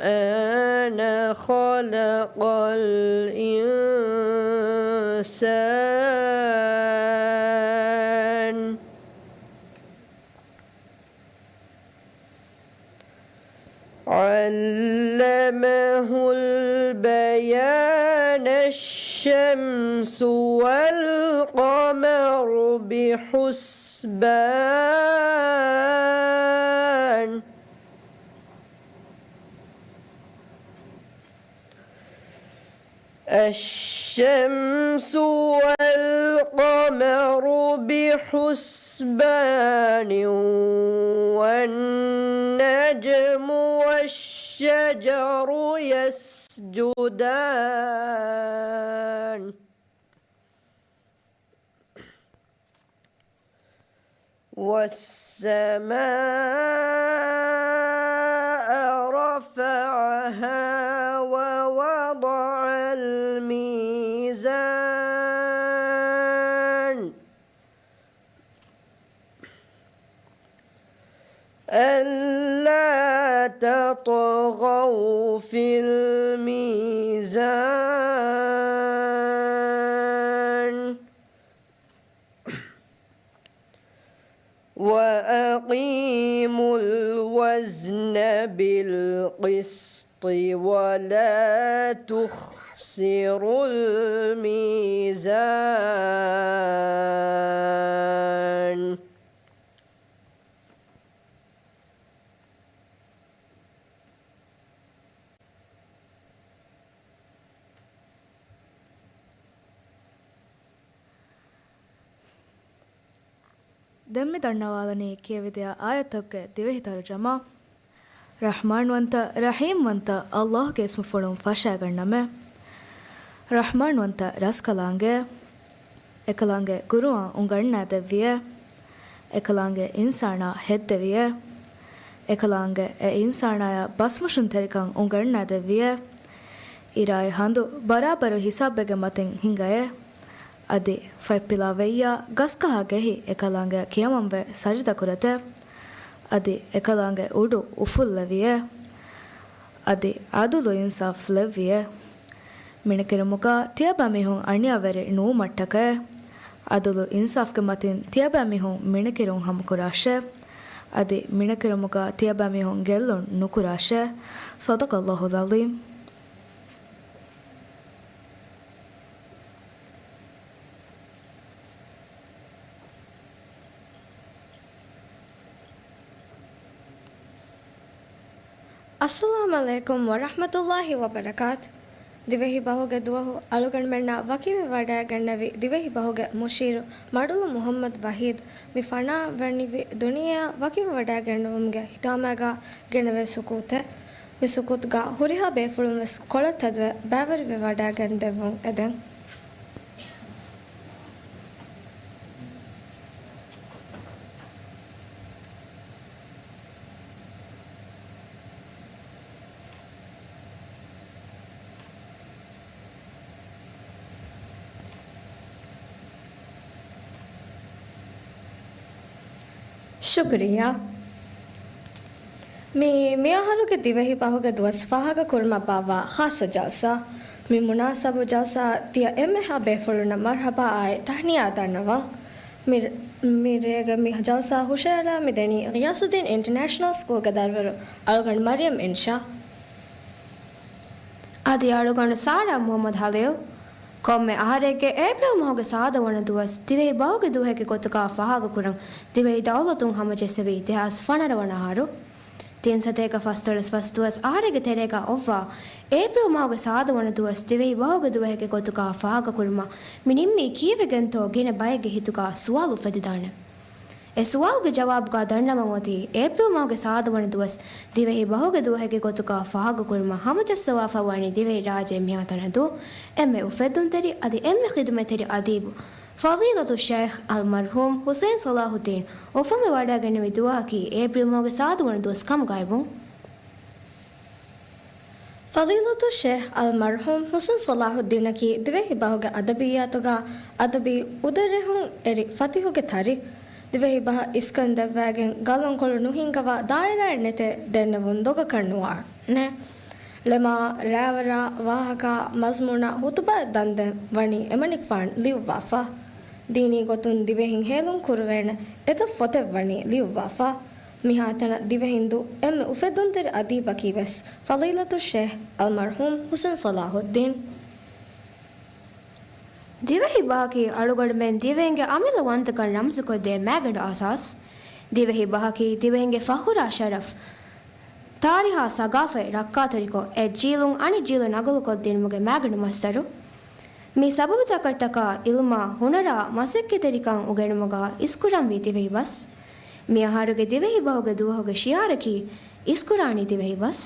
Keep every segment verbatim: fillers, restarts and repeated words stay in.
الإنسان خلق الإنسان علمه البيان الشمس والقمر بحسبان الشمس والقمر بحسبان والنجم والشجر يسجدان والسماء رفعها ووضع الميزان ألا تطغوا في الميزان وأقيموا الوزن بالقسط ولا تخسروا الميزان. ދެން މި ދަންނަވާލަނީ ކިޔެވިދިޔަ އާޔަތްތަކުގެ ދިވެހި ތަރުޖަމާ. ރަޙްމާންވަންތަ، ރަޙީމްވަންތަ ﷲގެ އިސްމުފުޅުން ފަށައިގަންނަމޭ. ރަޙްމާންވަންތަ ރަސްކަލާނގެ، އެކަލާނގެ ގުރުއާން އުނގަންނާދެއްވިއޭ. އެކަލާނގެ އިންސާނާ ހެއްދެވިއޭ. އެކަލާނގެ އެ އިންސާނާޔަށް ބަސްމޮށުންތެރިކަން އުނގަންނާދެއްވިއޭ. އިރާއި ހަނދު ބަރާބަރު ހިސާބެއްގެ މަތިން ހިނގައޭ. އަދި ފަތްޕިލާ ވެއްޔާ ގަސްގަހާ ގެހި އެކަލާނގެ ކިޔަމަންވެ ސަޖިދަކުރެތޭ. އަދި އެކަލާނގެ އުޑު އުފުއްލެވިއޭ. އަދި އަދުލު އިންސާފް ލެއްވިއޭ. މިނެކިރުމުގަ ތިޔަބައިމީހުން އަނިޔާވެރި ނުވުމަށްޓަކައޭ. އަދުލު އިންސާފްގެ މަތިން ތިޔަބައިމީހުން މިނެކިރުން ހަމަކުރާށޭ. އަދި މިނެކިރުމުގަ ތިޔަބައިމީހުން ގެއްލުން ނުކުރާށޭ. صدق الله العظيم. އައްސަލާމް ޢަލައިކުމް ވަރަޙްމަތުﷲި ވަބަރަކާތު. ދިވެހި ބަހުގެ ދުވަހު އަޅުގަނޑުމެންނާ ވަކިވެވަޑައިގެންނެވި ދިވެހި ބަހުގެ މުޝީރު މަޑުލު މުޙައްމަދު ވަޙީދު މި ފަނާވަނިވި ދުނިޔެއާ ވަކިވެވަޑައިގެންނެވުމުގެ ހިތާމައިގާ ގެނެވޭ ސުކޫތެއް. މި ސުކޫތުގާ ހުރިހާ ބޭފުޅުން ވެސް ކޮޅަށް ތެދުވެ ބައިވެރިވެވަޑައިގެން ދެއްވުން އެދެން. ޝުކުރިއްޔާ. މި، މިއަހަރުގެ ދިވެހި ބަހުގެ ދުވަސް ފާހަގަކުރުމަށް ބާއްވާ ޚާއްޞަ ޖަލްސާ. މި މުނާސަބު ޖަލްސާ ތިޔަ އެންމެހާ ބޭފުޅުންނަށް މަރްޙަބާ އާއި ތަހްނިޔާ ދަންނަވަން. މި، މި ރޭގެ މި ޖަލްސާ ހުށައަޅާ މި ދެނީ ޣިޔާސުއްދީން އިންޓަނޭޝަނަލް ސްކޫލްގެ ދަރިވަރު އަޅުގަނޑު މަރިޔަމް އިންޝާ. އަދި އަޅުގަނޑު ސާރާ މުޙައްމަދު ހަލީލް. ކޮންމެ އަހަރެއްގެ އޭޕްރިލް މަހުގެ ސާދަ ވަނަ ދުވަސް ދިވެހި ބަހުގެ ދުވަހެއްގެ ގޮތުގަ ފާހަގަކުރަން ދިވެހި ދައުލަތުން ހަމަޖެއްސެވީ ދެހާސް ފަނަރަ ވަނަ އަހަރު. ތިން ސަތޭކަ ފަސްދޮޅަސް ފަސް ދުވަސް އަހަރެއްގެ ތެރޭގަ އޮއްވާ އޭޕްރިލް މަހުގެ ސާދަ ވަނަ ދުވަސް ދިވެހި ބަހުގެ ދުވަހެއްގެ ގޮތުގަ ފާހަގަކުރުމަށް މި ނިންމީ ކީއްވެގެންތޯ ގިނަ ބައެއްގެ ހިތުގަ ސުވާލު އުފެދިދާނެ. އެ ސުވާލުގެ ޖަވާބުގަ ދަންނަވަން އޮތީ، އޭޕްރިލް މަހުގެ ސާދަ ވަނަ ދުވަސް ދިވެހި ބަހުގެ ދުވަހެއްގެ ގޮތުގަ ފާހަގަކުރުމަށް ހަމަޖައްސަވާފައިވަނީ ދިވެހިރާއްޖެ މިހާތަނަށް ދޫ އެންމެ އުފެއްދުންތެރި އަދި އެންމެ ޚިދުމަތްތެރި އަދީބު ފަޟީލަތު ޝައިޚް އަލްމަރްޙޫމް ޙުސައިން ޞަލާޙުއްދީން އުފަންވެ ވަޑައިގެންނެވި ދުވަހަކީ އޭޕްރިލް މަހުގެ ސާދަ ވަނަ ދުވަސް ކަމުގައިވުން. ފަޟީލަތު ޝޭޚް އަލްމަރްޙޫމް ޙުސައިން ޞަލާޙުއްދީނަކީ ދިވެހި ބަހުގެ އަދަބިއްޔާތުގަ އަދަބީ އުދަރެހުން އެރި ފަތިހުގެ ތަރި. ދިވެހި ބަހަށް އިސްކަން ދެއްވައިގެން ގަލަންކޮޅު ނުހިންގަވާ ދާއިރާއެއް ނެތޭ ދެންނެވުން ދޮގަކަށް ނުވާނެ. ޅެމާ، ރައިވަރާ، ވާހަކަ، މަޒްމޫނާ، ހުތުބާއެއް ދަންދެން ވަނީ އެމަނިކުފާނު ލިޔުއްވާފަ. ދީނީ ގޮތުން ދިވެހިން ހޭލުން ކުރުވޭނެ އެތައް ފޮތެއް ވަނީ ލިޔުއްވާފަ. މިހާތަނަށް ދިވެހިންދޫ އެންމެ އުފެއްދުންތެރި އަދީބަކީ ވެސް ފަޟީލަތުއްޝޭޚް އަލްމަރްޙޫމް ޙުސެން ޞަލާޙުއްދީން. ދިވެހި ބަހަކީ އަޅުގަނޑުމެން ދިވެހިންގެ އަމިއްލަ ވަންތަކަން ރަމްޒުކޮށްދޭ މާގަނޑު އަސާސް. ދިވެހި ބަހަކީ ދިވެހިންގެ ފަޚުރާ ޝަރަފް، ތާރީޚާ ސަގާފަތް ރައްކާތެރިކޮށް، އެއް ޖީލުން އަނެއް ޖީލު ނަގުލުކޮށްދިނުމުގެ މާގަނޑު މަޞްދަރު. މި ސަބަބުތަކަށްޓަކާ ޢިލްމާ، ހުނަރާ، މަސައްކަތްތެރިކަން އުގެނުމުގަ އިސްކުރަންވީ ދިވެހި ބަސް. މިއަހަރުގެ ދިވެހި ބަހުގެ ދުވަހުގެ ޝިޢާރަކީ އިސްކުރާނީ ދިވެހި ބަސް.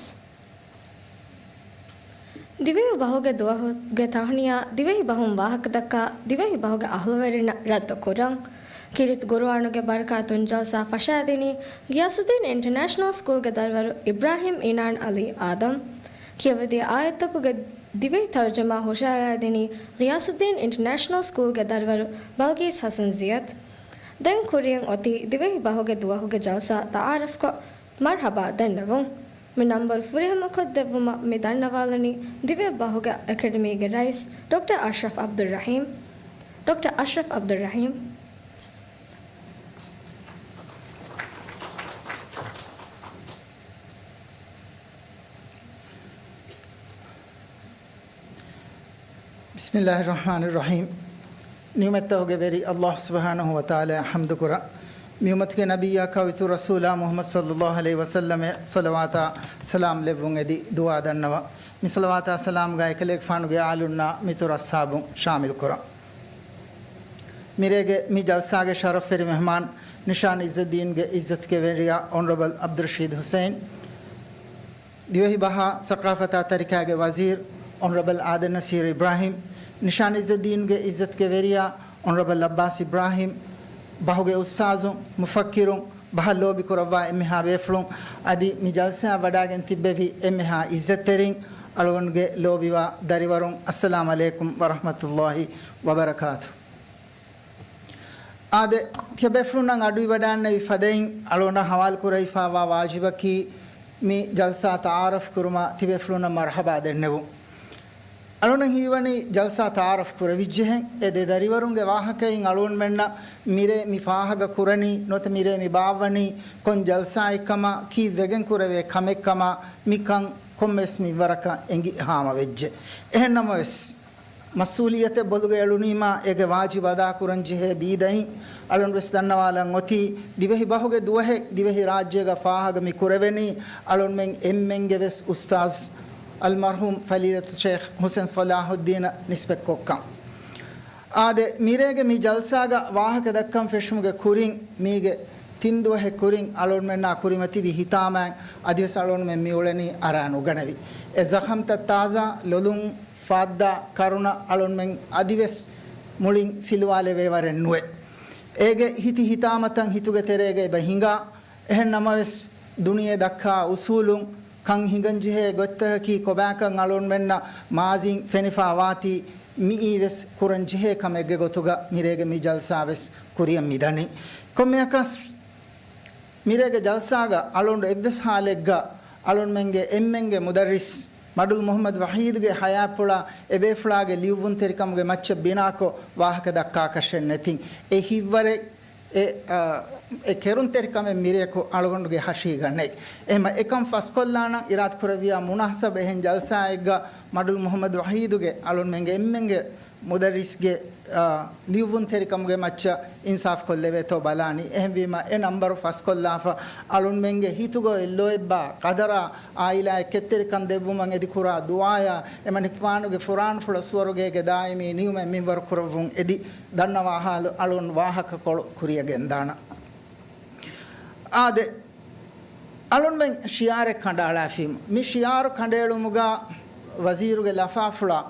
ދިވެހި ބަހުގެ ދުވަހުގެ ތަހުނިޔާ، ދިވެހި ބަހުން ވާހަކަދައްކާ، ދިވެހި ބަހުގެ އަހުލުވެރިންނަށް ރައްދު ކުރަން. ކީރިތި ޤުރުއާނުގެ ބަރަކާތުން ޖަލްސާ ފަށާދިނީ ޣިޔާސުއްދީން އިންޓަރނޭޝަނަލް ސްކޫލްގެ ދަރިވަރު އިބްރާހިމް އިނާން ޢަލީ އާދަމް. ކިޔަވަދިޔަ އާޔަތްތަކުގެ ދިވެހި ތަރުޖަމާ ހުށައަޅާދިނީ ޣިޔާސުއްދީން އިންޓަރނޭޝަނަލް ސްކޫލްގެ ދަރިވަރު ބަލްގީސް ޙަސަން ޒިޔަދް. ދެން ކުރިޔަށް އޮތީ ދިވެހި ބަހުގެ ދުވަހުގެ ޖަލްސާ ތަޢާރަފްކޮށް، މަރްޙަބާ ދަންނަވުން. މި ނަންބަރު ފުރިހަމަކޮށްދެއްވުމަށް މި ދަންނަވާލަނީ ދިވެހި ބަހުގެ އެކަޑަމީގެ ރައީސް ޑޮކްޓަރ އަޝްރަފް ޢަބްދުއްރަޙީމް. ޑޮކްޓަރ އަޝްރަފް ޢަބްދުއްރަޙީމް. ބިސްމިއްލާހި ރަޙްމާނި ރަޙީމް. ނިޢުމަތްތަކުގެ ވެރި ﷲ ސުބްޙާނަހޫ ވަތަޢާލާއަށް ޙަމްދުކުރަން. މިއުއްމަތުގެ ނަބިއްޔާ ކައުއިތުރު ރަސޫލާ މުޙައްމަދު ޞައްލައްލާހު ޢަލައިހި ވަސައްލަމަށް ޞަލަވާތާ ސަލާމް ލެއްވުން އެދި ދުޢާ ދަންނަވަން. މި ޞަލަވާތާ ސަލާމްގައި އެކަލޭގެފާނުގެ އާލުންނާ މިތުރު އަޞްޙާބުން ޝާމިލް ކުރަން. މިރޭގެ މި ޖަލްސާގެ ޝަރަފްވެރި މެހުމާން، ނިޝާން ޢިއްޒައްދީންގެ ޢިއްޒަތުގެ ވެރިޔާ އޮނަރަބަލް ޢަބްދުއްރަޝީދު ޙުސައިން، ދިވެހި ބަހާ ސަޤާފަތާ ތަރިކާގެ ވަޒީރު އޮނަރަބަލް އާދަމް ނަޞީރު އިބްރާހީމް، ނިޝާން ޢިއްޒައްދީންގެ ޢިއްޒަތުގެ ވެރިޔާ އޮނަރަބަލް ޢައްބާސް އިބްރާހީމް، ބަހުގެ އުސްތާޒުން، މުފައްކިރުން، ބަހަށް ލޯބި ކުރައްވާ އެންމެހާ ބޭފުޅުން، އަދި މި ޖަލްސާއަށް ވަޑާގެން ތިއްބެވި އެންމެހާ ޢިއްޒަތްތެރިން، އަޅުގަނޑުގެ ލޯބިވާ ދަރިވަރުން، އައްސަލާމް ޢަލައިކުމް ވަރަޙްމަތުﷲ ވަބަރަކާތު. އާދެ، ތިޔަބޭފުޅުންނަށް އަޑުއިވަޑާންނެވި ފަދައިން އަޅުގަނޑަށް ހަވާލު ކުރެވިފާވާ ވާޖިބަކީ މި ޖަލްސާ ތަޢާރަފް ކުރުމަށް ތިބޭފުޅުންނަށް މަރްޙަބާ ދެންނެވުން. އަޅުގަނޑަށް ހީވަނީ ޖަލްސާ ތަޢާރަފް ކުރެވިއްޖެހެން އެ ދެ ދަރިވަރުންގެ ވާހަކައިން އަޅުގަނޑުމެންނަށް މިރޭ މި ފާހަގަ ކުރަނީ ނުވަތަ މިރޭ މި ބާއްވަނީ ކޮން ޖަލްސާއެއްކަމާ، ކީއްވެގެން ކުރެވޭ ކަމެއްކަމާ، މިކަން ކޮންމެސް މިންވަރަކަށް އެނގި ހާމަވެއްޖެ. އެހެންނަމަވެސް، މަސްއޫލިއްޔަތެއް ބޮލުގަ އެޅުނީމާ، އޭގެ ވާޖިބު އަދާކުރަން ޖެހޭ ބީދައިން އަޅުން ވެސް ދަންނަވާލަން އޮތީ، ދިވެހި ބަހުގެ ދުވަހެއް ދިވެހި ރާއްޖޭގަ ފާހަގަ މި ކުރެވެނީ، އަޅުންމެން އެންމެންގެ ވެސް އުސްތާޒް އަލްމަރްޙޫމް ފަޟީލަތު ޝޭޚް ޙުސެން ޞަލާޙުއްދީނަށް ނިސްބަތްކޮށްކަން. އާދެ، މިރޭގެ މި ޖަލްސާގަ ވާހަކަ ދައްކަން ފެށުމުގެ ކުރިން، މީގެ ތިން ދުވަހެއް ކުރިން އަޅުންމެންނާ ކުރިމަތިވި ހިތާމައިން އަދިވެސް އަޅުންމެން މިއުޅެނީ އަރާ ނުގަނެވި. އެ ޒަޚަމްތައް ތާޒާ، ލޮލުން ފާއްދާ ކަރުނަ އަޅުންމެން އަދިވެސް މުޅިން ފިލުވާލެވޭ ވަރެއް ނުވޭ. އޭގެ ހިތި ހިތާމަތައް ހިތުގެ ތެރޭގަ އެބަ ހިނގާ. އެހެން ނަމަވެސް، ދުނިޔެ ދައްކާ އުސޫލުން ކަން ހިނގަންޖެހޭ ގޮތްތަކަކީ ކޮބާކަން އަޅުންމެންނަށް މާޒީން ފެނިފާ ވާތީ، މިއީ ވެސް ކުރަން ޖެހޭ ކަމެއްގެ ގޮތުގަ މިރޭގެ މި ޖަލްސާ ވެސް ކުރިޔަށް މިދަނީ. ކޮންމެއަކަސް، މިރޭގެ ޖަލްސާގަ އަޅުނޑު އެއްވެސް ހާލެއްގަ އަޅުންމެންގެ އެންމެންގެ މުދައްރިސް މަޑުލު މުޙައްމަދު ވަޙީދުގެ ޙަޔާތްޕުޅާ އެބޭފުޅާގެ ލިޔުއްވުންތެރިކަމުގެ މައްޗަށް ބިނާކޮށް ވާހަކަ ދައްކާކަށެއް ނެތިން. އެ ހިތްވަރެއް އެ، އާ، އެ ކެރުންތެރިކަމެއް މިރެޔަކު އަޅުގަނޑުގެ ހަށީގަ ނެތް. އެހެމަ އެކަން ފަސްކޮށްލާނަން އިރާދަކުރެއްވިޔާ މުނާސަބަ އެހެން ޖަލްސާއެއްގަ މަޑުލު މުޙައްމަދު ވަޙީދުގެ އަޅުންމެންގެ އެންމެންގެ މުދައްރިސްގެ، އާ، ލިޔުއްވުންތެރިކަމުގެ މައްޗަށް އިންސާފް ކޮށްލެވޭތޯ ބަލާނީ. އެހެންވީމަ އެ ނަންބަރު ފަސްކޮށްލާފަ އަޅުންމެންގެ ހިތުގަ އެއްލޯތްބާ ޤަދަރާ އާއިލާއެއް ކެތްތެރިކަން ދެއްވުމަށް އެދިކުރާ ދުޢާޔާ އެމަނިކުފާނުގެ ފުރާނަފުޅަށް ސުވަރުގޭގެ ދާއިމީ ނިޢުމަތް މިންވަރު ކުރައްވުން އެދި ދަންނަވާ ހާލު އަޅުން ވާހަކަކޮޅު ކުރިޔަށް ގެންދާނަން. އާދެ، އަޅުންމެން ޝިޢާރެއް ކަނޑައަޅާފީމު. މި ޝިޢާރު ކަނޑައެޅުމުގަ ވަޒީރުގެ ލަފާފުޅާ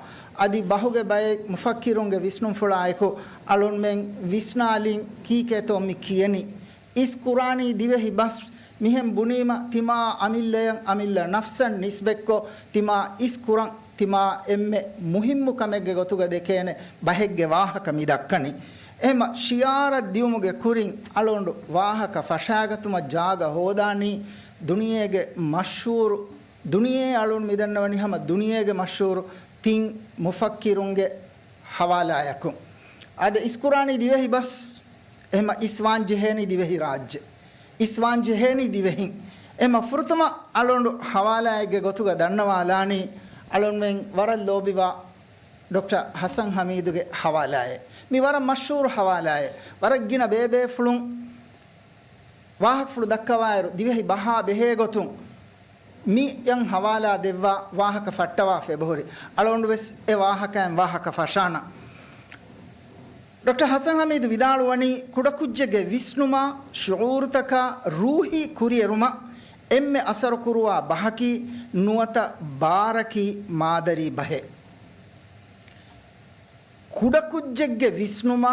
އަދި ބަހުގެ ބައެއް މުފައްކިރުންގެ ވިސްނުންފުޅާއެކު އަޅުންމެން ވިސްނާލިން ކީކޭތޯ މި ކިޔަނީ. އިސް ކުރާނީ ދިވެހި ބަސް. މިހެން ބުނީމަ، ތިމާ އަމިއްލަޔަށް އަމިއްލަ ނަފްސަށް ނިސްބަތްކޮށް، ތިމާ އިސް ކުރަން، ތިމާ އެންމެ މުހިއްމު ކަމެއްގެ ގޮތުގަ ދެކޭނެ ބަހެއްގެ ވާހަކަ މި ދައްކަނީ. އެހެމަ ޝިޢާރަށް ދިއުމުގެ ކުރިން އަޅުގަނޑު ވާހަކަ ފަށާގަތުމަށް ޖާގަ ހޯދާނީ ދުނިޔޭގެ މަޝްހޫރު ދުނިޔެ އަޅުން މިދަންނަވަނީ ހަމަ ދުނިޔޭގެ މަޝްހޫރު ތިން މުފައްކިރުންގެ ހަވާލާޔަކުން. އާދެ، އިސްކުރާނީ ދިވެހި ބަސް، އެހެމަ އިސްވާން ޖެހޭނީ ދިވެހި ރާއްޖެ. އިސްވާން ޖެހޭނީ ދިވެހިން. އެހެމަ ފުރަތަމަ އަޅުނޑު ހަވާލާއެއްގެ ގޮތުގަ ދަންނަވާލާނީ އަޅުންމެން ވަރަށް ލޯބިވާ ޑޮކްޓަރ ހަސަން ހަމީދުގެ ހަވާލާއެއް. މި ވަރަށް މަޝްހޫރު ހަވާލާއެއް. ވަރަށް ގިނަ ބޭބޭފުޅުން ވާހަކަފުޅު ދައްކަވާއިރު، ދިވެހި ބަހާ ބެހޭގޮތުން މި އަން ހަވާލާ ދެއްވާ ވާހަކަ ފައްޓަވާފަ އެބަހުރި. އަޅުގަނޑު ވެސް އެ ވާހަކައިން ވާހަކަ ފަށާނަން. ޑޮކްޓަރ ހަސަން ހަމީދު ވިދާޅުވަނީ، ކުޑަކުއްޖެއްގެ ވިސްނުމާ، ޝުޢޫރުތަކާ، ރޫހީ ކުރިއެރުމަށް އެންމެ އަސަރުކުރުވާ ބަހަކީ ނުވަތަ ބާރަކީ މާދަރީ ބަހެއް. ކުޑަކުއްޖެއްގެ ވިސްނުމާ،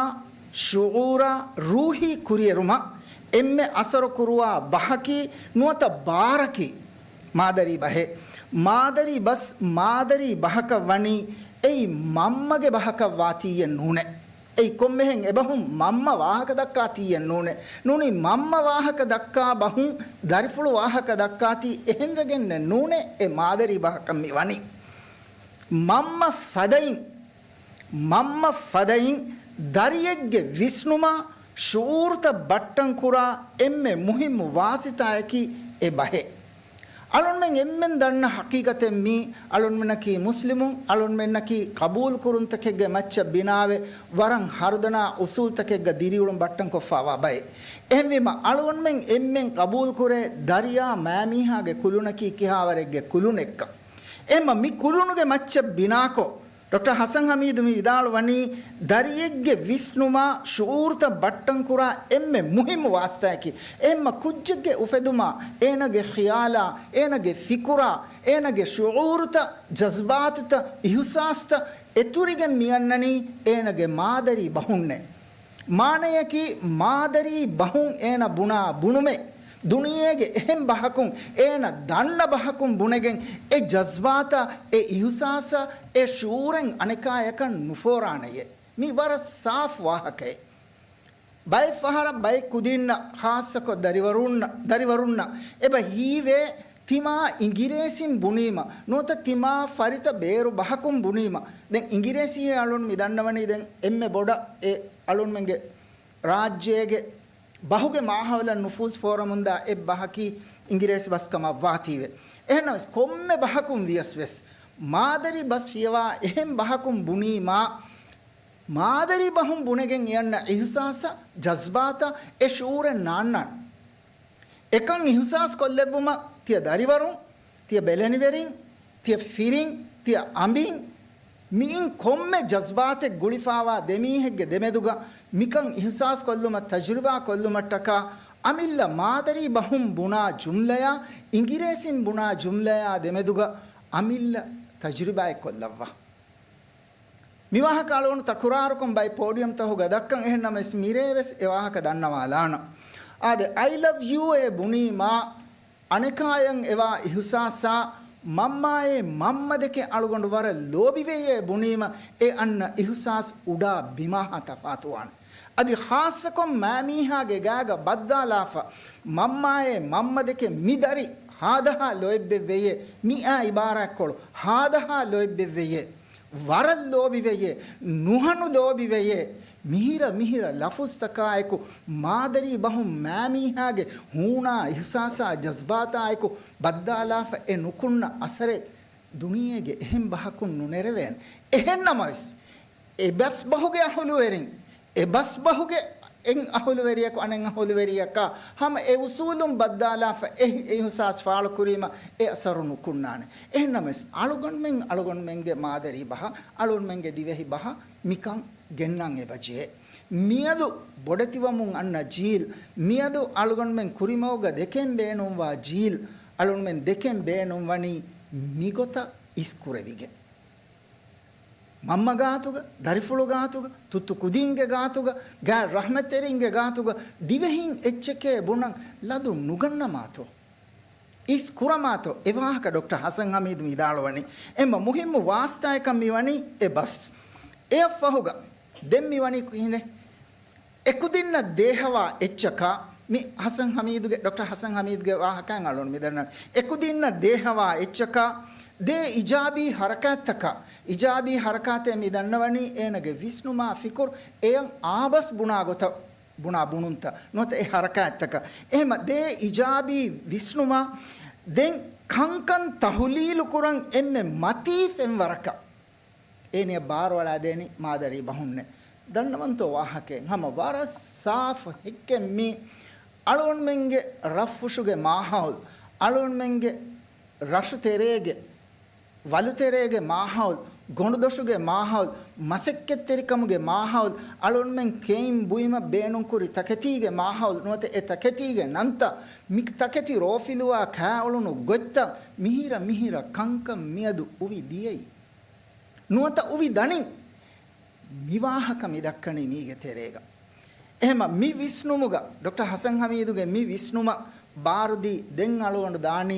ޝުޢޫރާ، ރޫހީ ކުރިއެރުމަށް އެންމެ އަސަރުކުރުވާ ބަހަކީ ނުވަތަ ބާރަކީ މާދަރީ ބަހެއް. މާދަރީ ބަސް މާދަރީ ބަހަކަށް ވަނީ އެއީ މަންމަގެ ބަހަކަށް ވާތީއެއް ނޫނޭ. އެއީ ކޮންމެހެން އެބަހުން މަންމަ ވާހަކަ ދައްކާތީއެއް ނޫނޭ. ނޫނީ މަންމަ ވާހަކަ ދައްކާ ބަހުން ދަރިފުޅު ވާހަކަ ދައްކާތީ އެހެންވެގެންނެއް ނޫނޭ. އެ މާދަރީ ބަހަކަށް މި ވަނީ. މަންމަ ފަދައިން، މަންމަ ފަދައިން ދަރިއެއްގެ ވިސްނުމާ، ޝުޢޫރުތައް ބައްޓަން ކުރާ އެންމެ މުހިއްމު ވާސިތާއަކީ އެ ބަހެއް. އަޅުންމެން އެންމެން ދަންނަ ހަޤީޤަތެއް މީ، އަޅުންމެންނަކީ މުސްލިމުން، އަޅުންމެންނަކީ ޤަބޫލުކުރުންތަކެއްގެ މައްޗަށް ބިނާވެ، ވަރަށް ހަރުދަނާ އުސޫލްތަކެއްގަ ދިރިއުޅުން ބައްޓަންކޮށްފާވާ ބައެއް. އެހެންވީމަ، އަޅުގަނޑުމެން އެންމެން ޤަބޫލުކުރޭ ދަރިޔާ މައިމީހާގެ ކުލުނަކީ ކިހާވަރެއްގެ ކުލުނެއްކަން. އެހެންމަ މި ކުލުނުގެ މައްޗަށް ބިނާކޮށް، ޑޮކްޓަރ ހަސަން ހަމީދު މި ވިދާޅުވަނީ، ދަރިއެއްގެ ވިސްނުމާ، ޝުޢޫރުތައް ބައްޓަންކުރާ އެންމެ މުހިއްމު ވާސިތާއަކީ، އެހެންމަ ކުއްޖެއްގެ އުފެދުމާ، އޭނަގެ ޚިޔާލާ، އޭނަގެ ފިކުރާ، އޭނަގެ ޝުޢޫރުތައް، ޖަޒްބާތުތައް، އިޙުސާސްތައް އެތުރިގެން މިއަންނަނީ އޭނަގެ މާދަރީ ބަހުންނޭ. މާނަޔަކީ، މާދަރީ ބަހުން އޭނަ ބުނާ ބުނުމެއް، ދުނިޔޭގެ އެހެން ބަހަކުން، އޭނަ ދަންނަ ބަހަކުން ބުނެގެން، އެ ޖަޒްބާތައް، އެ އިޙުސާސަށް، އެ ޝުޢޫރެއް އަނެކާޔަކަށް ނުފޯރާނެޔޭ. މި ވަރަށް ސާފު ވާހަކައެއް. ބައެއް ފަހަރަށް ބައެއް ކުދީންނަށް، ޚާއްޞަކޮށް ދަރިވަރުންނަށް، ދަރިވަރުންނަށް އެބަ ހީވޭ، ތިމާ އިނގިރޭސިން ބުނީމަ، ނުވަތަ ތިމާ ފަރިތަ ބޭރު ބަހަކުން ބުނީމަ. ދެން އިނގިރޭސީ އަޅުން މި ދަންނަވަނީ ދެން އެންމެ ބޮޑަށް އެ އަޅުންމެންގެ ރާއްޖޭގެ ބަހުގެ މާހައުލަށް ނުފޫޒު ފޯރަމުންދާ އެއް ބަހަކީ އިނގިރޭސި ބަސް ކަމަށް ވާތީވެ. އެހެންނަމަވެސް، ކޮންމެ ބަހަކުން ވިޔަސް ވެސް، މާދަރީ ބަސް ފިޔަވާ އެހެން ބަހަކުން ބުނީމާ، މާދަރީ ބަހުން ބުނެގެން އެއަންނަ އިހުސާސަށް، ޖަޒްބާތަށް އެ ޝުޢޫރެއް ނާންނާނެ. އެކަން އިހުސާސް ކޮށްލެއްވުމަށް ތިޔަ ދަރިވަރުން، ތިޔަ ބެލެނިވެރިން، ތިޔަ ފިރިން، ތިޔަ އަނބިން، މިއިން ކޮންމެ ޖަޒްބާތެއް ގުޅިފާވާ ދެމީހެއްގެ ދެމެދުގަ މިކަން އިހުސާސް ކޮށްލުމަށް، ތަޖުރިބާ ކޮށްލުމަށްޓަކާ، އަމިއްލަ މާދަރީ ބަހުން ބުނާ ޖުމްލަޔާ، އިނގިރޭސިން ބުނާ ޖުމްލަޔާ ދެމެދުގަ އަމިއްލަ ތަޖުރިބާއެއް ކޮށްލައްވާ. މި ވާހަކަ އަޅުގަނޑު ތަކުރާރުކޮށް ބައެއް ޕޯޑިއަމްތަކުގަ ދައްކަން، އެހެންނަމަވެސް މިރޭވެސް އެ ވާހަކަ ދަންނަވާލާނަން. އާދެ، އައި ލަވް ޔޫ އޭ ބުނީމާ، އަނެކާޔަށް އެވާ އިހުސާސާ، މަންމާއޭ މަންމަދެކެ އަޅުގަނޑު ވަރަށް ލޯބިވެޔޭ ބުނީމަ، އެ އަންނަ އިހުސާސް އުޑާ ބިމާހާ ތަފާތުވާނެ. އަދި ޚާއްޞަކޮށް މައިމީހާގެ ގާގަ ބައްދާލާފަ، މަންމާއޭ މަންމަދެކެ މި ދަރި ހާދަހާ ލޯތްބެއްވެޔޭ، މިއާ އިބާރާތްކޮޅު ހާދަހާ ލޯތްބެއްވެޔޭ، ވަރަށް ލޯބިވެޔޭ، ނުހަނު ލޯބިވެޔޭ، މިހިރަ މިހިރަ ލަފުޒްތަކާއެކު، މާދަރީ ބަހުން މާމީހާގެ ހޫނާ އިހުސާސާ ޖަޒްބާތާއެކު ބައްދާލާފަ އެ ނުކުންނަ އަސަރެއް ދުނިޔޭގެ އެހެން ބަހަކުން ނުނެރެވޭނެ. އެހެންނަމަވެސް، އެ ބަސްބަހުގެ އަހުލުވެރިން، އެ ބަސްބަހުގެ އެއް އަހުލުވެރިޔަކު އަނެއް އަހުލުވެރިޔަކާ ހަމަ އެ އުސޫލުން ބައްދާލާފަ އެ އިހުސާސް ފާޅުކުރީމަ އެ އަސަރު ނުކުންނާނެ. އެހެންނަމަވެސް، އަޅުގަނޑުމެން އަޅުގަނޑުމެންގެ މާދަރީ ބަހަށް، އަޅުގަނޑުމެންގެ ދިވެހި ބަހަށް މިކަން ގެންނަން އެބަޖެހޭ. މިއަދު ބޮޑެތިވަމުން އަންނަ ޖީލް، މިއަދު އަޅުގަނޑުމެން ކުރިމަގުގަ ދެކެން ބޭނުންވާ ޖީލް، އަޅުގަނޑުމެން ދެކެން ބޭނުންވަނީ މިގޮތަށް އިސްކުރެވިގެން. މަންމަ ގާތުގަ، ދަރިފުޅު ގާތުގަ، ތުއްތު ކުދީންގެ ގާތުގަ، ގާތް ރަޙްމަތްތެރިންގެ ގާތުގަ، ދިވެހިން އެއްޗެކޭ ބުނަން ލަދު ނުގަންނަމާތޯ؟ އިސް ކުރަމާތޯ؟ އެ ވާހަކަ ޑޮކްޓަރ ހަސަން ހަމީދު ވިދާޅުވަނީ. އެންމެ މުހިއްމު ވާސްތާއެއްކަން މިވަނީ އެ ބަސް. އެއަށްފަހުގަ ދެން މިވަނީ ކިހިނެއް؟ އެކުދިންނަށް ދޭހަވާ އެއްޗަކާ، މި ޙަސަން ޙަމީދުގެ، ޑޮކްޓަރ ޙަސަން ޙަމީދުގެ ވާހަކައިން އަޅުން މި ދަންނަ އެކުދިންނަށް ދޭހަވާ އެއްޗަކާ، ދޭ އިޖާބީ ޙަރަކާތްތަކާ، އިޖާބީ ޙަރަކާތެއް މި ދަންނަވަނީ އޭނަގެ ވިސްނުމާ ފިކުރު އެޔަށް އާބަސް ބުނާ ގޮތަށް ބުނާ ބުނުންތައް ނުވަތަ އެ ޙަރަކާތްތަކަށް. އެހެމަ ދޭ އިޖާބީ ވިސްނުމާ ދެން ކަންކަން ތަޙުލީލު ކުރަން އެންމެ މަތީ ފެންވަރަކަށް އޭނިއަށް ބާރުއަޅާދޭނީ މާދަރީ ބަހުންނެއް. ދަންނަވަންތޯ ވާހަކައެއް ހަމަ ވަރަށް ސާފު ހެއްކެއް މީ. އަޅުގަނޑުމެންގެ ރަށްފުށުގެ މާހައުލް، އަޅުގަނޑުމެންގެ ރަށު ތެރޭގެ، ވަލު ތެރޭގެ މާހައުލް، ގޮނޑުދޮށުގެ މާހައުލް، މަސައްކަތްތެރިކަމުގެ މާހައުލް، އަޅުގަނޑުމެން ކެއިން ބުއިމަށް ބޭނުންކުރި ތަކެތީގެ މާހައުލް ނުވަތަ އެ ތަކެތީގެ ނަންތައް، މި ތަކެތި ރޯފިލުވާ ކާއުޅުނު ގޮތްތައް، މިހިރަ މިހިރަ ކަންކަން މިއަދު އުވި ދިޔައީ. ނުވަތަ އުވި ދަނީ. މި ވާހަކަ މި ދައްކަނީ މީގެ ތެރޭގަ. އެހެމަ މި ވިސްނުމުގަ ޑޮކްޓަރ ޙަސަން ޙަމީދުގެ މި ވިސްނުމަށް ބާރުދީ ދެން އަޅުގަނޑު ދާނީ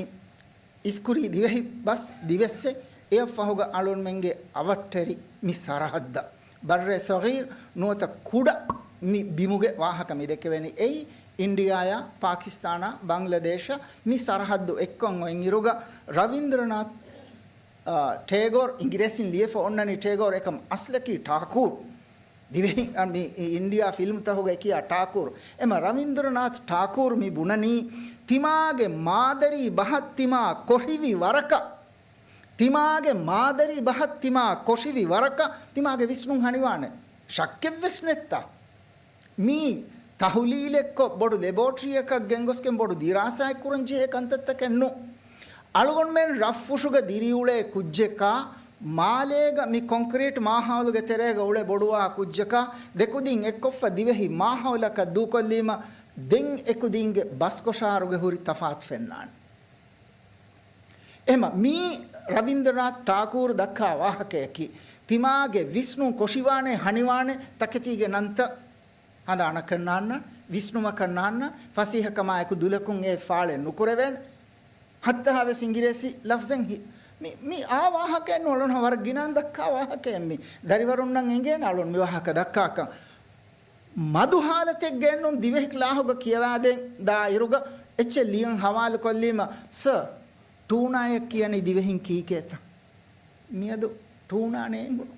އިސްކުރީ ދިވެހި ބަސް ދިވެއްސެއް، އެއަށްފަހުގަ އަޅުގަނޑުމެންގެ އަވަށްޓެރި މި ސަރަހައްދަށް. ބައްރޭ ޞަޣީރު ނުވަތަ ކުޑަ މި ބިމުގެ ވާހަކަ މި ދެކެވެނީ. އެއީ އިންޑިއާއާ ޕާކިސްތާނާ ބަންގްލަދޭޝަށް މި ސަރަހައްދު އެއްކޮށް އޮތް އިރުގަ ރަވީންދްރަނާތް އާ، ޓޭގޯރް އިނގިރޭސިން ލިޔެފަ އޮންނަނީ ޓޭގޯރް އެކަމް އަސްލަކީ ޓާކޫރް. ދިވެހި، އަ، މި އިންޑިއާ ފިލްމްތަހުގަ އެކިޔާ ޓާކޫރް. އެމަ ރަވީންދްރަނާތް ޓާކޫރް މި ބުނަނީ، ތިމާގެ މާދަރީ ބަހަށް ތިމާ ކޮށިވި ވަރަކަށް، ތިމާގެ މާދަރީ ބަހަށް ތިމާ ކޮށިވި ވަރަކަށް ތިމާގެ ވިސްނުން ހަނިވާނެ. ޝައްކެއްވެސް ނެއްތާ. މީ ތަހުލީލެއްކޮށް، ބޮޑު ލެބޯޓްރީއަކަށް ގެންގޮސްގެން ބޮޑު ދިރާސާއެއް ކުރަން ޖެހޭ ކަންތައްތަކެއް ނޫން. އަޅުގަނޑުމެން ރަށްފުށުގަ ދިރިއުޅޭ ކުއްޖަކާ، މާލޭގަ މި ކޮންކްރީޓް މާހައުލުގެ ތެރޭގަ އުޅެ ބޮޑުވާ ކުއްޖަކާ، ދެކުދިން އެއްކޮށްފަ ދިވެހި މާހައުލަކަށް ދޫކޮށްލީމަ، ދެން އެކުދިންގެ ބަސްކޮށާރުގެ ހުރި ތަފާތު ފެންނާނެ. އެހެމަ މީ ރަވީންދްރަނާތް ޓާކޫރު ދައްކާ ވާހަކަޔަކީ، ތިމާގެ ވިސްނުން ކޮށިވާނެ، ހަނިވާނެ، ތަކެތީގެ ނަންތައް ހަނދާނަކަށް ނާންނަ، ވިސްނުމަކަށް ނާންނަ، ފަސޭހަކަމާއެކު ދުލަކުން އެ ފާޅެއް ނުކުރެވޭނެ. ހައްތަހާވެސް އިނގިރޭސި ލަފްޒެއް ހި-، މި، މި އާ ވާހަކައެއް ނޫން، އަޅުން ވަރަށް ގިނައިން ދައްކާ ވާހަކައެއް މި. ދަރިވަރުންނަށް އެނގޭނެ އަޅުން މި ވާހަކަ ދައްކާކަން. މަދު ހާލަތެއްގައެއްނޫން ދިވެހި ކްލާހުގަ ކިޔަވާދޭން ދާ އިރުގަ އެއްޗެއް ލިޔަން ހަވާލުކޮށްލީމަ، ސަރ، ޓޫނާއަށް ކިޔަނީ ދިވެހިން ކީކޭތަ؟ މިއަދު ޓޫނާނޭ އެނގުނު.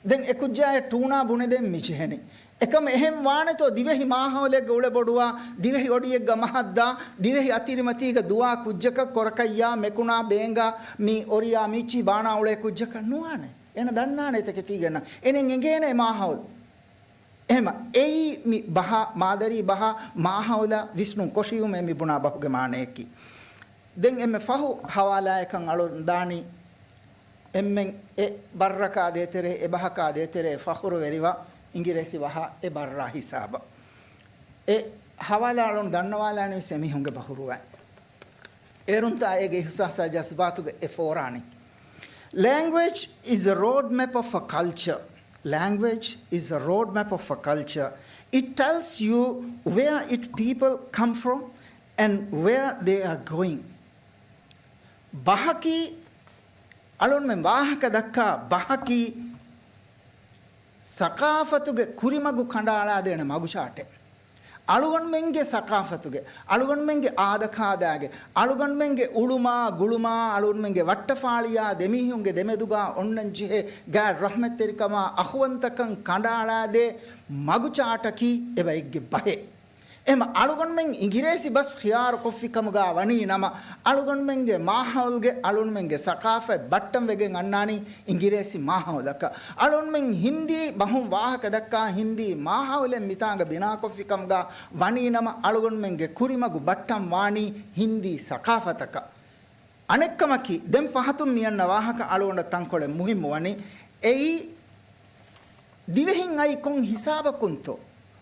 ދެން އެކުއްޖާއަށް ޓޫނާ ބުނެދޭން މިޖެހެނީ. އެކަމަ އެހެން ވާނެތޯ ދިވެހި މާހައުލެއްގަ އުޅެބޮޑުވާ، ދިވެހި އޮޑިއެއްގަ މަހަށްދާ، ދިވެހި އަތިރިމަތީގަ ދުވާ ކުއްޖަކަށް ކޮރަކައްޔާ، މެކުނާ، ބޭނގާ، މި އޮރިޔާ، މީޗީ ބާނާ އުޅޭ ކުއްޖަކަށް ނުވާނެ. އޭނަ ދަންނާނެ ތަކެތީގަންނަ. އޭނަ އެނގޭނެ މާހައުލް. އެހެމަ އެއީ މި ބަހާ، މާދަރީ ބަހާ، މާހައުލަށް ވިސްނުން ކޮށިވުމޭ މި ބުނާ ބަހުގެ މާނަޔަކީ. ދެން އެންމެ ފަހު ހަވާލާއަކަށް އަޅުން ދާނީ، އެންމެން އެ ބައްރަކާ ދޭތެރޭ، އެ ބަހަކާ ދޭތެރޭ ފަޚުރުވެރިވާ އިނގިރޭސި ބަހާ އެ ބައްރާ ހިސާބަށް. އެ ހަވާލާ އަޅުން ދަންނަވާލާނީ ވެސް އެމީހުންގެ ބަހުރުވައި. އޭރުންތާ އޭގެ އިޙްސާސާ ޖަޒްބާތުގަ އެ ފޯރާނީ. Language is a road map of a culture. Language is a road map of a culture. It tells you where it people come from and where they are going. ބަހަކީ، އަޅުންމެން ވާހަކަ ދައްކާ ބަހަކީ، ސަޤާފަތުގެ ކުރިމަގު ކަނޑައަޅާދޭނެ މަގުޗާޓެއް. އަޅުގަނޑުމެންގެ ސަޤާފަތުގެ، އަޅުގަނޑުމެންގެ އާދަކާދާގެ، އަޅުގަނޑުމެންގެ އުޅުމާ، ގުޅުމާ، އަޅުގަނޑުމެންގެ ވައްޓަފާޅިޔާ، ދެމީހުންގެ ދެމެދުގާ އޮންނަން ޖެހޭ ގާތް ރަޙްމަތްތެރިކަމާ، އަޚުވަންތަކަން ކަނޑައަޅާދޭ މަގުޗާޓަކީ އެބައެއްގެ ބަހެއް. އެހެމަ އަޅުގަނޑުމެން އިނގިރޭސި ބަސް ޚިޔާރު ކޮށްފި ކަމުގާ ވަނީ ނަމަ، އަޅުގަނޑުމެންގެ މާހައުލްގެ އަޅުންމެންގެ ސަޤާފަތް ބައްޓަން ވެގެން އަންނާނީ އިނގިރޭސި މާހައުލަކަށް. އަޅުންމެން ހިންދީ ބަހުން ވާހަކަ ދައްކާ ހިންދީ މާހައުލެއް މިތާނގަ ބިނާކޮށްފި ކަމުގާ ވަނީ ނަމަ، އަޅުގަނޑުމެންގެ ކުރިމަގު ބައްޓަން ވާނީ ހިންދީ ސަޤާފަތަކަށް. އަނެއްކަމަކީ، ދެން ފަހަތުން މިއަންނަ ވާހަކަ އަޅުގަނޑަށް ތަންކޮޅެއް މުހިއްމު ވަނީ. އެއީ، ދިވެހިން އައީ ކޮން ހިސާބަކުންތޯ؟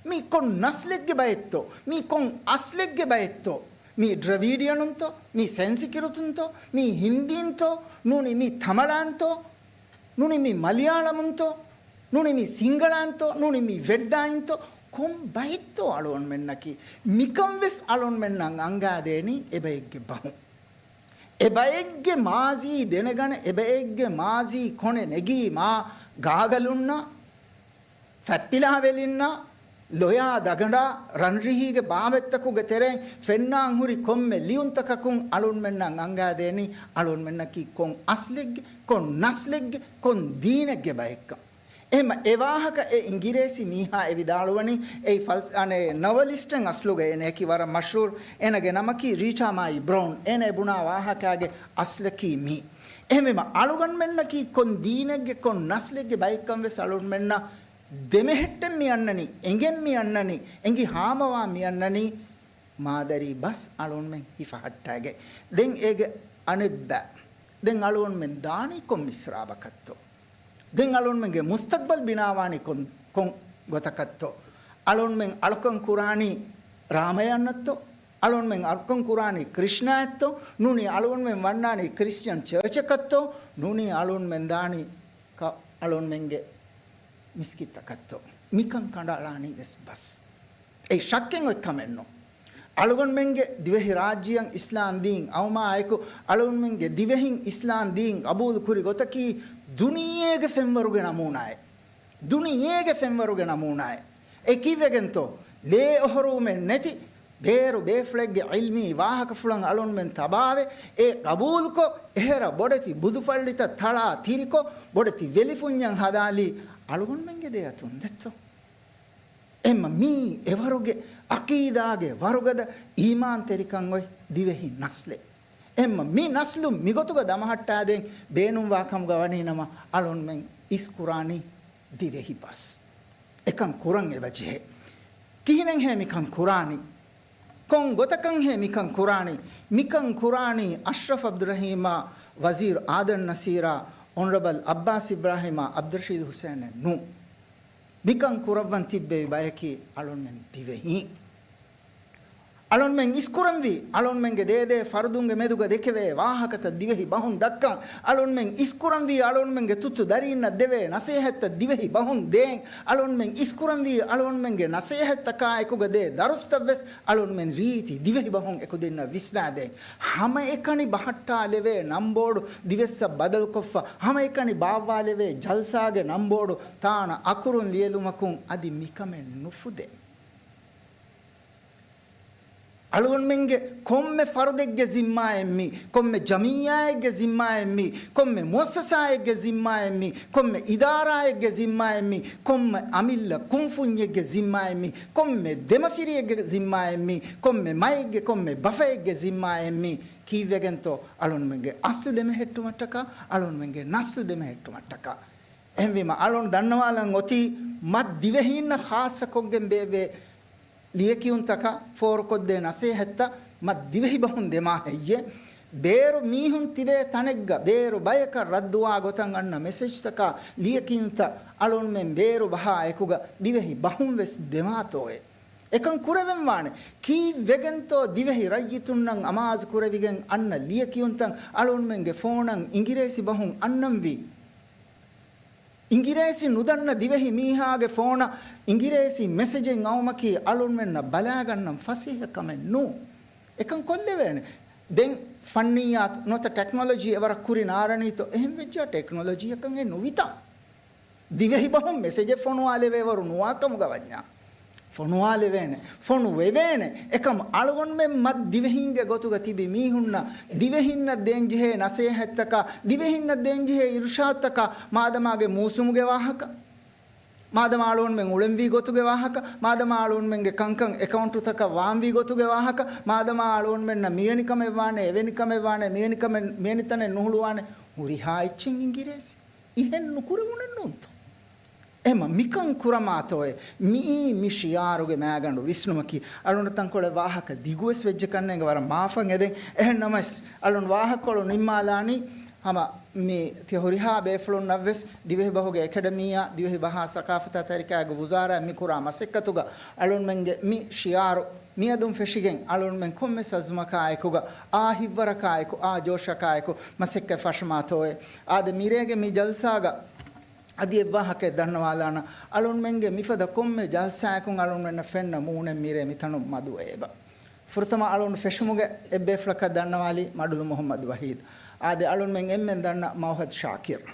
މީ ކޮން ނަސްލެއްގެ ބައެއްތޯ؟ މީ ކޮން އަސްލެއްގެ ބައެއްތޯ؟ މީ ޑްރަވީޑިއަނުންތޯ؟ މީ ސެންސިކިރިތުންތޯ؟ މީ ހިންދީންތޯ؟ ނޫނީ މީ ތަމަޅާންތޯ؟ ނޫނީ މީ މަލިޔާޅަމުންތޯ؟ ނޫނީ މީ ސިންގަޅާންތޯ؟ ނޫނީ މީ ވެއްޑާއިންތޯ؟ ކޮން ބައެއްތޯ އަޅުގަނޑުމެންނަކީ؟ މިކަން ވެސް އަޅުގަނޑުމެންނަށް އަންގާދޭނީ އެބައެއްގެ ބަހުން. އެބައެއްގެ މާޒީ ދެނެގަނެ، އެބައެއްގެ މާޒީ ކޮނެ ނެގީމާ، ގާގަލުންނާ، ފަތްޕިލާވެލިންނާ، ލޮޔާ ދަގަނޑާ ރަންރިހީގެ ބާވަތްތަކުގެ ތެރެއިން ފެންނާން ހުރި ކޮންމެ ލިޔުންތަކަކުން އަޅުންމެންނަށް އަންގާދޭނީ އަޅުންމެންނަކީ ކޮން އަސްލެއްގެ، ކޮން ނަސްލެއްގެ، ކޮން ދީނެއްގެ ބައެއްކަން. އެހެމަ އެ ވާހަކަ އެ އިނގިރޭސި މީހާ އެ ވިދާޅުވަނީ އެއީ ފަލްސް-، އަނެ، ނަވަލިސްޓެއް އަސްލުގަ އޭނައަކީ ވަރަށް މަޝްހޫރު. އޭނަގެ ނަމަކީ ރީޓާ މާއި ބްރައުން. އޭނަ އެ ބުނާ ވާހަކާގެ އަސްލަކީ މީ. އެހެންވީމަ އަޅުގަނޑުމެންނަކީ ކޮން ދީނެއްގެ ކޮން ނަސްލެއްގެ ބައެއްކަން ވެސް އަޅުގަނޑުމެންނަށް ދެމެހެއްޓެން މި އަންނަނީ، އެނގެން މި އަންނަނީ، އެނގި ހާމަވާ މި އަންނަނީ މާދަރީ ބަސް އަޅުގަނޑުމެން ހިފަހައްޓާގެން. ދެން އޭގެ އަނެއްބަ. ދެން އަޅުގަނޑުމެން ދާނީ ކޮން މިސްރާބަކަށްތޯ؟ ދެން އަޅުންމެންގެ މުސްތަގްބަލް ބިނާވާނީ ކޮން، ކޮން ގޮތަކަށްތޯ؟ އަޅުންމެން އަޅުކަން ކުރާނީ ރާމަޔަންނަށްތޯ؟ އަޅުންމެން އަޅުކަން ކުރާނީ ކްރިޝްނާއަށްތޯ؟ ނޫނީ އަޅުންމެން ވަންނާނީ ކްރިސްޗަން ޗާޗަކަށްތޯ؟ ނޫނީ އަޅުންމެން ދާނީ ކަ-، އަޅުންމެންގެ މިސްކިތްތަކަށްތޯ؟ މިކަން ކަނޑައަޅާނީ ވެސް ބަސް. އެއީ ޝައްކެއް އޮތް ކަމެއްނު. އަޅުގަނޑުމެންގެ ދިވެހި ރާއްޖެއަށް އިސްލާމް ދީން އައުމާއެކު، އަޅުގަނޑުމެންގެ ދިވެހިން އިސްލާމް ދީން ގަބޫލު ކުރި ގޮތަކީ، ދުނިޔޭގެ ފެންވަރުގެ ނަމޫނާއެއް. ދުނިޔޭގެ ފެންވަރުގެ ނަމޫނާއެއް. އެ ކީއްވެގެންތޯ؟ ލޭ އޮހޮރުވުމެއް ނެތި، ބޭރު ބޭފުޅެއްގެ ޢިލްމީ ވާހަކަފުޅަށް އަޅުންމެން ތަބާވެ، އެ ގަބޫލުކޮށް، އެހެރަ ބޮޑެތި ބުދުފައްޅިތައް ތަޅާ ތިރިކޮށް، ބޮޑެތި ވެލިފުންޏަށް ހަދާލީ، އަޅުގަނޑުމެންގެ ދެ އަތުން ދެއްތޯ؟ އެމަ މީ އެވަރުގެ ޢަޤީދާގެ ވަރުގަދަ އީމާންތެރިކަން އޮތް ދިވެހި ނަސްލެއް. އެމަ މި ނަސްލު މިގޮތުގަ ދަމަހައްޓާދޭން ބޭނުންވާ ކަމުގަ ވަނީނަމަ، އަޅުންމެން އިސްކުރާނީ ދިވެހި ބަސް. އެކަން ކުރަން އެބަޖެހޭ. ކިހިނެއްހޭ މިކަން ކުރާނީ؟ ކޮން ގޮތަކަށްހޭ މިކަން ކުރާނީ؟ މިކަން ކުރާނީ އަޝްރަފް ޢަބްދުއްރަޙީމާ، ވަޒީރު އާދަމް ނަސީރާ، އޮނަރަބަލް ޢައްބާސް އިބްރާހީމާ، ޢަބްދުއްރަޝީދު ޙުސައިނެއް ނޫން. މިކަން ކުރައްވަން ތިއްބެވި ބަޔަކީ އަޅުންމެން ދިވެހީން. އަޅުންމެން އިސްކުރަންވީ، އަޅުންމެންގެ ދޭދޭ ފަރުދުންގެ މެދުގަ ދެކެވޭ ވާހަކަތައް ދިވެހި ބަހުން ދައްކަން. އަޅުންމެން އިސްކުރަންވީ، އަޅުންމެންގެ ތުއްތު ދަރީންނަށް ދެވޭ ނަސޭހަތްތައް ދިވެހި ބަހުން ދޭން. އަޅުންމެން އިސްކުރަންވީ، އަޅުންމެންގެ ނަސޭހަތްތަކާއެކުގަ ދޭ ދަރުސްތައްވެސް އަޅުންމެން ރީތި ދިވެހި ބަހުން އެކުދިންނަށް ވިސްނާދޭން. ހަމައެކަނި ބަހައްޓާލެވޭ ނަންބޯޑު ދިވެއްސަށް ބަދަލުކޮށްފަ، ހަމައެކަނި ބާއްވާލެވޭ ޖަލްސާގެ ނަންބޯޑު ތާނަ އަކުރުން ލިޔެލުމަކުން އަދި މިކަމެއް ނުފުދޭ. އަޅުގަނޑުމެންގެ ކޮންމެ ފަރުދެއްގެ ޒިންމާއެއް މީ، ކޮންމެ ޖަމިއްޔާއެއްގެ ޒިންމާއެއް މީ، ކޮންމެ މުއައްސަސާއެއްގެ ޒިންމާއެއް މީ، ކޮންމެ އިދާރާއެއްގެ ޒިންމާއެއް މީ، ކޮންމެ އަމިއްލަ ކުންފުންޏެއްގެ ޒިންމާއެއް މީ، ކޮންމެ ދެމަފިރިއެއްގެ ޒިންމާއެއް މީ، ކޮންމެ މައެއްގެ، ކޮންމެ ބަފައެއްގެ ޒިންމާއެއް މީ. ކީއްވެގެންތޯ؟ އަޅުންމެންގެ އަސްލު ދެމެހެއްޓުމަށްޓަކާ، އަޅުންމެންގެ ނަސްލު ދެމެހެއްޓުމަށްޓަކާ. އެހެންވީމަ، އަޅުން ދަންނަވާލަން އޮތީ މަ ދިވެހީންނަށް ޚާއްޞަކޮށްގެން ބޭއްވޭ ލިޔެކިޔުންތަކަށް ފޯރުކޮށްދޭ ނަސޭހަތްތައް މަ ދިވެހި ބަހުން ދެމާ ހެއްޔޭ؟ ބޭރު މީހުން ތިބޭ ތަނެއްގަ ބޭރު ބަޔަކަށް ރައްދުވާ ގޮތަށް އަންނަ މެސެޖްތަކާ ލިޔެކިޔުންތައް އަޅުންމެން ބޭރު ބަހާ އެކުގަ ދިވެހި ބަހުން ވެސް ދެމާތޯއޭ؟ އެކަން ކުރެވެންވާނެ. ކީއްވެގެންތޯ ދިވެހި ރައްޔިތުންނަށް އަމާޒު ކުރެވިގެން އަންނަ ލިޔެކިޔުންތައް އަޅުންމެންގެ ފޯނަށް އިނގިރޭސި ބަހުން އަންނަންވީ؟ އިނގިރޭސި ނުދަންނަ ދިވެހި މީހާގެ ފޯނަށް އިނގިރޭސި މެސެޖެއް އައުމަކީ އަޅުންމެންނަށް ބަލާގަންނަން ފަސޭހަ ކަމެއް ނޫން. އެކަން ކޮށްލެވޭނެ. ދެން ފަންނިއްޔާތު ނުވަތަ ޓެކްނޮލޮޖީ އެވަރަށް ކުރިން އާރަނީތޯ؟ އެހެން ވެއްޖާ ޓެކްނޮލޮޖީއަކަށް އެ ނުވިތާ. ދިވެހި ބަހުން މެސެޖެއް ފޮނުވާލެވޭވަރު ނުވާ ކަމުގަ ވަންޏާ. ފޮނުވާލެވޭނެ. ފޮނުވެވޭނެ. އެކަމް އަޅުގަނޑުމެން މަ ދިވެހީންގެ ގޮތުގަ ތިބި މީހުންނަށް ދިވެހިންނަށް ދޭންޖެހޭ ނަސޭހަތްތަކާ، ދިވެހިންނަށް ދޭންޖެހޭ އިރުޝާދުތަކާ، މާދަމާގެ މޫސުމުގެ ވާހަކަ، މާދަމާ އަޅުގަނޑުމެން އުޅެންވީ ގޮތުގެ ވާހަކަ، މާދަމާ އަޅުގަނޑުމެންގެ ކަންކަން އެކައުންޓުތަކަށް ވާންވީ ގޮތުގެ ވާހަކަ، މާދަމާ އަޅުގަނޑުމެންނަށް މިވެނި ކަމެއް ވާނެ، އެވެނި ކަމެއް ވާނެ، މިވެނި ކަމެއް، މިވެނި ތަނެއް ނުހުޅުވާނެ، ހުރިހާ އެއްޗެއް އިނގިރޭސި. އިހެން ނުކުރެވުނެއް ނޫންތޯ؟ އެމަ މިކަން ކުރަމާތޯއޭ؟ މިއީ މި ޝިއާރުގެ މައިގަނޑު ވިސްނުމަކީ. އަޅުގަނޑު ތަންކޮޅެއް ވާހަކަ ދިގުވެސް ވެއްޖެ ކަންނޭނގެ ވަރަށް މާފަށް އެދެން. އެހެން ނަމަވެސް، އަޅުން ވާހަކަކޮޅު ނިންމާލާނީ ހަމަ މި ތި ހުރިހާ ބޭފުޅުންނަށްވެސް ދިވެހިބަހުގެ އެކަޑަމީއާ ދިވެހި ބަހާ ސަޤާފަތާ ތަރިކާގެ ވުޒާރާ މި ކުރާ މަސައްކަތުގަ އަޅުންމެންގެ މި ޝިއާރު މިއަދުން ފެށިގެން އަޅުންމެން ކޮންމެސް އަޒުމަކާއެކުގަ އާ ހިތްވަރަކާއެކު އާ ޖޯޝަކާއެކު މަސައްކަތް ފަށަމާތޯއޭ؟ އާދެ، މިރޭގެ މި ޖަލްސާގަ އަދި އެއްވާހަކައެއް ދަންނަވާލާނަން. އަޅުންމެންގެ މިފަދަ ކޮންމެ ޖަލްސާއަކުން އަޅުންމެންނަށް ފެންނަ މޫނެއް މިރޭ މިތަނުން މަދުވެ އެބަ. ފުރަތަމަ އަޅުން ފެށުމުގެ އެއްބޭފުޅަކަށް ދަންނަވާލީ މަޑުލު މުޙައްމަދު ވަޙީދު. އާދެ، އަޅުންމެން އެންމެން ދަންނަ މައުހަދު ޝާކިރު.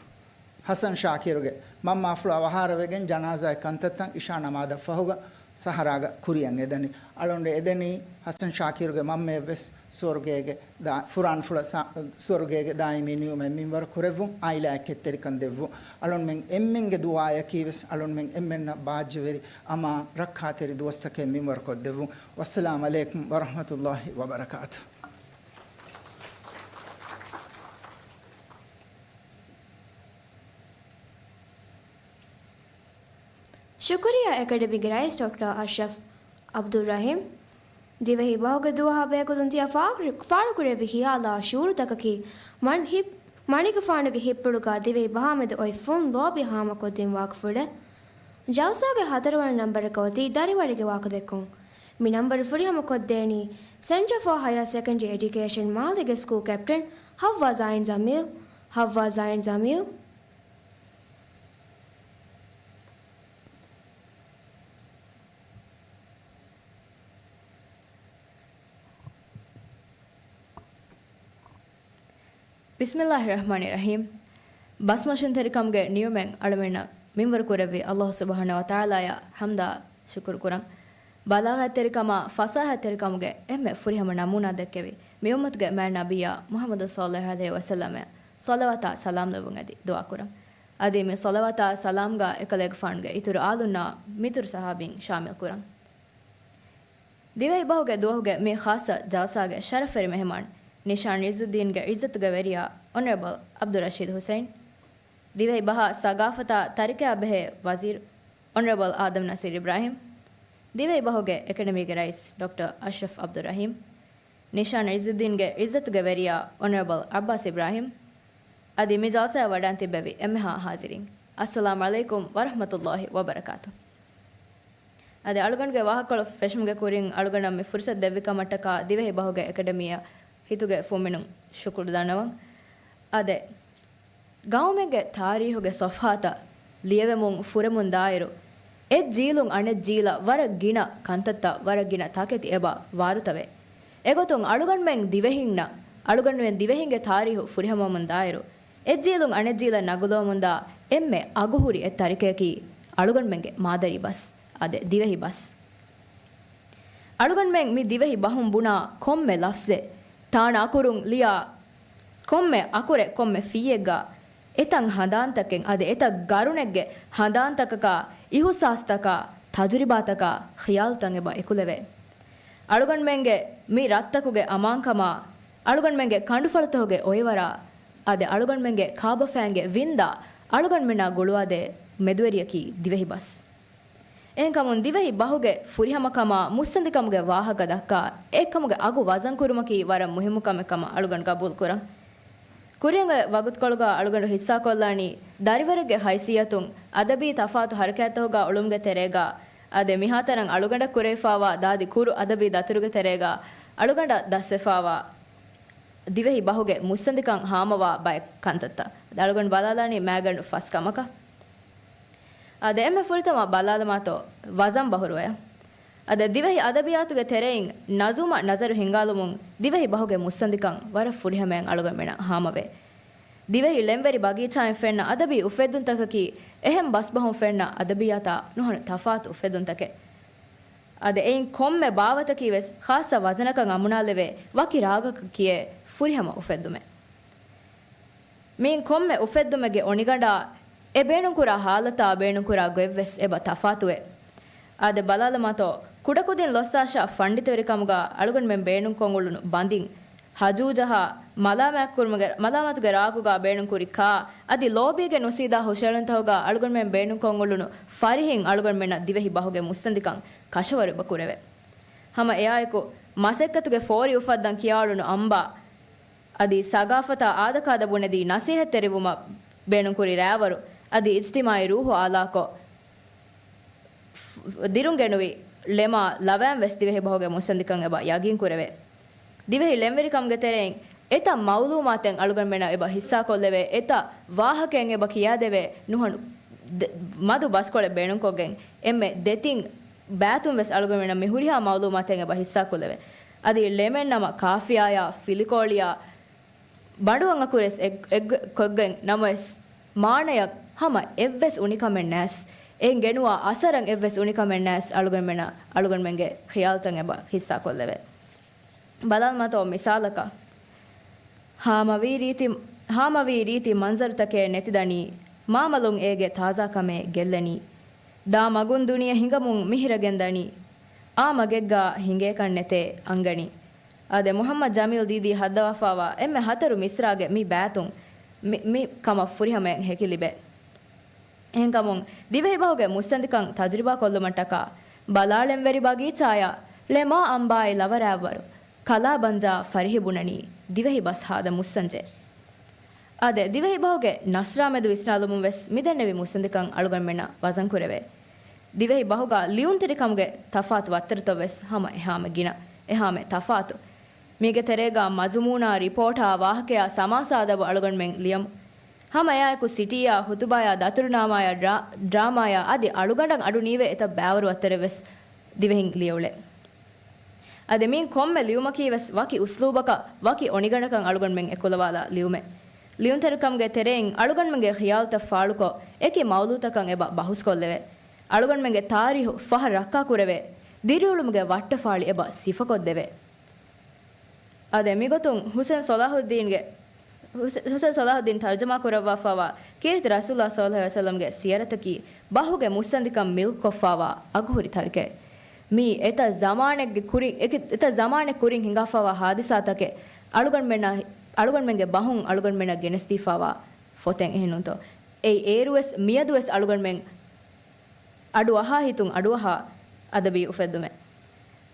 ޙަސަން ޝާކިރުގެ މަންމާފުޅާ އަވަހާރަވެގެން ޖަނާޒާއެއް ކަންތައްތައް އިޝާ ނަމާދަށް ފަހުގަ ސަހަރާގަ ކުރިއަށް އެދަނީ. އަޅުގަނޑު އެދެނީ ޙަސަން ޝާކިރުގެ މަންމައަށްވެސް ސުވަރުގޭގެ ދާ-، ފުރާނަފުޅަށް ސާ-، ސުވަރުގޭގެ ދާއިމީ ނިޢުމަތް މިންވަރު ކުރެއްވުން، އާއިލާއަށް ކެތްތެރިކަން ދެއްވުން. އަޅުންމެން އެންމެންގެ ދުޢާއަކީވެސް އަޅުންމެން އެންމެންނަށް ބާއްޖަވެރި އަމާން ރައްކާތެރި ދުވަސްތަކެއް މިންވަރުކޮށްދެއްވުން. ވައްސަލާމް ޢަލައިކުމް ވަރަޙްމަތުﷲި ވަބަރަކާތުހު. ޝުކުރިއްޔާ އެކަޑަމީގެ ރައީސް ޑޮކްޓަރ އަޝްރަފް ޢަބްދުއްރަޙީމް. ދިވެހި ބަހުގެ ދުވަހާ ބެހޭގޮތުން ތިޔަ ފާޅު-، ފާޅުކުރެއްވި ޚިޔާލާ ޝުޢޫރުތަކަކީ މަން ހިޕް-، މަނިކުފާނުގެ ހިތްޕުޅުގަ ދިވެހި ބަހާ މެދު އޮތް ފުން ލޯބި ހާމަކޮށްދިން ވާކުފުޅެއް. ޖަލްސާގެ ހަތަރުވަނަ ނަންބަރަކަށް އޮތީ ދަރިވަރެއްގެ ވާހަކަދެއްކުން. މި ނަންބަރު ފުރިހަމަކޮށްދޭނީ ސެންޓަރ ފޯ ހަޔާ ސެކަންޑްރީ އެޑިއުކޭޝަން މާލޭގެ ސްކޫލް ކެޕްޓަން ޙައްވާ ޒައިން ޖަމީލް. ޙައްވާ ޒައިން ޖަމީލް. ބިސްމިﷲިއްރަޙްމާނިއްރަޙީމް. ބަސްމޮށިންތެރިކަމުގެ ނިޢުމަތް އަޅަމެންނަށް މިންވަރު ކުރެއްވި ﷲ ސުބްޙާނަހޫ ވަތަޢާލާއަށް ޙަމްދާ ޝުކުރު ކުރަން. ބަލާޣަތްތެރިކަމާ ފަޞާޙަތްތެރިކަމުގެ އެންމެ ފުރިހަމަ ނަމޫނާ ދެއްކެވި، މި އުއްމަތުގެ މާތް ނަބިއްޔާ މުޙައްމަދު ޞައްލަﷲު ޢަލައިހި ވަސައްލަމަށް ޞަލަވާތާ ސަލާމް ލެއްވުން އެދި ދުޢާ ކުރަން. އަދި މި ޞަލަވާތާ ސަލާމްގަ އެކަލޭގެފާނުގެ އިތުރު އާލުންނާ މިތުރު ޞަޙާބީން ޝާމިލް ކުރަން. ދިވެހި ބަހުގެ ދުވަހުގެ މި ޚާއްޞަ ޖަލްސާގެ ޝަރަފްވެރި މެހެމާން، ނިޝާން ޢިއްޒުއްދީންގެ ޢިއްޒަތުގެ ވެރިޔާ އޮނަރަބަލް ޢަބްދުއްރަޝީދު ޙުސައިން، ދިވެހި ބަހާ ސަގާފަތާ ތަރިކަޔާ ބެހޭ ވަޒީރު އޮނަރަބަލް އާދަމް ނަސީރު އިބްރާހީމް، ދިވެހި ބަހުގެ އެކަޑަމީގެ ރައީސް ޑޮކްޓަރ އަޝްރަފް ޢަބްދުއްރަޙީމް، ނިޝާން ޢިއްޒުއްދީންގެ ޢިއްޒަތުގެ ވެރިޔާ އޮނަރަބަލް ޢައްބާސް އިބްރާހީމް، އަދި މި ޖަލްސާއަށް ވަޑައިން ތިއްބެވި އެންމެހާ ޙާޟިރީން، އައްސަލާމް ޢަލައިކުމް ވަރަޙްމަތުﷲި ވަބަރަކާތުހު. އަދި އަޅުގަނޑުގެ ވާހަކަކޮޅު ފެށުމުގެ ކުރިން އަޅުގަނޑަށް މި ފުރުޞަތު ދެއްވި ކަމަށްޓަކާ ދިވެހި ބަހުގެ އެކަޑަމީއަށް ހިތުގެ ފުންމިނުން ޝުކުރު ދަންނަވަން. އާދެ، ގައުމެއްގެ ތާރީހުގެ ޞަފްޙާތައް ލިޔެވެމުން ފުރެމުން ދާއިރު، އެއް ޖީލުން އަނެއް ޖީލަށް ވަރަށް ގިނަ ކަންތައްތައް، ވަރަށް ގިނަ ތަކެތި އެބަ ވާރުތަވޭ. އެގޮތުން އަޅުގަނޑުމެން ދިވެހިންނަށް، އަޅުގަނޑުމެން ދިވެހިންގެ ތާރީހު ފުރިހަމަވަމުން ދާއިރު، އެއް ޖީލުން އަނެއް ޖީލަށް ނަގުލުވަމުންދާ އެންމެ އަގުހުރި އެއް ތަރިކަޔަކީ އަޅުގަނޑުމެންގެ މާދަރީ ބަސް، އާދެ، ދިވެހި ބަސް. އަޅުގަނޑުމެން މި ދިވެހި ބަހުން ބުނާ ކޮންމެ ލަފްޒެއް، ތާނަ އަކުރުން ލިޔާ ކޮންމެ އަކުރެއް، ކޮންމެ ފިއްޔެއްގަ އެތައް ހަނދާންތަކެއް އަދި އެތައް ގަރުނެއްގެ ހަނދާންތަކަކާ، އިހުސާސްތަކާ، ތަޖުރިބާތަކާ، ޚިޔާލުތައް އެބަ އެކުލެވޭ. އަޅުގަނޑުމެންގެ މި ރަށްތަކުގެ އަމާންކަމާ، އަޅުގަނޑުމެންގެ ކަނޑުފަޅުތަކުގެ އޮއިވަރާ، އަދި އަޅުގަނޑުމެންގެ ކާބަފައިންގެ ވިންދާ، އަޅުގަނޑުމެންނާ ގުޅުވާދޭ މެދުވެރިޔަކީ ދިވެހި ބަސް. އެހެންކަމުން ދިވެހި ބަހުގެ ފުރިހަމަކަމާ މުއްސަނދިކަމުގެ ވާހަކަ ދައްކާ އެކަމުގެ އަގު ވަޒަން ކުރުމަކީ ވަރަށް މުހިއްމު ކަމެއް ކަމަށް އަޅުގަނޑު ގަބޫލު ކުރަން. ކުރިއަށް އޮތް ވަގުތުކޮޅުގަ އަޅުގަނޑު ހިއްސާކޮށްލާނީ، ދަރިވަރެއްގެ ހައިސިއްޔަތުން އަދަބީ ތަފާތު ހަރަކާތްތަކުގަ އުޅުމުގެ ތެރޭގަ، އަދި މިހާތަނަށް އަޅުގަނޑަށް ކުރެވިފާވާ ދާދި ކުރު އަދަބީ ދަތުރުގެ ތެރޭގަ އަޅުގަނޑަށް ދަސްވެފާވާ ދިވެހި ބަހުގެ މުއްސަނދިކަން ހާމަވާ ބައެއް ކަންތައްތައް. އަޅުގަނޑު ބަލާލާނީ މައިގަނޑު ފަސް ކަމަކަށް. އާދެ، އެންމެ ފުރަތަމަ ބަލާލަމާތޯ ވަޒަން ބަހުރުވަޔަށް. އާދެ، ދިވެހި އަދަބިއްޔާތުގެ ތެރެއިން ނަޒުމަށް ނަޒަރު ހިންގާލުމުން ދިވެހި ބަހުގެ މުއްސަނދިކަން ވަރަށް ފުރިހަމައިން އަޅުގަނޑުމެންނަށް ހާމަވޭ. ދިވެހި ޅެންވެރި ބަގީޗާއިން ފެންނަ އަދަބީ އުފެއްދުންތަކަކީ އެހެން ބަސްބަހުން ފެންނަ އަދަބިއްޔާތާ ނުހަނު ތަފާތު އުފެއްދުންތަކެއް. އަދި އެއިން ކޮންމެ ބާވަތަކީ ވެސް ޚާއްޞަ ވަޒަނަކަށް އަމުނާލެވޭ ވަކި ރާގަކަށް ކިޔޭ ފުރިހަމަ އުފެއްދުމެއް. މިއިން ކޮންމެ އުފެއްދުމެއްގެ އޮނިގަނޑާ އެ ބޭނުންކުރާ ހާލަތާ ބޭނުންކުރާ ގޮތްވެސް އެބަ ތަފާތުވޭ. އާދެ، ބަލާލަމާތޯ، ކުޑަކުދިން ލޮއްސާށާ ފަންޑިތަވެރިކަމުގަ އަޅުގަނޑުމެން ބޭނުންކޮށް އުޅުނު ބަނދިން، ހަޖޫޖަހާ، މަލާމާތްކުރުމުގެ، މަލާމާތުގެ ރާގުގަ ބޭނުންކުރި ކާ، އަދި ލޯބީގެ ނުސީދާ ހުށައެޅުންތަކުގަ އަޅުގަނޑުމެން ބޭނުންކޮށް އުޅުނު ފަރިހިން އަޅުގަނޑުމެންނަށް ދިވެހި ބަހުގެ މުއްސަނދިކަން ކަށަވަރު އެބަ ކުރެވޭ. ހަމަ އެއާއެކު، މަސައްކަތުގެ ފޯރި އުފައްދަން ކިޔާއުޅުނު އަނބާ، އަދި ސަގާފަތާ އާދަކާދަ ބުނެދީ ނަސޭހަތްތެރިވުމަށް ބޭނުންކުރި ރައިވަރު، އަދި އިޖްތިމާޢީ ރޫޙު އާލާކޮށް، ފް-، ދިރުންގެނުވި ޅެމާ ލަވައިން ވެސް ދިވެހި ބަހުގެ މުއްސަނދިކަން އެބަ ޔަގީން ކުރެވޭ. ދިވެހި ޅެންވެރިކަމުގެ ތެރެއިން އެތައް މައުލޫމާތެއް އަޅުގަނޑުމެންނަށް އެބަ ހިއްސާކޮށްލެވޭ، އެތައް ވާހަކައެއް އެބަ ކިޔާދެވޭ، ނުހަނު ދެ-، މަދު ބަސްކޮޅެއް ބޭނުންކޮށްގެން އެންމެ ދެތިން ބާތުން ވެސް އަޅުގަނޑުމެންނަށް މި ހުރިހާ މައުލޫމާތެއް އެބަ ހިއްސާކޮށްލެވޭ. އަދި ޅެމެއް ނަމަ ކާފިޔާޔާ، ފިލިކޯޅިޔާ، ބަނޑުއަށް އަކުރެސް އެއް-، އެއް-، ކޮށްގެން ނަމަވެސް، މާނަޔަށް ހަމަ އެއްވެސް އުނިކަމެއް ނައަސް، އެއިން ގެނުވާ އަސަރަށް އެއްވެސް އުނިކަމެއް ނައިސް އަޅުގަނޑުމެންނަށް އަޅުގަނޑުމެންގެ ޚިޔާލުތައް އެބަ ހިއްސާކޮށްލެވޭ. ބަލާލަމާތޯ މިސާލަކަށް، ހާމަވީ ރީތި، ހާމަވީ ރީތި މަންޒަރުތަކެއް ނެތިދަނީ، މާމަލުން އޭގެ ތާޒާކަމެއް ގެއްލެނީ. ދާ މަގުން ދުނިޔެ ހިނގަމުން މިހިރަ ގެންދަނީ، އާ މަގެއްގާ ހިނގޭކަށް ނެތޭ އަންގަނީ. އާދެ، މުޙައްމަދު ޖަމީލް ދީދީ ހައްދަވާފާވާ އެންމެ ހަތަރު މިސްރާގެ މި ބައިތުން މި، މި ކަމަށް ފުރިހަމައެއް ހެކި ލިބޭ. އެހެންކަމުން، ދިވެހި ބަހުގެ މުއްސަނދިކަން ތަޖުރިބާ ކޮށްލުމަށްޓަކާ، ބަލާޅެންވެރި ބަގީޗާޔާ، ޅެމާ އަނބާއި ލަވަރާއްވަރު، ކަލާ ބަންޖާ ފަރިހި ބުނަނީ، ދިވެހި ބަސް ހާދަ މުއްސަންޖެ. އާދެ، ދިވެހި ބަހުގެ ނަސްރާ މެދު ވިސްނާލުމުން ވެސް މިދެންނެވި މުއްސަނދިކަން އަޅުގަނޑުމެންނަށް ވަޒަން ކުރެވޭ. ދިވެހި ބަހުގަ ލިޔުންތެރިކަމުގެ ތަފާތު ވައްތަރުތައް ވެސް ހަމަ އެހާމެ ގިނަ، އެހާމެ ތަފާތު. މީގެ ތެރޭގަ މަޒުމޫނާ، ރިޕޯޓާ، ވާހަކަޔާ، ސަމާސާ އަދަބު އަޅުގަނޑުމެން ލިޔަމު. ހަމަ އެއާއެކު ސިޓީއާ، ޚުތުބާޔާ، ދަތުރުނާމާޔާ، ޑްރާ-، ޑްރާމާޔާ އަދި އަޅުގަނޑަށް އަޑު ނީވޭ އެތައް ބައިވަރު ވައްތަރެއް ވެސް ދިވެހިން ލިޔެއުޅޭ. އަދި މިއިން ކޮންމެ ލިޔުމަކީ ވެސް ވަކި އުސްލޫބަކަށް، ވަކި އޮނިގަނޑަކަށް އަޅުގަނޑުމެން އެކުލަވާލާ ލިޔުމެއް. ލިޔުންތެރިކަމުގެ ތެރެއިން އަޅުގަނޑުމެންގެ ޚިޔާލުތައް ފާޅުކޮށް، އެކި މައުޟޫޢުތަކަށް އެބަ ބަހުސްކޮށްލެވޭ. އަޅުގަނޑުމެންގެ ތާރީޚު ފަހަށް ރައްކާކުރެވޭ، ދިރިއުޅުމުގެ ވައްޓަފާޅި އެބަ ސިފަކޮށްދެވޭ. އާދެ، މިގޮތުން ޙުސެން ޞަލާޙުއްދީންގެ، ޙުސެ-، ޙުސެން ޞަލާޙުއްދީން ތަރްޖަމާ ކުރައްވާފާވާ ކީރިތި ރަސޫލާ ޞައްލަﷲު ޢަލައިހި ވަސައްލަމްގެ ސިޔަރަތަކީ ބަހުގެ މުއްސަނދިކަން މިލްކުކޮށްފާވާ އަގުހުރި ތަރިކައެއް. މީ އެތައް ޒަމާނެއްގެ ކުރިން، އެކި-، އެތައް ޒަމާނެއް ކުރިން ހިނގާފާވާ ޙާދިސާތަކެއް އަޅުގަނޑުމެންނާ، އަޅުގަނޑުމެންގެ ބަހުން އަޅުގަނޑުމެންނަށް ގެނެސްދީފާވާ ފޮތެއް އެހެންނޫންތޯ؟ އެއީ އޭރުވެސް މިއަދުވެސް އަޅުގަނޑުމެން އަޑުއަހާ ހިތުން އަޑުއަހާ އަދަބީ އުފެއްދުމެއް.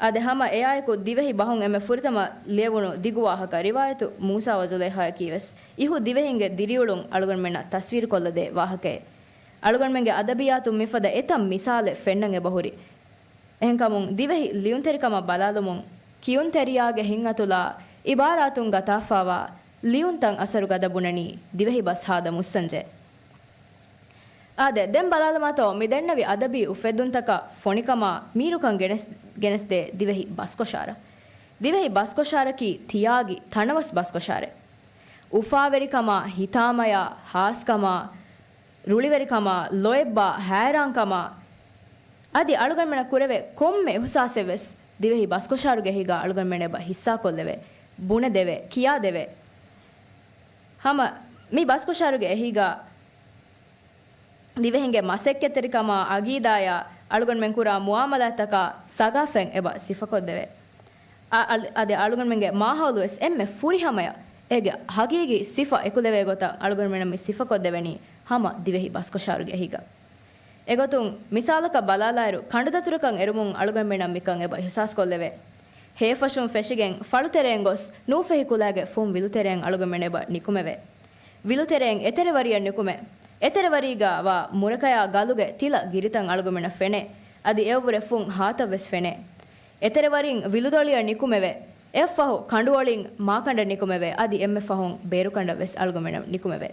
އާދެ، ހަމަ އެއާއެކު ދިވެހި ބަހުން އެންމެ ފުރަތަމަ ލިޔެވުނު ދިގު ވާހަކަ ރިވާޔަތު މޫސާ ވަ ޒުލައިޚާއަކީ ވެސް އިހު ދިވެހިންގެ ދިރިއުޅުން އަޅުގަނޑުމެންނަށް ތަސްވީރުކޮށްލަދޭ ވާހަކައެއް. އަޅުގަނޑުމެންގެ އަދަބިއްޔާތުން މިފަދަ އެތައް މިސާލެއް ފެންނަން އެބަހުރި. އެހެންކަމުން ދިވެހި ލިޔުންތެރިކަމަށް ބަލާލުމުން، ކިޔުންތެރިޔާގެ ހިތްއަތުލާ އިބާރާތުން ގަތާފާވާ ލިޔުންތައް އަސަރު ގަދަ ބުނަނީ ދިވެހި ބަސް ހާދަ މުއްސަންޖެ. އާދެ، ދެން ބަލާލަމާތޯ، މި ދެންނެވި އަދަބީ އުފެއްދުންތަކަށް ފޮނިކަމާ މީރުކަން ގެނެސް، ގެނެސްދޭ ދިވެހި ބަސްކޮށާރަ. ދިވެހި ބަސްކޮށާރަކީ ތިޔާގި ތަނަވަސް ބަސްކޮށާރެއް. އުފާވެރިކަމާ، ހިތާމަޔާ، ހާސްކަމާ، ރުޅިވެރިކަމާ، ލޯތްބާ، ހައިރާންކަމާ، އަދި އަޅުގަނޑުމެންނަށް ކުރެވޭ ކޮންމެ އިހުސާސެއް ވެސް ދިވެހި ބަސްކޮށާރުގެ އެހީގަ އަޅުގަނޑުމެން އެބަ ހިއްސާކޮށްލެވޭ، ބުނެދެވޭ، ކިޔާދެވޭ. ހަމަ މި ބަސްކޮށާރުގެ އެހީގަ ދިވެހިންގެ މަސައްކަތްތެރިކަމާ، އަގީދާޔާ، އަޅުގަނޑުމެން ކުރާ މުއާމަލާތްތަކާ ސަގާފަތް އެބަ ސިފަކޮށްދެވޭ. އަ-، އަލް-، އަދި އަޅުގަނޑުމެންގެ މާހައުލު ވެސް އެންމެ ފުރިހަމަޔަށް އޭގެ ހަގީގީ ސިފަ އެކުލެވޭ ގޮތަށް އަޅުގަނޑުމެންނަށް މި ސިފަކޮށްދެވެނީ ހަމަ ދިވެހި ބަސްކޮށާރުގެ އެހީގަ. އެގޮތުން، މިސާލަކަށް ބަލާލާއިރު، ކަނޑުދަތުރަކަށް އެރުމުން އަޅުގަނޑުމެންނަށް މިކަން އެބަ އިހުސާސްކޮށްލެވޭ. ހޭފަށުން ފެށިގެން ފަޅުތެރެއިން ގޮސް، ނޫފެހި ކުލައިގެ ފުން ވިލުތެރެއިން އަޅުގަނޑުމެން އެބަ ނިކުމެވޭ. ވިލުތެރެއިން އެތެރެވަރިއަށް ނިކުމޭ. އެތެރެވަރީގަ ވާ މުރަކަޔާ ގަލުގެ ތިލަ ގިރިތައް އަޅުގަނޑުމެންނަށް ފެނޭ. އަދި އެއަށްވުރެ ފުން ހާތައް ވެސް ފެނޭ. އެތެރެވަރީން ވިލުދޮޅިއަށް ނިކުމެވޭ. އެއަށްފަހު ކަނޑުއޮޅިން މާކަނޑަށް ނިކުމެވޭ. އަދި އެންމެ ފަހުން ބޭރުކަނޑަށް ވެސް އަޅުގަނޑުމެންނަށް ނިކުމެވޭ.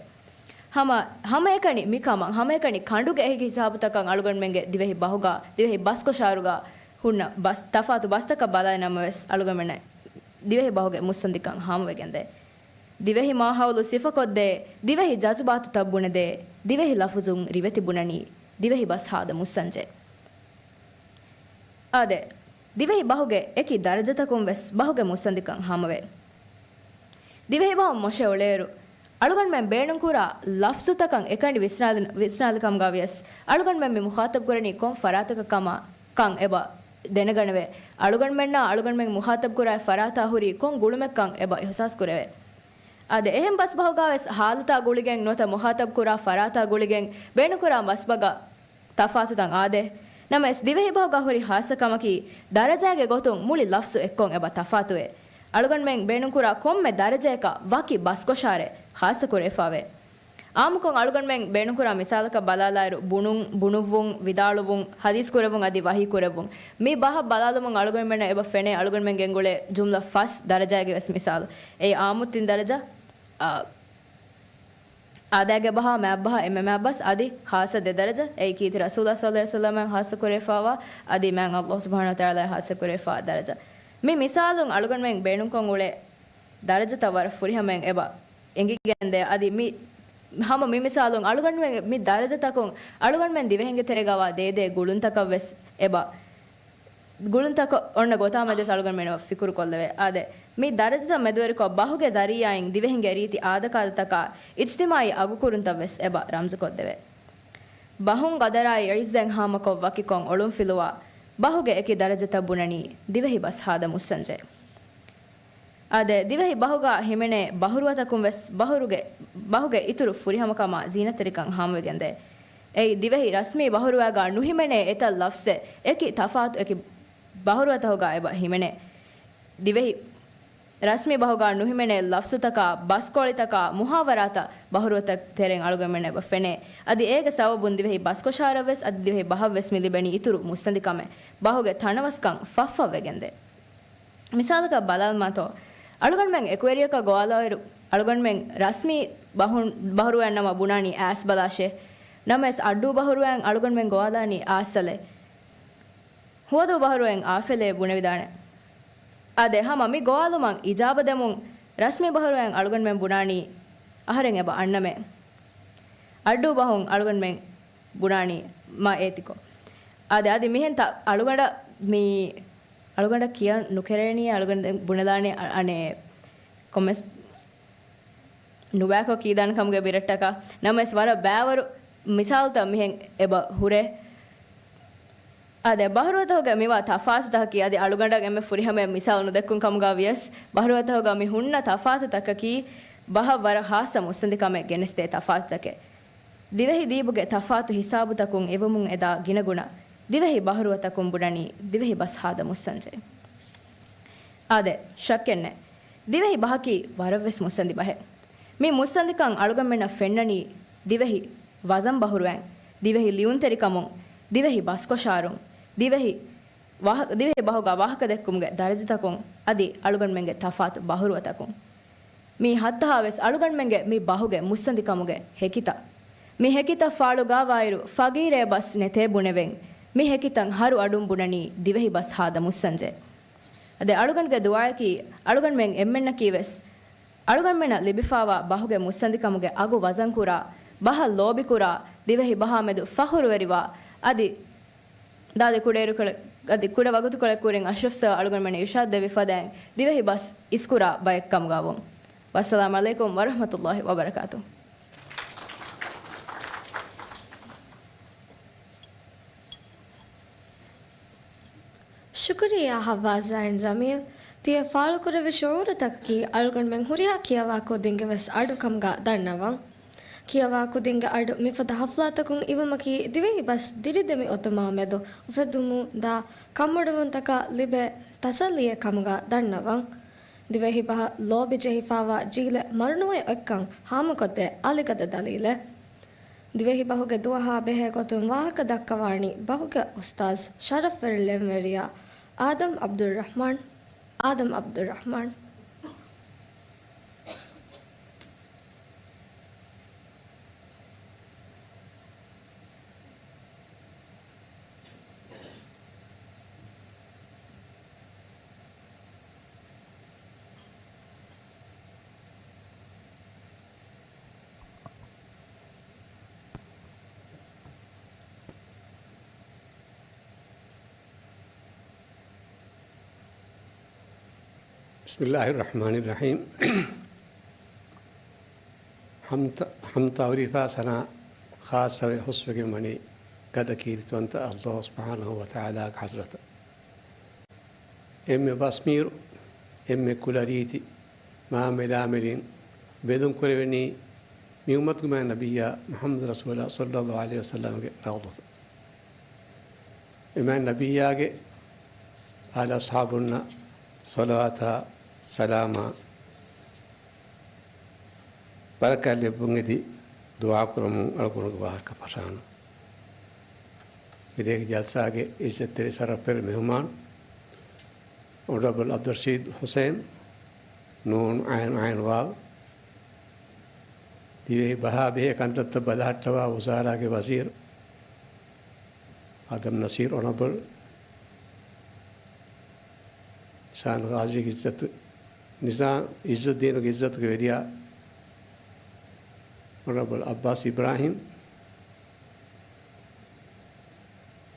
ހަމަ، ހަމައެކަނި މިކަމަށް، ހަމައެކަނި ކަނޑުގެ އެހި ހިސާބުތަކަށް އަޅުގަނޑުމެންގެ ދިވެހި ބަހުގަ، ދިވެހި ބަސްކޮށާރުގަ ހުންނަ ބަސް، ތަފާތު ބަސްތަކަށް ބަލާލި ނަމަވެސް އަޅުގަނޑުމެންނަށް ދިވެހި ބަހުގެ މުއްސަނދިކަން ހާމަވެގެންދޭ. ދިވެހި މާހައުލު ސިފަކޮށްދޭ، ދިވެހި ޖަޒުބާތުތައް ބުނެދޭ، ދިވެހި ލަފުޒުން ރިވެތި ބުނަނީ، ދިވެހި ބަސް ހާދަ މުއްސަންޖެ. އާދެ، ދިވެހި ބަހުގެ އެކި ދަރަޖަތަކުން ވެސް ބަހުގެ މުއްސަނދިކަން ހާމަވޭ. ދިވެހި ބަހުން މޮށެ އުޅޭއިރު، އަޅުގަނޑުމެން ބޭނުންކުރާ ލަފްޒުތަކަށް އެކަނި ވިސްނާލި، ވިސްނާލިކަމުގަ ވިޔަސް، އަޅުގަނޑުމެން މި މުޚާތަބް ކުރަނީ ކޮން ފަރާތަކަށް ކަމަށް ކަން އެބަ ދެނެގަނެވޭ. އަޅުގަނޑުމެންނާ އަޅުގަނޑުމެން މުޚާތަބް ކުރާ ފަރާތާ ހުރީ ކޮން ގުޅުމެއްކަން އެބަ އިހުސާސް ކުރެވޭ. އާދެ، އެހެން ބަސް ބަހުގަ ވެސް ހާލަތާ ގުޅިގެން ނުވަތަ މުޚާތަބް ކުރާ ފަރާތާ ގުޅިގެން ބޭނުންކުރާ ބަސް ބަހަށް ތަފާތުތައް އާދޭ. ނަމަވެސް، ދިވެހި ބަހުގަ ހުރި ހާއްސަ ކަމަކީ، ދަރަޖާގެ ގޮތުން މުޅި ލަފްޒު އެއްކޮށް އެބަ ތަފާތުވޭ. އަޅުގަނޑުމެން ބޭނުންކުރާ ކޮންމެ ދަރަޖައަކަށް ވަކި ބަސްކޮށާރެއް ހާއްސަ ކުރެވިފައިވޭ. އާއްމުކޮށް އަޅުގަނޑުމެން ބޭނުންކުރާ މިސާލަކަށް ބަލާލާއިރު، ބުނުން، ބުނުއްވުން، ވިދާޅުވުން، ޙަދީޘް ކުރެއްވުން އަދި ވަޙީ ކުރެއްވުން. މި ބަހަށް ބަލާލުމުން އަޅުގަނޑުމެންނަށް އެބަ ފެނޭ، އަޅުގަނޑުމެން ގެންގުޅޭ ޖުމްލަ ފަސް ދަރަޖާގެ ވެސް މިސާލު. އެއީ އާއްމު ތިން ދަރަޖަ، އާ، އާދައިގެ ބަހާ، މާތް ބަހާ، އެންމެ މާތް ބަސް، އަދި ޚާއްޞަ ދެ ދަރަޖަ، އެއީ ކީރިތި ރަސޫލާ ޞައްލަﷲު ޢަލައިހި ވަސައްލަމައަށް ޚާއްޞަ ކުރެވިފައިވާ، އަދި މާތް ﷲ ސުބްޙާނަހޫ ވަތަޢާލާއަށް ޚާއްޞަ ކުރެވިފައިވާ ދަރަޖަ. މި މިސާލުން އަޅުގަނޑުމެން ބޭނުންކޮށް އުޅޭ ދަރަޖަތައް ވަރަށް ފުރިހަމައިން އެބަ އެނގިގެންދޭ. އަދި މި ހަމަ މި މިސާލުން އަޅުގަނޑުމެން މި ދަރަޖަތަކުން އަޅުގަނޑުމެން ދިވެހިންގެ ތެރޭގަވާ ދޭދޭ ގުޅުންތަކަށް ވެސް އެބަ ގުޅުންތަކަށް އޮންނަ ގޮތާ މެދުވެސް އަޅުގަނޑުމެން އެބަ ފިކުރު ކޮށްލެވޭ. އާދެ، މި ދަރަޖަތައް މެދުވެރިކޮށް ބަހުގެ ޒަރީއާއިން ދިވެހިންގެ ރީތި އާދަކާދަތަކާ އިޖްތިމާއީ އަގުކުރުންތައް ވެސް އެބަ ރަމްޒުކޮށްދެވޭ. ބަހުން ގަދަރާއި އިއްޒަތް ހާމަކޮށް ވަކިކޮށް އޮޅުންފިލުވާ ބަހުގެ އެކި ދަރަޖަތައް ބުނަނީ ދިވެހި ބަސް ހާދަ މުއްސަންޖެ. އާދެ، ދިވެހި ބަހުގާ ހިމެނޭ ބަހުރުވަތަކުން ވެސް ބަހުރުގެ، ބަހުގެ އިތުރު ފުރިހަމަކަމާ ޒީނަތްތެރިކަން ހާމަވެގެންދޭ. އެއީ، ދިވެހި ރަސްމީ ބަހުރުވައިގާ ނުހިމެނޭ އެތައް ލަފްޒެއް އެކި ތަފާތު އެކި ބަހުރުވަތަކުގާ އެބަ ހިމެނޭ. ދިވެހި ރަސްމީ ބަހުގާ ނުހިމެނޭ ލަފްޒުތަކާ، ބަސްކޮޅިތަކާ، މުހާވަރާތައް ބަހުރުވަތައް ތެރެއިން އަޅުގަނޑުމެންނަށް އެބަ ފެނޭ. އަދި އޭގެ ސަބަބުން ދިވެހި ބަސްކޮށާރަށް ވެސް އަދި ދިވެހި ބަހަށް ވެސް މި ލިބެނީ އިތުރު މުއްސަނދިކަމެއް، ބަހުގެ ތަނަވަސްކަން ފަށްފަށްވެގެންދޭ. މިސާލަކަށް ބަލާލަމާތޯ، އަޅުގަނޑުމެން އެކުވެރިޔަކަށް ގޮވާލާއިރު، އަޅުގަނޑުމެން ރަސްމީ ބަހުން، ބަހުރުވައިން ނަމަ ބުނާނީ އާސް ބަލާށޭ. ނަމަވެސް އައްޑޫ ބަހުރުވައިން އަޅުގަނޑުމެން ގޮވާލާނީ އާސް އަލޭ. ހުވަދޫ ބަހުރުވައިން އާފެލޭ ބުނެވިދާނެ. އާދެ، ހަމަ މި ގޮވާލުމަށް އިޖާބަ ދެމުން ރަސްމީ ބަހުރުވައިން އަޅުގަނޑުމެން ބުނާނީ އަހަރެން އެބަ އަންނަމޭ. އައްޑޫ ބަހުން އަޅުގަނޑުމެން ބުނާނީ މަ އޭތިކޮށް. އާދެ، އަދި މިހެން ތަ-، އަޅުގަނޑަށް މި، އަޅުގަނޑަށް ކިޔަން ނުކެރޭނީ، އަޅުގަނޑު ދެން ބުނެލާނެ އަ-، އަނެއް ކޮމެންޓްސް ނުބައިކޮށް ކީދާނެ ކަމުގެ ބިރައްޓަކަށް. ނަމަވެސް ވަރަށް ބައިވަރު މިސާލުތައް މިހެން އެބަ ހުރޭ. އާދެ، ބަހުރުވަތަކުގެ މިވާ ތަފާތުތަކަކީ އަދި އަޅުގަނޑަށް އެންމެ ފުރިހަމަ މިސާލު ނުދެއްކުން ކަމުގަ ވިޔަސް، ބަހުރުވަތަކުގަ މި ހުންނަ ތަފާތުތަކަކީ ބަހަށް ވަރަށް ޚާއްޞަ މުއްސަނދިކަމެއް ގެނެސްދޭ ތަފާތުތަކެއް. ދިވެހި ދީބުގެ ތަފާތު ހިސާބުތަކުން އިވުމުން އެދާ ގިނަގުނަ ދިވެހި ބަހުރުވަތަކުން ބުނަނީ ދިވެހި ބަސް ހާދަ މުއްސަންޖެ. އާދެ، ޝައްކެއްނެއް. ދިވެހި ބަހަކީ ވަރަށްވެސް މުއްސަނދި ބަހެއް. މި މުއްސަނދިކަން އަޅުގަނޑުމެންނަށް ފެންނަނީ ދިވެހި ވަޒަން ބަހުރުވައިން، ދިވެހި ލިޔުންތެރިކަމުން، ދިވެހި ބަސްކޮށާރުން، ދިވެހި ވާހަ-، ދިވެހި ބަހުގަ ވާހަކަދެއްކުމުގެ ދަރަޖަތަކުން އަދި އަޅުގަނޑުމެންގެ ތަފާތު ބަހުރުވަތަކުން. މީ ހައްތަހާވެސް އަޅުގަނޑުމެންގެ މި ބަހުގެ މުއްސަނދިކަމުގެ ހެކިތައް. މި ހެކިތައް ފާޅުގާވާއިރު، ފަގީރޭ ބަސް ނެތޭ ބުނެވެން، މި ހެކިތައް ހަރު އަޑުން ބުނަނީ ދިވެހި ބަސް ހާދަ މުއްސަންޖެ. އަދި އަޅުގަނޑުގެ ދުޢާއަކީ، އަޅުގަނޑުމެން އެންމެންނަކީވެސް، އަޅުގަނޑުމެންނަށް ލިބިފާވާ ބަހުގެ މުއްސަނދިކަމުގެ އަގު ވަޒަންކުރާ، ބަހަށް ލޯބިކުރާ، ދިވެހި ބަހާމެދު ފަޚުރުވެރިވާ، އަދި ދާދި ކުޑައިރުކޮޅެއް، އަދި ކުޑަ ވަގުތުކޮޅެއް ކުރިން އަޝްރަފް ސާ އަޅުގަނޑުމެންނަށް އިރުޝާދު ދެއްވި ފަދައިން، ދިވެހި ބަސް އިސްކުރާ ބައެއް ކަމުގަ ވުން. ވައްސަލާމް ޢަލައިކުމް ވަރަޙްމަތުﷲި ވަބަރަކާތުހު. ޝުކުރިއްޔާ ޙައްވާޒް ޒައިން ޖަމީލް. ތިޔަ ފާޅުކުރެއްވި ޝުޢޫރުތަކަކީ އަޅުގަނޑުމެން ހުރިހާ ކިޔަވާ ކުދިންގެ ވެސް އަޑު ކަމުގަ ދަންނަވަން. ކިޔަވާ ކުދިންގެ އަޑު މިފަދަ ޙަފްލާތަކުން އިވުމަކީ ދިވެހި ބަސް ދިރިދެމި އޮތުމާ މެދު އުފެދުމުން ދާ ކަންބޮޑުވުންތަކަށް ލިބޭ ތަސައްލީއެއް ކަމުގަ ދަންނަވަން. ދިވެހި ބަހަށް ލޯބި ޖެހިފާވާ ޖީލެއް މަރުނުވެ އޮތްކަން ހާމަކޮށްދޭ އަލިގަދަ ދަލީލެއް. ދިވެހި ބަހުގެ ދުވަހާ ބެހޭ ގޮތުން ވާހަކަ ދައްކަވާނީ ބަހުގެ އުސްތާޛް ޝަރަފްވެރި ޅެންވެރިޔާ އާދަމް ޢަބްދުއްރަޙްމާން. އާދަމް ޢަބްދުއްރަޙްމާން. بسم الله الرحمن الرحيم. ޙަމްދު، ޙަމްދު ތަޢުރީފާ ސަނާ ޚާއްޞަވެ ހުސްވެގެން ވަނީ ގަދަ ކީރިތިވަންތަ ﷲ ސުބްޙާނަހޫ ވަތަޢާލާގެ ޙަޟްރަތަށް. އެންމެ ބަސްމީރު، އެންމެ ކުލަ ރީތި، މާ މެލާމެލިން ބެލުން ކުރެވެނީ މި އުއްމަތުގެ މާތް ނަބިއްޔާ މުޙައްމަދު ރަސޫލާ ޞައްލަﷲު ޢަލައިހި ވަސައްލަމަގެ ރައުޟަތަށް. އެ މާތް ނަބިއްޔާގެ އާލު އަޞްޙާބުންނަށް ޞަލަވާތާ ސަލާމާ ބަރަކާތް ލެއްވުން އެދި ދުޢާ ކުރަމުން އަޅުގަނޑުގެ ވާހަކަ ފަށާނަން. މިރޭގެ ޖަލްސާގެ އިއްޒަތްތެރި ޝަރަފްވެރި މެހުމާން، އޮނަރަބަލް ޢަބްދުއްރަޝީދު ޙުސައިން، ނޫން ޢައިން ޢައިން ވާވް، ދިވެހި ބަހާ ބެހޭ ކަންތައްތައް ބަލަހައްޓަވާ ވުޒާރާގެ ވަޒީރު އާދަމް ނަޞީރު، އޮނަރަބަލް ނިޒާމް ޣާޒީގެ ޢިއްޒަތު، ނިޒާމް ޢިއްޒައްދީނުގެ ޢިއްޒަތުގެ ވެރިޔާ އޮނަރަބަލް އައްބާސް އިބްރާހިމް،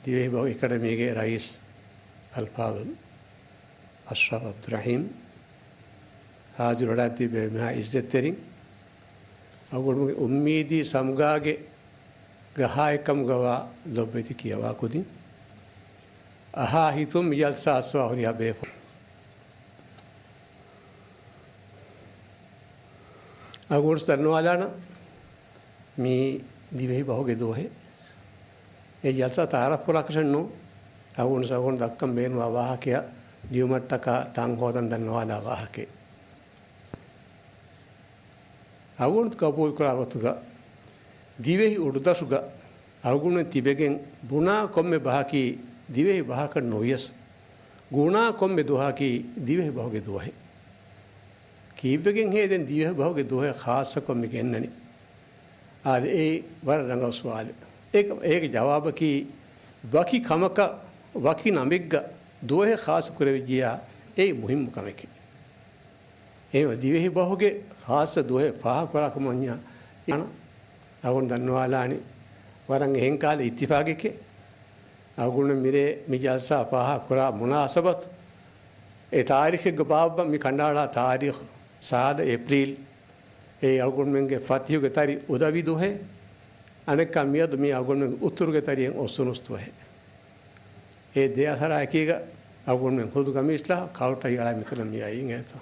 ދިވެހި ބަހު އެކަޑަމީގެ ރައީސް އަލްފާޟިލް އަޝްރަފް އަބްދުއްރަހީމް، ހާޒިރުވެ ވަޑައިގަތް ތިއްބެވި މިހާ އިއްޒަތްތެރިން، އަޅުގަނޑުމެންގެ އުއްމީދީ ސަމުގާގެ ގަހާއެއްކަމުގަވާ ލޮބުވެތި ކިޔަވާ ކުދިން، އަހާ ހިތުން މި ޖަލްސާ އައްސަވާ ހުރިހާ ބޭފުޅުން. އަޅުގަނޑު ދަންނަވާލާނަން، މީ ދިވެހި ބަހުގެ ދުވަހެއް. އެ ޖަލްސާ ތައާރަފް ކުރާކަށެއް ނޫން. އަޅުގަނޑު އަޅުގަނޑު ދައްކަން ބޭނުންވާ ވާހަކައަށް ދިއުމަށްޓަކާ ތަން ހޯދަން ދަންނަވާލާ ވާހަކައެއް. އަޅުގަނޑު ގަބޫލުކުރާ ގޮތުގަ ދިވެހި އުޑުދަށުގަ އަޅުގަނޑުމެން ތިބެގެން ބުނާ ކޮންމެ ބަހަކީ ދިވެހި ބަހަކަށް ނުވިޔަސް، ގުނާ ކޮންމެ ދުވަހަކީ ދިވެހި ބަހުގެ ދުވަހެއް. ކީއްވެގެންހޭ ދެން ދިވެހި ބަހުގެ ދުވަހެއް ޚާއްޞަކޮށް މި ގެންނަނީ؟ އާދެ، އެއީ ވަރަށް ރަނގަޅު ސުވާލެއް. އޭގެ، އޭގެ ޖަވާބަކީ، ވަކި ކަމަކަށް ވަކި ނަމެއްގަ ދުވަހެއް ޚާއްޞަ ކުރެވިއްޖިއްޔާ، އެއީ މުހިއްމު ކަމެކޭ. އެހެންވެ، ދިވެހި ބަހުގެ ޚާއްޞަ ދުވަހެއް ފާހަގަކުރާކަމަށް ވަންޏާ، އަޅުގަނޑު ދަންނަވާލާނީ ވަރަށް އެހެން ކަހަލަ އިއްތިފާގެކޭ. އަޅުގަނޑު މިރޭ މި ޖަލްސާ ފާހަގަކުރާ މުނާސަބަތު، އެ ތާރީޚެއްގެ ބާއްވަން މި ކަނޑައަޅާ ތާރީޚު ސާދަ އޭޕްރީލް، އެއީ އަޅުގަނޑުމެންގެ ފަތިހުގެ ތަރި އުދަވި ދުވަހެއް، އަނެއްކާ މިއަދު މީ އަޅުގަނޑުމެންގެ އުތުރުގެ ތަރިއަށް އޮއްސުނުސް ދުވަހެއް. އެ ދެ އަސަރާ އެކީގަ އަޅުގަނޑުމެން ހުދު ގަމީސްލާ ކަޅު ޓައި އަޅާ މިތަނަށް މި އައީ އިނގޭތޯ.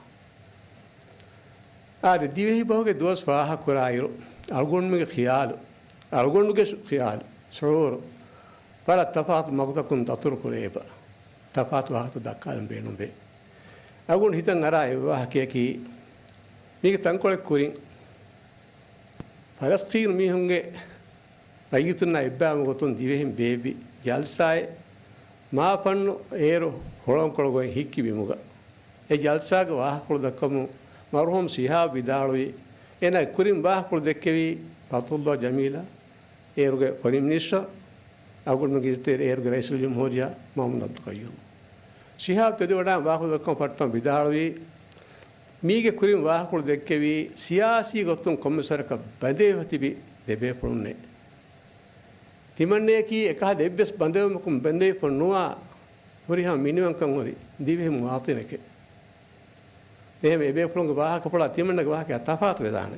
އާދެ، ދިވެހި ބަހުގެ ދުވަސް ފާހަގަކުރާއިރު، އަޅުގަނޑުމެންގެ ޚިޔާލު، އަޅުގަނޑުގެ ޝު-، ޚިޔާލު، ޝުޢޫރު، ވަރަށް ތަފާތު މަގުތަކުން ދަތުރު ކުރެވޭބަ، ތަފާތު ވާހަކަ ދައްކާލަން ބޭނުންވޭ. އަޅުގަނޑު ހިތަށް އަރާ އެއް ވާހަކަޔަކީ، މީގެ ތަންކޮޅެއް ކުރިން، ފަލަސްތީނު މީހުންގެ ރައްޔިތުންނާ އެއްބައިވުމުގެ ގޮތުން ދިވެހިން ބޭއްވި ޖަލްސާއެއް މާފަންނު އޭރު ހުޅަނގުކޮޅުގައި ހިއްކި ބިމުގަ. އެ ޖަލްސާގެ ވާހަކަފުޅު ދައްކަމުން މަރުޙޫމް ޝިހާބް ވިދާޅުވީ، އޭނާގެ ކުރިން ވާހަކަފުޅު ދެއްކެވީ ފަތުޙުﷲ ޖަމީލާ، އޭރުގެ ފޮރިން މިނިސްޓަރ، އަޅުގަނޑުމެންގެ އިޖްތިހާދުގެ ރައީސުލްޖުމްހޫރިއްޔާ މައުމޫން ޢަބްދުލް ޤައްޔޫމް. ޝިހާބް ތެދުވެވަޑައި ވާހަކަފުޅު ދައްކަމުން ފައްޓަމުން ވިދާޅުވީ، މީގެ ކުރިން ވާހަކަފުޅު ދެއްކެވީ، ސިޔާސީ ގޮތުން ކޮންމެސް ވަރަކަށް ބަނދެވިފަ ތިބި ދެބޭފުޅުންނޭ. ތިމަންނަޔަކީ އެކަހަލަ އެއްވެސް ބަނދެވުމަކުން ބަނދެވިފަ ނުވާ ހުރިހާ މިނިވަންކަން ހުރި ދިވެހި މުވާޠިނެކޭ. އެހެން އެބޭފުޅުންގެ ވާހަކަފުޅާ ތިމަންނަގެ ވާހަކަ ތަފާތު ވެދާނެ.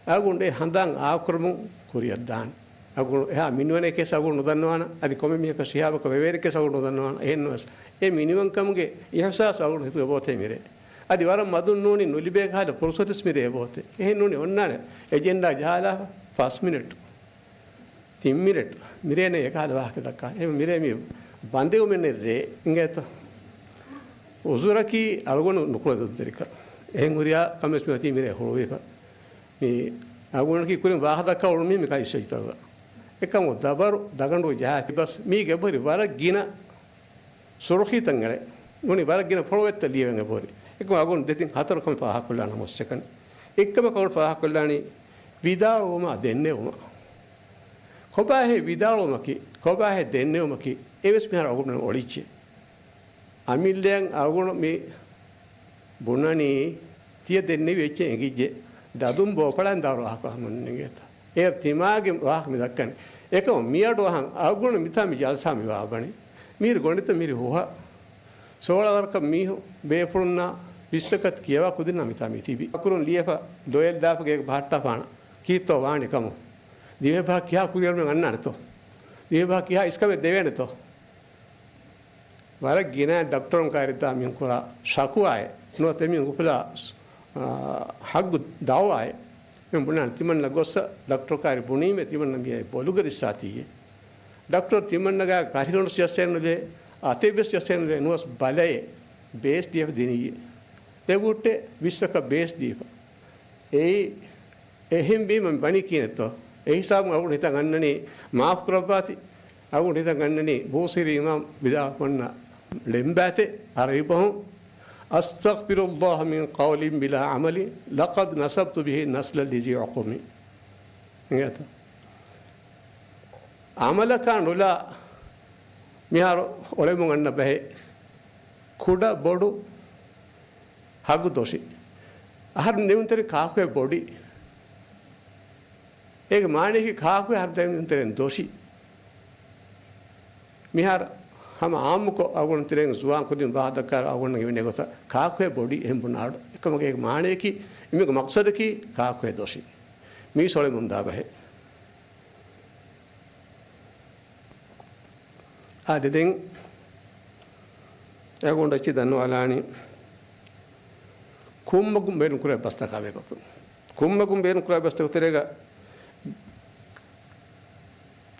އަޅުގަނޑު އެ ހަނދާން އާކުރަމުން ކުރިއަށްދާނެ. އަޅުގަނޑު އެހާ މިނިވަނެކޭ އަޅުގަނޑު ނުދަންނަވާނަ، އަދި ކޮންމެ މީހަކަށް ޝިހާބަކަށް ވެވޭނެކޭ އަޅުގަނޑު ނުދަންނަވާނަ. އެހެންނުވެސް އެ މިނިވަންކަމުގެ އިޙްސާސް އަޅުގަނޑު ހިތުގަ އެބައޮތޭ މިރޭ. އަދި ވަރަށް މަދުން ނޫނީ ނުލިބޭ ކަހަލަ ފުރުޞަތެއް މިރޭ އެބައޮތޭ. އެހެން ނޫނީ އޮންނާނެ އެޖެންޑާ ޖަހާލާފަ ފަސް މިނެޓް. ތިން މިނެޓް މިރޭނެ އެކަހަލަ ވާހަކަ ދައްކާ. އެ މިރޭ މި ބަނދެވުމެއް ނެތް ރޭ އިނގޭތަ؟ އުޒުރަކީ އަޅުގަނޑު ނުކުޅެދުންތެރިކަން. އެހެން ހުރިހާ ކަމެއް މިއޮތީ މިރޭ ހުޅުވިފަ. މި އަޅުގަނޑަކީ ކުރިން ވާހަކަ ދައްކާ އުޅުނީ މި ކައި ސްޓޭޖްތަކުގަ. އެކަމު ދަބަރު ދަގަނޑު ޖަހާ ބަސް މީގެ އެބަހުރި ވަރަށް ގިނަ ސުރުޚީތައް އެޅެ. ނޫނީ ވަރަށް ގިނަ ފޮޅުވައްތައް ލިޔެވެން އެބަހުރި. އެކަމު އަޅުގަނޑު ދެތިން ހަތަރު ކަމެއް ފާހަގަކޮށްލާނަން ހުސްއެކަނި. އެއްކަމަކު އަޅުގަނޑު ފާހަގަކޮށްލާނީ ވިދާޅުވުމާ ދެންނެވުމަށް. ކޮބާހޭ ވިދާޅުވުމަކީ، ކޮބާހޭ ދެންނެވުމަކީ، އެވެސް މިހާރު އަޅުގަނޑު އޮޅިއްޖެ. އަމިއްލައަށް އަޅުގަނޑު މި ބުނަނީ، ތިޔަ ދެންނެވި އެއްޗެއް އެނގިއްޖެ، ދަދުން ބޯފަޅައިން ދާރު ވާހަކަ ހަމަ ނިނގޭތަ؟ އޭރު ތިމާގެ ވާހަކަ މި ދައްކަނީ. އެކަމު މިއަޑު އަހަން އަޅުގަނޑު މިތާ މި ޖަލްސާ މި ވާވަނީ. މިހިރި ގޮނޑިތައް މިހިރި ހުހަށް. ސޯޅަ ވަރަކަށް މީހުން ބޭފުޅުންނާ ވިއްސަކަށް ކިޔަވާ ކުދިންނާ މިތާ މި ތިބި. އަކުރުން ލިޔެފަ ލޮޔެލް ދާފަ ގޭގަ ބަހައްޓާފާނަ ކީއްތޯ ވާނެ ކަމު. ދިވެހިބަހަށް ކިހާ ކުރިއަރުމެއް އަންނާނެތޯ؟ ދިވެހިބަހަށް ކިހާ އިސްކަމެއް ދެވޭނެތޯ؟ ވަރަށް ގިނަ ޑޮކްޓަރުން ކާރިއަށްދާ މިހުން ކުރާ ޝަކުވާއެއް ނުވަތަ މި އުފުލާ، އާ، ޙައްގު ދަޢުވާއެއް. މި ބުނާނެ ތިމަންނަ ގޮއްސަ ޑޮކްޓަރު ކާރި ބުނީމޭ ތިމަންނަ މިއައި ބޮލުގަ ރިއްސާތީއޭ. ޑޮކްޓަރު ތިމަންނަގާ ކަރިގަނޑު ޖައްސޭނުލޭ، އަތެއްވެސް ޖައްސޭނުލޭ ނުވަސް ބަލައޭ ބޭސް ދިޔަފަ ދިނިއްޔޭ. އެ ވުއްޓެ ވިއްސަކަށް ބޭސް ދީފަ. އެއީ އެހެންވީމަ ވަނީ ކިހިނެއްތޯ؟ އެ ހިސާބުން އަޅުގަނޑު ހިތަށް ގަންނަނީ، މާފު ކުރައްވާތި، އަޅުގަނޑު ހިތަށް ގަންނަނީ ބޫސީރީ އިމާމް ވިދާޅުކޮށްނަ ޅެންބާތެއް އަރަބި ބަހުން، "أستغفر الله من قول بلا عمل، لقد نصبت به نصلا لذي عقم." އިނގޭތަ؟ އަމަލަކާ ނުލާ މިހާރު އޮޅެމުން އަންނަ ބަހެއް ކުޑަ ބޮޑު ހަގު ދޮށި. އަހަރެން ނިމުންތެރި ކާކުއެއް ބޮޑި. އޭގެ މާނައަކީ ކާކު ހަރުދެން ތެރެން ދޮށި. މިހާރު ހަމަ އާއްމުކޮށް އަޅުގަނޑު ތެރެއިން ޒުވާން ކުދިން ބާ ދައްކާ އަޅުގަނޑަށް ހިމެނޭ ގޮތަށް ކާކު ބޮޑި އެހެން ބުނާ އަޑު. އެކަމަކު އޭގެ މާނައަކީ، އެމީގެ މަޤްޞަދަކީ ކާކު ދޮށި. މީ ސޮޅެމުންދާ ބަހެއް. އާދެ، ދެން އަޅުގަނޑު އެއްޗެއް ދަންނަވާލާނީ ކުންމަގުން ބޭނުންކުރާ ބަސްތަކާ ގޮތުން. ކުންމަގުން ބޭނުންކުރާ ބަސްތަކުގެ ތެރޭގަ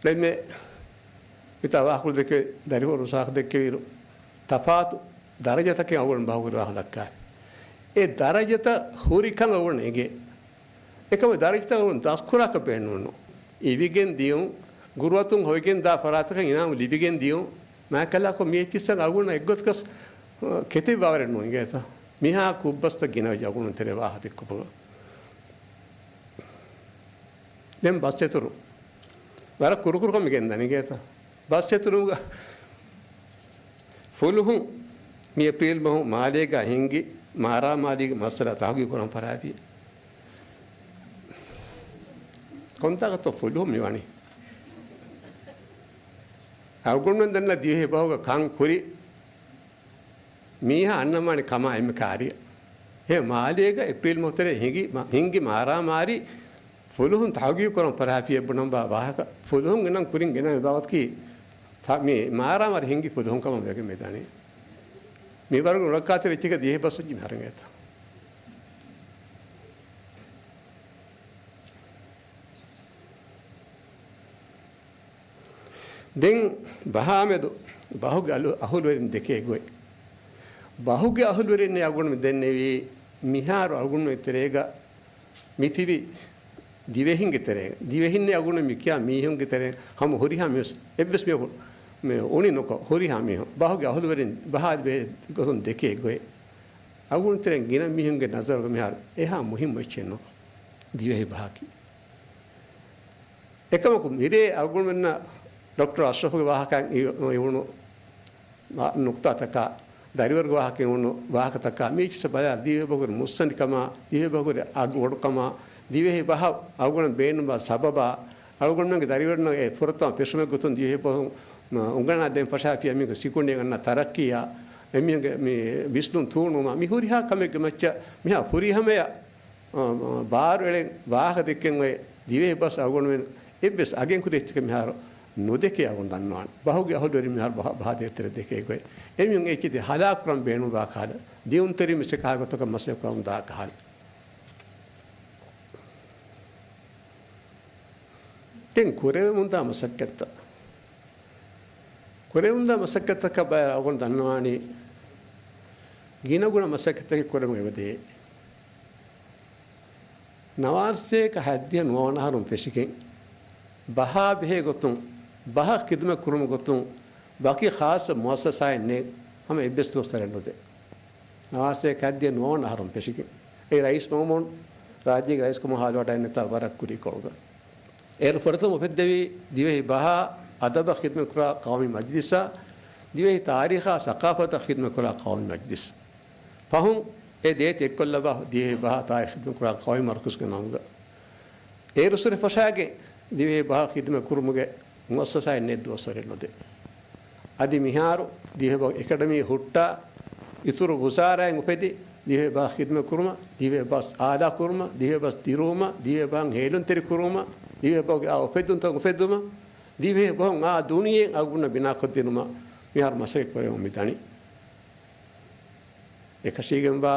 ދެންމެ މިތާ ވާހަކަ ދެކެ، ދަރިވަރު ސާކަ ދެއްކެވިއިރު، ތަފާތު ދަރަޖަތަކެއް އަޅުގަނޑު ބަހުގެ ވާހަކަ ދައްކާ. އެ ދަރަޖަތައް ހުރިކަން އަޅުގަނޑު އެނގޭ. އެކަމަކު ދަރަޖަތައް އަޅުގަނޑު ދަސްކުރާކަށް ބޭނުން. އިވިގެން ދިޔުން، ގުރުއަތުން ހޮވިގެން ދާ ފަރާތަކަށް އިނާމު ލިބިގެން ދިޔުން. ނާކަލާކޮށް މި އެއްޗިއްސަށް އަޅުގަނޑަށް އެއްގޮތަކަސް، އަ، ކެތެއް ވާވަރެއް ނޫން އިނގޭތަ؟ މިހާ ކުއްބަސްތައް ގިނަވެއްޖެ އަޅުގަނޑު ތެރޭ ވާހަކަ ދެއްކުމުގަ. ދެން ބަސް އެތުރު. ވަރަށް ކުރުކުރުކޮށް މި ގެންދަނީ އިނގޭތަ؟ ބަސް އެތުރުމުގަ ފުލުހުން މި އޭޕްރީލް މަހު މާލޭގަ ހިންގި މާރާމާރީގެ މައްސަލަ ތަހުގީގު ކުރަން ފަށާފި. ކޮންތާކަށްތޯ ފުލުހުން މި ވަނީ؟ އަޅުގަނޑުމެން ދަންނަ ދިވެހި ބަހުގަ ކަން ކުރި މީހާ އަންނަމާނެ ކަމާ އެންމެ ކާރިއަށް. އެ މާލޭގަ އޭޕްރީލް މަހު ތެރޭ ހިނގި، މަ-، ހިންގި މާރާމާރީ ފުލުހުން ތަހުގީގު ކުރަން ފަށާފިއޭ ބުނަން ބާ ވާހަކަ. ފުލުހުން އެނަން ކުރިން ގެނައި ބާވަތަކީ ތަ-، މި މާރާމާރީ ހިންގި ފުލުހުން ކަމަށް ވެގެން މި ދަނީ. މި ވަރުގެ ރައްކާތެރި އެއްޗެކޭ ދިވެހި ބަސް ހުއްޖި މި ހަރަނގޭތަ. ދެން ބަހާމެދު ބަހުގެ އަލު-، އަހުލުވެރިން ދެކޭ ގޮތް. ބަހުގެ އަހުލުވެރިން އަޅުގަނޑު މި ދެންނެވީ މިހާރު އަޅުގަނޑު ތެރޭގަ މިތިބި ދިވެހިންގެ ތެރޭ، ދިވެހިންނޭ އަޅުގަނޑު މި ކިޔާ މީހުންގެ ތެރޭ ހަމަ ހުރިހާ މީހުން އެއްވެސް މީހަކު މި އުނި ނުކޮށް، ހުރިހާ މީހުން ބަހުގެ އަހުލުވެރިން ބަހާ ގޮތުން ދެކޭ ގޮތް. އަޅުގަނޑު ތެރޭން ގިނަ މީހުންގެ ނަޒަރުގަ މިހާރު އެހާ މުހިއްމު އެއްޗެއް ނޫން ދިވެހި ބަހަކީ. އެކަމަކު މިރޭ އަޅުގަނޑުމެންނަށް ޑޮކްޓަރ އަޝްރަފުގެ ވާހަކައިން އި-، އިވުނު ނުކްތާތަކާ، ދަރިވަރުގެ ވާހަކައިން އިވުނު ވާހަކަތަކާ، މީ އެއްޗިއްސަށް ބަލާ، ދިވެހި ބަހުގެ މުއްސަނދިކަމާ، ދިވެހި ބަހުގެ އަގު ބޮޑުކަމާ، ދިވެހި ބަހަށް އަޅުގަނޑު ބޭނުންވާ ސަބަބާ، އަޅުގަނޑުމެންގެ ދަރިވަރުންނަށް އެ ފުރަތަމަ ފެށުމެއް ގޮތުން ދިވެހި ބަހުން އުނގަނާ ދޭން ފަށާފިޔާ މީހުންގެ ސިކުނޑިއަށް އަންނަ ތަރައްޤީއާ، އެމީހުންގެ މި ވިސްނުން ތޫނުވުމާ، މި ހުރިހާ ކަމެއްގެ މައްޗަށް މިހާ ފުރިހަމަޔަށް އާ، ބާރު އެޅެން ވާހަކަ ދެއްކެން އޮތް ދިވެހި ބަސް އަޅުގަނޑުމެން އެއްވެސް އަގެއް ކުރި އެއްޗެކޭ މިހާރު ނުދެކޭ އަޅުގަނޑު ދަންނަވާނެ. ބަހުގެ އަހުލުވެރިން މިހާރު ބަހަ-، ބަހާ ދޭތެރެ ދެކޭ ގޮތް. އެމީހުން އެއްޗެތި ހަލާކު ކުރަން ބޭނުންވާ ކަހަލަ، ދިއުންތެރި މިސް އެކަހަލަ ގޮތަކަށް މަސައްކަތް ކުރަމުން ދާ ކަހަލަ. ދެން ކުރެވެމުންދާ މަސައްކަތްތައް. ކުރެވެމުންދާ މަސައްކަތްތަކަށް ބައި އަޅުގަނޑު ދަންނަވާނީ ގިނަގުނަ މަސައްކަތްތަކެއް ކުރެވެމުން އެބަދޭ. ނަވާރަސަތޭކަ ހަތްދިހަ ނުވަވަނަ އަހަރުން ފެށިގެން، ބަހާ ބެހޭ ގޮތުން، ބަހަށް ޚިދުމަތް ކުރުމުގެ ގޮތުން، ވަކި ޚާއްޞަ މުއައްސަސާއެއް ނެތް، ހަމަ އެއްވެސް ދުވަސްވަރެއް ނުދޭ. ނަވާރަސަތޭކަ ހަތްދިހަ ނުވަވަނަ އަހަރުން ފެށިގެން، އެ ރައީސް މައުމޫން ރާއްޖޭގެ ރައީސްކަމަށް ހާލުވަޑައިގެންނެތާ ވަރަށް ކުރީކޮޅުގަ. އޭރު ފުރަތަމަ އުފެއްދެވީ ދިވެހި ބަހާ އަދަބަށް ޚިދުމަތް ކުރާ ޤައުމީ މަޖިލިސާ، ދިވެހި ތާރީޚާ ސަޤާފަތަށް ޚިދުމަތް ކުރާ ޤައުމީ މަޖިލިސް. ފަހުން އެ ދޭތި އެއްކޮށްލައްވާ ދިވެހި ބަހާ ތާރީޚް ޚިދުމަތް ކުރާ ޤައުމީ މަރުކަޒުގެ ނަމުގަ. އޭރު ސުރެ ފަށާގެން ދިވެހި ބަހާ ޚިދުމަތް ކުރުމުގެ މުއައްސަސާއެއް ނެތް ދުވަސްވަރެއް ނުދޭ. އަދި މިހާރު ދިވެހިބަހު އެކަޑަމީ ހުއްޓާ، އިތުރު ވުޒާރާއިން އުފެދި، ދިވެހިބަހަށް ޚިދުމަތް ކުރުމަށް، ދިވެހިބަހަށް އާލާ ކުރުމަށް، ދިވެހިބަހަށް ދިރުވުމަށް، ދިވެހިބަހަށް ހޭލުންތެރި ކުރުމަށް، ދިވެހިބަހުގެ އާ އުފެއްދުންތައް އުފެއްދުމަށް، ދިވެހިބަހުން އާ ދުނިޔެ އަޅުގަނޑަށް ބިނާކޮށްދިނުމަށް މިހާރު މަސައްކަތް ކުރެވެމުން މިދަނީ. އެކަށީގެންވާ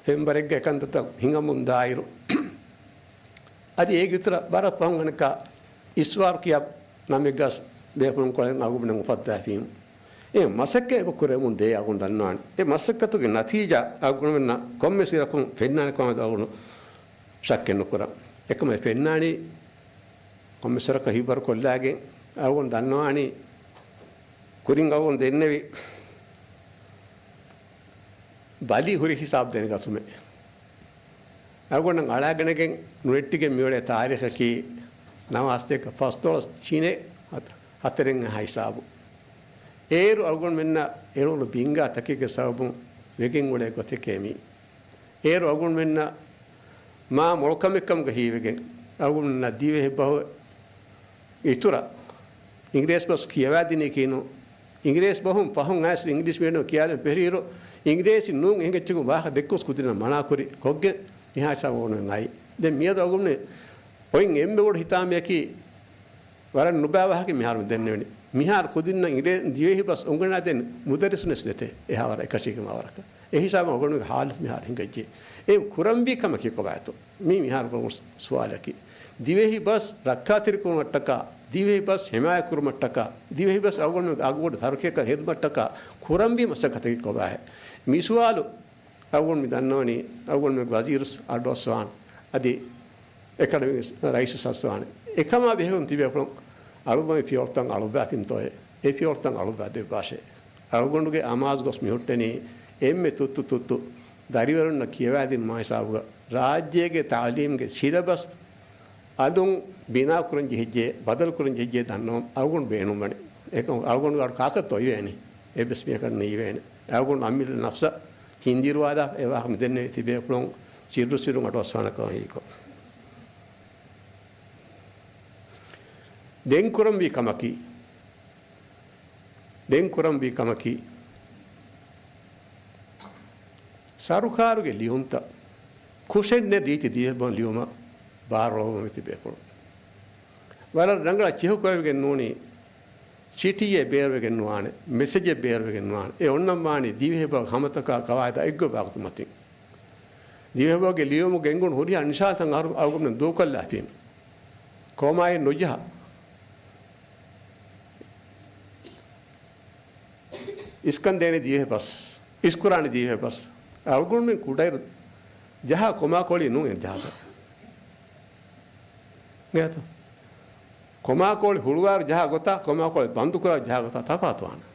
ފެންވަރެއްގަ އެކަންތައްތައް ހިނގަމުން ދާއިރު، އަދި އޭގެ އިތުރަށް ވަރަށް ފަހުން އަނެއްކާ އިސްވާރު ކިޔާ ނަމެއްގަސް ބޭފުޅުން ކޮޅެއް އަޅުގަނޑުމެން އުފައްދާފީމު. އެ މަސައްކަތް އެބަ ކުރެވެމުން ދޭ އަޅުގަނޑު ދަންނަވާނެ. އެ މަސައްކަތުގެ ނަތީޖާ އަޅުގަނޑުމެންނަށް ކޮންމެސް އިރަކުން ފެންނާނެ ކަމަށް އަޅުގަނޑު ޝައްކެއް ނުކުރަން. އެކަމަށް ފެންނާނީ ކޮންމެސް ވަރަކަށް ހިތްވަރު ކޮށްލާގެން އަޅުގަނޑު ދަންނަވާނީ، ކުރިން އަޅުގަނޑު ދެންނެވި ބަލި ހުރި ހިސާބު ދެނެގަތުމެއް. އަޅުގަނޑަށް އަޅާގަނެގެން ނުވެއްޓިގެން މިއުޅޭ ތާރީޚަކީ ނަވާރަސަތޭކަ ފަސްދޮޅަސް ތިނެއް ހަތަރެއް ހަތަރެއް ހިސާބު. އޭރު އަޅުގަނޑުމެންނަށް އެޅުނު ބިންގާ ތަކެއްގެ ސަބަބުން ވެގެން އުޅޭ ގޮތެކޭ މީ. އޭރު އަޅުގަނޑުމެންނަށް މާ މޮޅު ކަމެއް ކަމުގަ ހީވެގެން، އަޅުގަނޑުމެންނަށް ދިވެހި ބަހު އިތުރަށް އިނގިރޭސި ބަސް ކިޔަވާދިނީކީ ނޫން. އިނގިރޭސި ބަހުން ފަހުން އައިސް އިނގިލިޝް މީޑިއަމަށް ކިޔާލަން ފެށިއިރު، އިނގިރޭސި ނޫން އެހެން އެއްޗަކުން ވާހަކަ ދެއްކުން ކުދިންނަށް މަނާކުރި ކޮށްގެން މިހާ ހިސާބަށް އޮންނަން އައީ. ދެން މިއަދު އަޅުގަނޑުމެން އޮތް އެންމެ ބޮޑު ހިތާމަޔަކީ ވަރަށް ނުބައި ވާހަކަ މިހާރު މި ދެންނެވެނީ. މިހާރު ކުދިންނަށް އިނގިރޭ-، ދިވެހި ބަސް އުނގަންނާދޭން މުދައްރިސުންވެސް ނެތޭ އެހާވަރަށް އެކަށީގެ މާވަރަކަށް. އެ ހިސާބަށް އަޅުގަނޑުމެންގެ ހާލަތު މިހާރު ހިނގައްޖެ. އެ ކުރަންވީ ކަމަކީ ކޮބާތޯ؟ މީ މިހާރު ކުރަމު ސުވާލަކީ. ދިވެހި ބަސް ރައްކާތެރިކުރުމަށްޓަކާ، ދިވެހި ބަސް ހިމާޔަތްކުރުމަށްޓަކާ، ދިވެހި ބަސް އަޅުގަނޑުމެންގެ އަގުބޮޑު ސަރަކަކަށް ހެދުމަށްޓަކާ ކުރަންވީ މަސައްކަތަކީ ކޮބާހޭ؟ މި ސުވާލު އަޅުގަނޑު މި ދަންނަވަނީ، އަޅުގަނޑުމެން ވަޒީރުސް އަޑުއައްސަވާނެ. އަދި އެކަޑަމީގެ ރައީސް އައްސަވާނެ. އެކަމާ ބެހޭގޮތުން ތިބޭފުޅުން އަޅުގަނޑު ފިޔަވަޅުތައް އަޅުއްވާފިންތޯއޭ؟ އެ ފިޔަވަޅުތައް އަޅުއްވާ ދެއްވާށޭ. އަޅުގަނޑުގެ އަމާޒު ގޮސް މި ހުއްޓެނީ އެންމެ ތުއްތު ތުއްތު ދަރިވަރުންނަށް ކިޔަވާދިނުމާ ހިސާބުގަ ރާއްޖޭގެ ތައުލީމްގެ ސިލަބަސް އަލުން ބިނާކުރަން ޖެހިއްޖެ، ބަދަލުކުރަން ޖެހިއްޖެ ދަންނަވަން އަޅުގަނޑު ބޭނުންވަނީ. އެކަމަކު އަޅުގަނޑު އަޑު ކާކަށްތޯ އޮވޭނީ؟ އެއްވެސް މީހަކަށް ނީވޭނެ. އަޅުގަނޑު އަމިއްލަ ނަފްސަށް ހިނދިރުވާލާ އެ ވާހަކަ މި ދެންނެވި ތިބޭފުޅުން ސިއްރު ސިއްރުން އަޑުއައްސާނެކަމަށް ހީކޮށް. ދެން ކުރަންވީ ކަމަކީ، ދެން ކުރަންވީ ކަމަކީ، ސަރުކާރުގެ ލިޔުންތައް ކުށެއް ނެތް ރީތި ދިވެހިބަހުން ލިޔުމަށް ބާރުއަޅުއްވަމުން ތިބޭފުޅުން. ވަރަށް ރަނގަޅަށް ޗެހުކުރެވިގެން ނޫނީ، ޗިޓީއެއް ބޭރުވެގެން ނުވާނެ، މެސެޖެއް ބޭރުވެގެން ނުވާނެ. އެ އޮންނަން ވާނީ ދިވެހިބަހުގެ ހަމަތަކާ ގަވާއިދާ އެއްގޮތް ވާގޮތު މަތިން. ދިވެހިބަހުގެ ލިޔުމުގެ ގެންގުޅުނު ހުރިހާ ނިޝާންތައް އަހަރު އަޅުގަނޑުމެން ދޫކޮށްލާފީމު. ކޯމާއެއް ނުޖަހާ، އިސްކަން ދޭނެ ދިވެހި ބަސް، އިސްކުރާނެ ދިވެހި ބަސް. އަޅުގަނޑުމެން ކުޑައިރު ޖަހާ ކޮމާކޯޅި ނޫން އެ ޖަހާ. ގޭތަ؟ ކޮމާކޯޅި ހުޅުވާރު ޖަހާ ގޮތާ، ކޮމާކޯޅި ބަންދުކުރާ ޖަހާ ގޮތާ ތަފާތުވާނެ.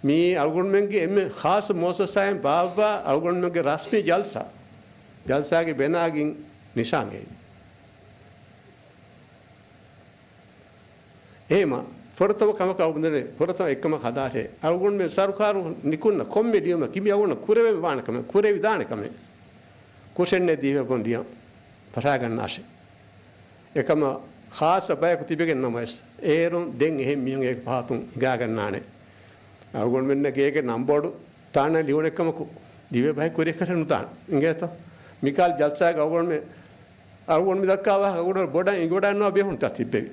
މީ އަޅުގަނޑުމެންގެ އެންމެ ޚާއްޞަ މުއައްސަސާއިން ބާއްވާ އަޅުގަނޑުމެންގެ ރަސްމީ ޖަލްސާ، ޖަލްސާގެ ބެނާގެން ނިޝާންގެ. އެހެމަ ފުރަތަމަ ކަމަކަށް އަޅުގަނޑުމެން ފުރަތަމަ އެއްކަމަށް ހަދާށޭ. އަޅުގަނޑުމެން ސަރުކާރު ނިކުންނަ ކޮންމެ ލިޔުމަކީ މި އަޅުގަނޑަށް ކުރެވެން ވާނެ ކަމެއް، ކުރެވިދާނެ ކަމެއް. ކުށެއްނެތް ދިވެހިބަހުން ލިޔަން ފަށާގަންނާށޭ. އެކަމަށް ޚާއްޞަ ބަޔަކު ތިބެގެން ނަމަވެސް، އޭރުން ދެން އެހެން މީހުން އޭގެ ފަހަތުން ހިނގާގަންނާނެ. އަޅުގަނޑުމެންނަށް ގޭގެ ނަންބޯޑު ތާނަ ލިޔުނެއްކަމަކު، ދިވެހިބަހެއް ކުރިއަކަށް ނުދާނެ. އިނގޭތަ؟ މިކާލް ޖަލްސާގަ އަޅުގަނޑުމެން، އަޅުގަނޑު މި ދައްކާ ވާހަކަ އަޅުގަނޑު ބޮޑަށް އިނގިވަޑައިންނަވާ ބޭފުޅުންތައް ތިއްބެވި.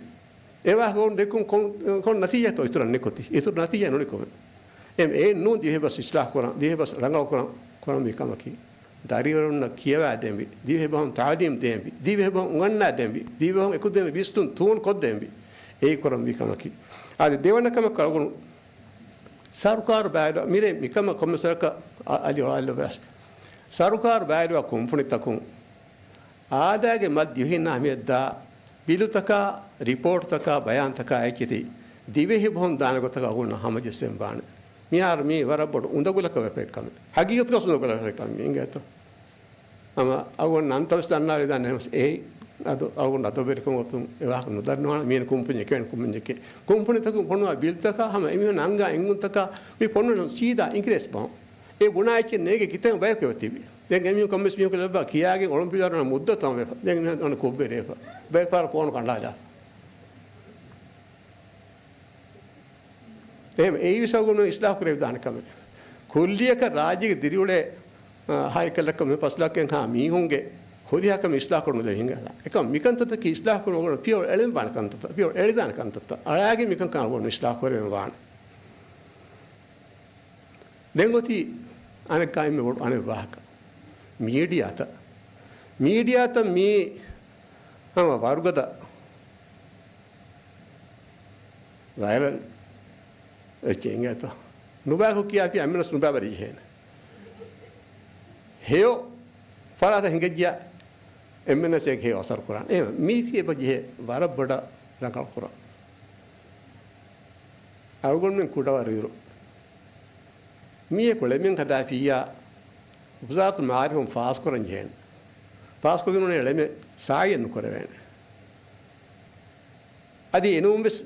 އެ ވާހަކަ އަޅުގަނޑު ދެއްކުން ކޮން، ކޮން ނަތީޖާތޯ އިތުރަށް ނިކުތީ؟ އިތުރު ނަތީޖާ ނުނިކުމެ. އެ، އެއް ނޫން ދިވެހިބަސް އިސްލާހު ކުރަން، ދިވެހިބަސް ރަނގަޅު ކުރަން، ކުރަންވީ ކަމަކީ. ދަރިވަރުންނަށް ކިޔަވާ ދޭންވީ، ދިވެހިބަހުން ތާލީމް ދޭންވީ، ދިވެހިބަހުން އުނގަންނާ ދޭންވީ، ދިވެހިބަހުން އެކުދިން ވިސްނުން ތޫނު ކޮށްދޭންވީ. އެއީ ކުރަންވީ ކަމަކީ. އަދި ދެވަނަ ކަމަކަށް އަޅުގަނޑު ސަރުކާރު ބައިވެރިވާ، މިރޭ މިކަމަށް ކޮންމެސް ވަރަކަށް އަ-، އަލި އޮޅާލައްވާސް. ސަރުކާރު ބައިވެރިވާ ކުންފުނިތަކުން އާދައިގެ މަތި ދިވެހިންނާ އަހަންމިއްޔަތު ދާ ބިލުތަކާ، ރިޕޯޓްތަކާ، ބަޔާންތަކާ އެއްޗެތި ދިވެހި ބަހުން ދާނެ ގޮތަކަށް އަޅުގަނޑު ހަމަޖެއްސެން ވާނެ. މިހާރު މީ ވަރަށް ބޮޑު އުނދަގުލަކަށް ވެފައި ކަމެއް. ހަގީގަތުގަ އުނދަގުލަކަށް ވެފައި ކަމެއް އިނގޭތޯ. ހަމަ އަޅުގަނޑު ނަންތައް ވެސް ދަންނާރި ދާނެ އަދު އަޅުގަނޑު އަދަބުވެރިކަމުގެ ގޮތުން އެ ވާހަކަ ނުދަންނަވާނެ. މީނަ ކުންފުންޏެއް ކެވެން ކުންފުންޏެއް. ކުންފުނިތަކުން ފޮނުވާ ބިލްތަކާ ހަމަ އެމީހުން އަންގާ އެނގުންތަކާ މި ފޮނުވަނީ ސީދާ އިނގިރޭސި ބަހުން. އެ ބުނާ އެއްޗެއް ނޭގެ ކިތަން ބަޔަކު އެބަ ތިބި. ދެން އެމީހުން ކޮންމެސް މީހަކު ލައްވާ ކިޔާގެން އޮޅުން ފިލާރުން މުއްދަތު ވެފަ. ދެން މީހުން އަންނަ ކުށްވެރިވެފަ. ބައެއް ފަހަރަށް ފޯނު ކަނޑާލާފަ. އެހެން އެއީ ވެސް އަޅުގަނޑު އިސްލާހު ކުރެވިދާނެ ކަމެއް. ކުއްލިއަކަށް ރާއްޖޭގެ ދިރިއުޅޭ، އާ، ހަ އެކަ ލައްކަ މި ފަސް ލައްކައެއްހާ މީހުންގެ ހުރިހާ ކަމެއް އިސްލާހު ކުރުމަށް ހިނގާ. އެކަމަކު މިކަންތައްތަކީ އިސްލާހު ކުރުމަށް އަޅުގަނޑު ފިޔަވަޅު އެޅެން ވާނެ ކަންތައްތައް، ފިޔަވަޅު އެޅިދާނެ ކަންތައްތައް. އަޅާގެން މިކަންކަން އަޅުގަނޑު އިސްލާހު ކުރެވެން ވާނެ. ދެން އޮތީ އަނެއްކާ އެންމެ ބޮޑު އަނެއް ވާހަކަ. މީޑިއާތައް. މީޑިއާތައް މީ ހަމަ ވަރުގަދަ ވައިރަލް އެއްޗެއް އިނގޭތަ؟ ނުބައިކޮށް ކިޔާފި އަންމެނަސް ނުބައިވަރި ޖެހޭނެ. ހެޔޮ ފަރާތަށް ހިނގައްޖިޔާ އެންމެނަސް އޭގެ ހެޔޮ އަސަރު ކުރާނެ. އެހެން މީތި އެބަ ޖެހޭ ވަރަށް ބޮޑަށް ރަނގަޅު ކުރަން. އަޅުގަނޑުމެން ކުޑަވަރު އިރު މީހަކު ޅެމެއް ހަދާފިއްޔާ، ވުޒާރަތުލް މަޢާރިފުން ފާސްކުރަން ޖެހޭނެ. ފާސްކޮށްގެން އުޅޭ ޅެމެއް ސާއިޔެއް ނުކުރެވޭނެ. އަދި އެނޫންވެސް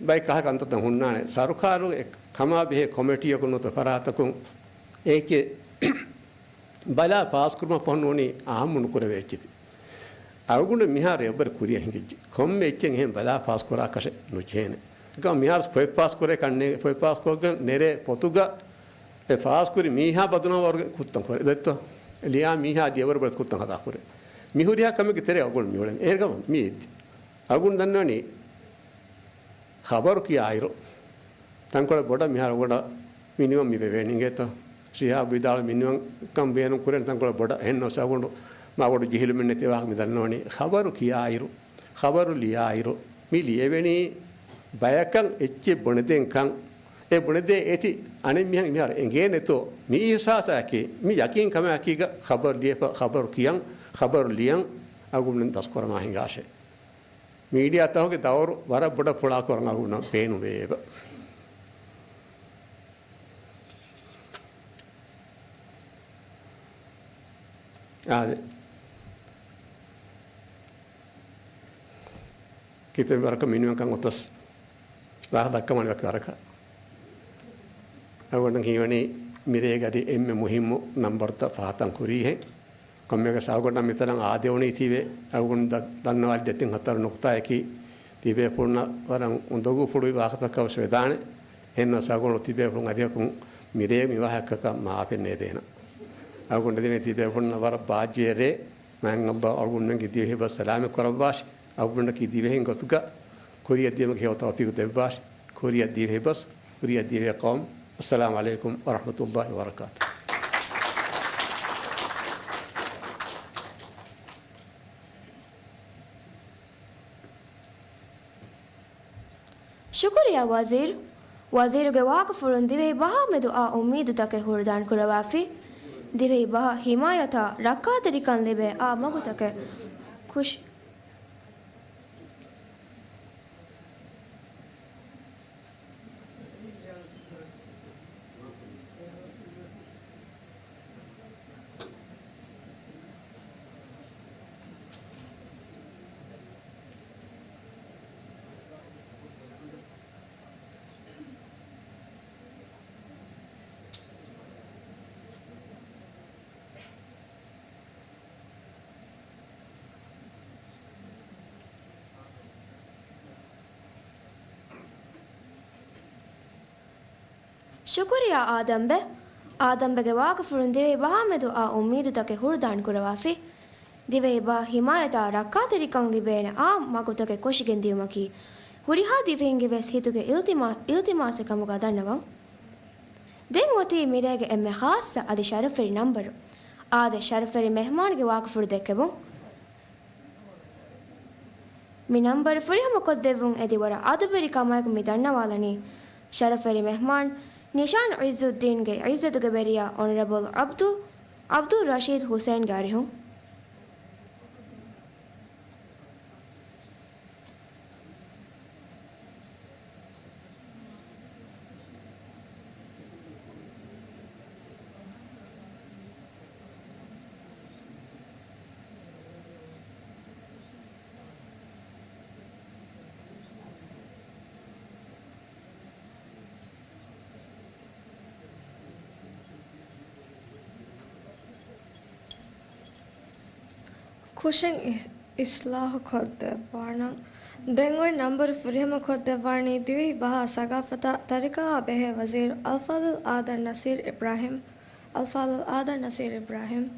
ބައެއް ކަހަލަ ކަންތައްތައް ހުންނާނެ. ސަރުކާރުގެ ކަމާ ބެހޭ ކޮމިޓީއަކުން ނުވަތަ ފަރާތަކުން އޭކެ ބަލާ ފާސްކުރުމަށް ފަހުން ނޫނީ އާއްމު ނުކުރެވޭ އެއްޗެތި. އަޅުގަނޑު މިހާރު އެއްވަރު ކުރިއަށް ހިނގިއްޖެ. ކޮންމެ އެއްޗެއް އެހެން ބަލާ ފާސްކުރާކަށެއް ނުޖެހޭނެ. އެކަމަ މިހާރު ފޮތް ފާސްކުރޭ ކަންނޭނގެ ފޮތް ފާސްކޮށްގެން ނެރޭ ޕޮތުގަ އެ ފާސްކުރި މީހާ ބަދުނަވަރުގެ ކުށްތައް ކުރޭ. ދެއްތޯ؟ ލިޔާ މީހާ ދިޔަވަރު ބަދު ކުށްތައް ހަދާ ކުރޭ. މި ހުރިހާ ކަމެއްގެ ތެރެއަށް އަޅުގަނޑު މިއުޅެނީ. އޭގަމަ މި އެއްދި. އަޅުގަނޑު ދަންނަވަނީ ޚަބަރު ކިޔާއިރު، ތަންކޮޅެއް ބޮޑަށް މިހާރު އަޅުގަނޑަށް މިނިވަން މި ވެވޭނެ އިނގޭތޯ؟ ޝިހާބު ވިދާޅު މިނިވަން ކަން ބޭނުން ކުރޭނެ ތަންކޮޅެއް ބޮޑަށް. އެހެންނަމަވެސް އަޅުގަނޑު މާ ބޮޑު ޖެހިލުމެއް ނެތި ވާހަކަ މި ދަންނަވަނީ. ޚަބަރު ކިޔާއިރު، ޚަބަރު ލިޔާއިރު، މި ލިޔެވެނީ ބަޔަކަށް އެއްޗެއް ބުނެދޭން ކަން. އެ ބުނެދޭ އޭތި އަނެއް މީހަކަށް މިހާރު އެނގޭނެތޯ؟ މި އިޙްސާސާއެކީ، މި ޔަޤީން ކަމާއެކީގަ ޚަބަރު ލިޔެފަ، ޚަބަރު ކިޔަން، ޚަބަރު ލިޔަން އަޅުގަނޑުމެން ދަސްކުރަމާ ހިނގާށޭ. މީޑިއާ ތަކުގެ ދައުރު ވަރަށް ބޮޑަށް ފުޅާކުރަން އަޅުގަނޑަށް ބޭނުންވެއެވެ. އާދެ. ކިތައް ވަރަކަށް މިނިވަންކަން އޮތަސް ރާހަ ދައްކަމާނެ ވަކި ވަރަކަށް. އަޅުގަނޑަށް ހީވަނީ މިރޭގަ އަދި އެންމެ މުހިއްމު ނަންބަރުތައް ފަހަތަށް ކުރީހެން. ކޮންމެއަކަސް އަޅުގަނޑަށް މިތަނަށް އާދެވުނީތީވެ، އަޅުގަނޑު ދަ-، ދަންނަވާލި ދެތިން ހަތަރު ނުކުތާއަކީ، ތިބޭފުޅުންނަށް ވަރަށް އުނދަގޫފުޅުވި ވާހަކަތަކަށް ވެސް ވެދާނެ. އެހެންނަމަވެސް އަޅުގަނޑު ތިބޭފުޅުން އަރިހަކުން މިރޭ މި ވާހަކަތަކަށް މާފެއް ނޭދޭނަން. އަޅުގަނޑު ދެންނެވި ތިބޭފުޅުންނަށް ވަރަށް ބާއްޖަވެރި ރޭ. މާތް ﷲ އަޅުގަނޑުމެންގެ ދިވެހި ބަސް ސަލާމަތް ކުރައްވާށި. އަޅުގަނޑަކީ ދިވެހިން ގޮތުގަ ކުރިއަށް ދިޔުމަކީ ހެޔޮ ތައުފީޤު ދެއްވާށި. ކުރިއަށް ދިވެހި ބަސް، ކުރިއަށް ދިވެހި ޤައުމު. އައްސަލާމު ޢަލައިކުމް ވަރަޙްމަތުﷲ ވަބަރަކާތުހު. ޝުކުރިއްޔާ ވަޒީރު. ވަޒީރުގެ ވާހަކަފުޅުން ދިވެހި ބަހާ މެދު އާ އުއްމީދުތަކެއް ހުޅުދާން ކުރަވާފި. ދިވެހި ބަހަށް ހިމާޔަތާ ރައްކާތެރިކަން ލިބޭ އާ މަގުތަކެއް ކުށް ޝުކުރިއްޔާ އާދަމްބެ. އާދަމްބެގެ ވާހަކަފުޅުން ދިވެހި ބަހާ މެދު އާ އުއްމީދުތަކެއް ހުޅުދާން ކުރަވާފި. ދިވެހި ބަހަށް ހިމާޔަތާ ރައްކާތެރިކަން ލިބޭނެ އާ މަގުތަކެއް ކޮށިގެން ދިޔުމަކީ، ހުރިހާ ދިވެހިންގެ ވެސް ހިތުގެ އިލްތިމާ-، އިލްތިމާސެއް ކަމުގަ ދަންނަވަން. ދެން އޮތީ މިރޭގެ އެންމެ ޚާއްޞަ އަދި ޝަރަފުވެރި ނަންބަރު. އާދެ، ޝަރަފުވެރި މެހްމާނުގެ ވާހަކަފުޅު ދެއްކެވުން. މި ނަންބަރު ފުރިހަމަ ކޮށްދެއްވުން އެދި ވަރަށް އަދަބުވެރި ކަމާއެކު މި ދަންނަވާލަނީ، ޝަރަފުވެރި މެހްމާން ނިޝާން ޢިއްޒުއްދީންގެ ޢިއްޒަތުގެ ވެރިޔާ އޮނަރަބަލް ޢަބްދު، ޢަބްދުއް ރަޝީދު ޙުސައިންގެ އަރިހުން. ކުށެއް އި-، އިޞްލާޙު ކޮށްދެއްވާނަން. ދެން އޮތް ނަންބަރު ފުރިހަމަ ކޮށްދެއްވާނީ ދިވެހި ބަހާ ސަގާފަތާ ތަރިކަހާ ބެހޭ ވަޒީރު އަލްފާޟިލް އާދަމް ނަޞީރު އިބްރާހިމް. އަލްފާޟިލް އާދަމް ނަޞީރު އިބްރާހިމް.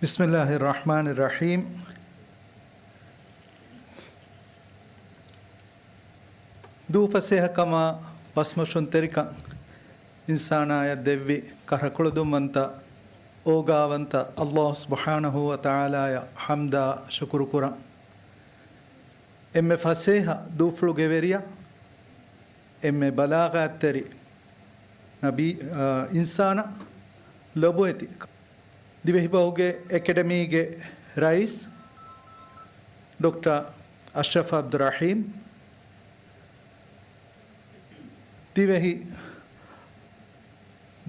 بسم الله الرحمن الرحيم. ދޫފަސޭހަކަމާ ބަސްމޮށުންތެރިކަން އިންސާނާޔަށް ދެއްވި ކަށަކުޅަދުންވަންތަ، އޯގާވަންތަ ﷲ ސުބްޙާނަހޫ ވަތަޢާލާޔަށް ޙަމްދާ ޝުކުރުކުރަން. އެންމެ ފަސޭހަ ދޫފުޅުގެ ވެރިޔާ، އެންމެ ބަލާޣާތްތެރި ނަބީ، އާ، އިންސާނާ، ލޮބުވެތި ދިވެހިބަހުގެ އެކަޑަމީގެ ރައީސް ޑޮކްޓަރ އަޝްރަފް އަބްދުއްރަހީމް، ދިވެހި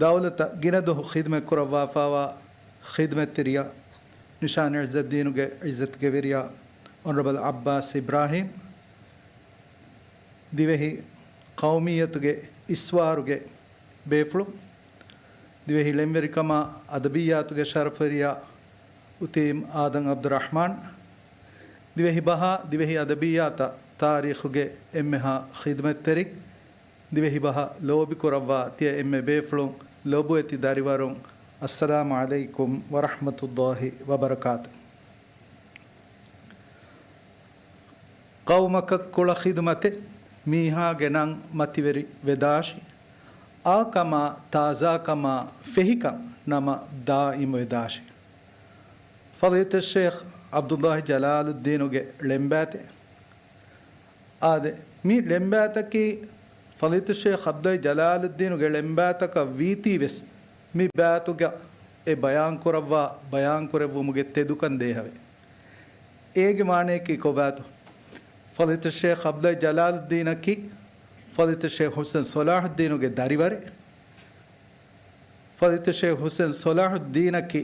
ދައުލަތަށް ގިނަ ދުވަހު ޚިދުމަތް ކުރައްވާފައިވާ ޚިދުމަތްތެރިޔާ، ނިޝާން އިއްޒައްދީނުގެ އިއްޒަތުގެ ވެރިޔާ އޮނަރަބަލް އައްބާސް އިބްރާހީމް، ދިވެހި ޤައުމިއްޔަތުގެ އިސްވާރުގެ ބޭފުޅުން، ދިވެހި ޅެންވެރިކަމާ އަދަބިއްޔާތުގެ ޝަރަފުވެރިޔާ އުތީމް އާދަމް އަބްދުއްރަޙްމާން، ދިވެހި ބަހާ، ދިވެހި އަދަބިއްޔާތަށް ތާރީޚުގެ އެންމެހާ ޚިދުމަތްތެރި، ދިވެހި ބަހަށް ލޯބި ކުރައްވާ ތިޔަ އެންމެ ބޭފުޅުން، ލޮބުވެތި ދަރިވަރުން، އައްސަލާމު ޢަލައިކުމް ވަރަޙްމަތުﷲި ވަބަރަކާތު. ޤައުމަކަށް ކުޅަ ޚިދުމަތެއް، މީހާގެ ނަން މަތިވެރި ވެދާށި، އާކަމާ ތާޒާކަމާ ފެހިކަން ނަމަ ދާއިމް ވެދާށި. ފަޟީލަތުއްޝޭޚް ޢަބްދުﷲ ޖަލާލުއްދީނުގެ ޅެންބާތެއް. އާދެ، މި ޅެންބާތަކީ ފަޟީލަތުއްޝޭޚް ޢަބްދުﷲ ޖަލާލުއްދީނުގެ ޅެންބާތަކަށް ވީތީވެސް، މި ބާތުގަ އެ ބަޔާންކުރައްވާ ބަޔާންކުރެއްވުމުގެ ތެދުކަން ދޭހަވެ. އޭގެ މާނަޔަކީ ކޮބާތޯ؟ ފަޟީލަތުއްޝޭޚް ޢަބްދުﷲ ޖަލާލުއްދީނަކީ ފަޟީލަތުއްޝޭޚް ޙުސެން ޞަލާޙުއްދީނުގެ ދަރިވަރެއް. ފަޟީލަތުއްޝޭޚް ޙުސެން ޞަލާޙުއްދީނަކީ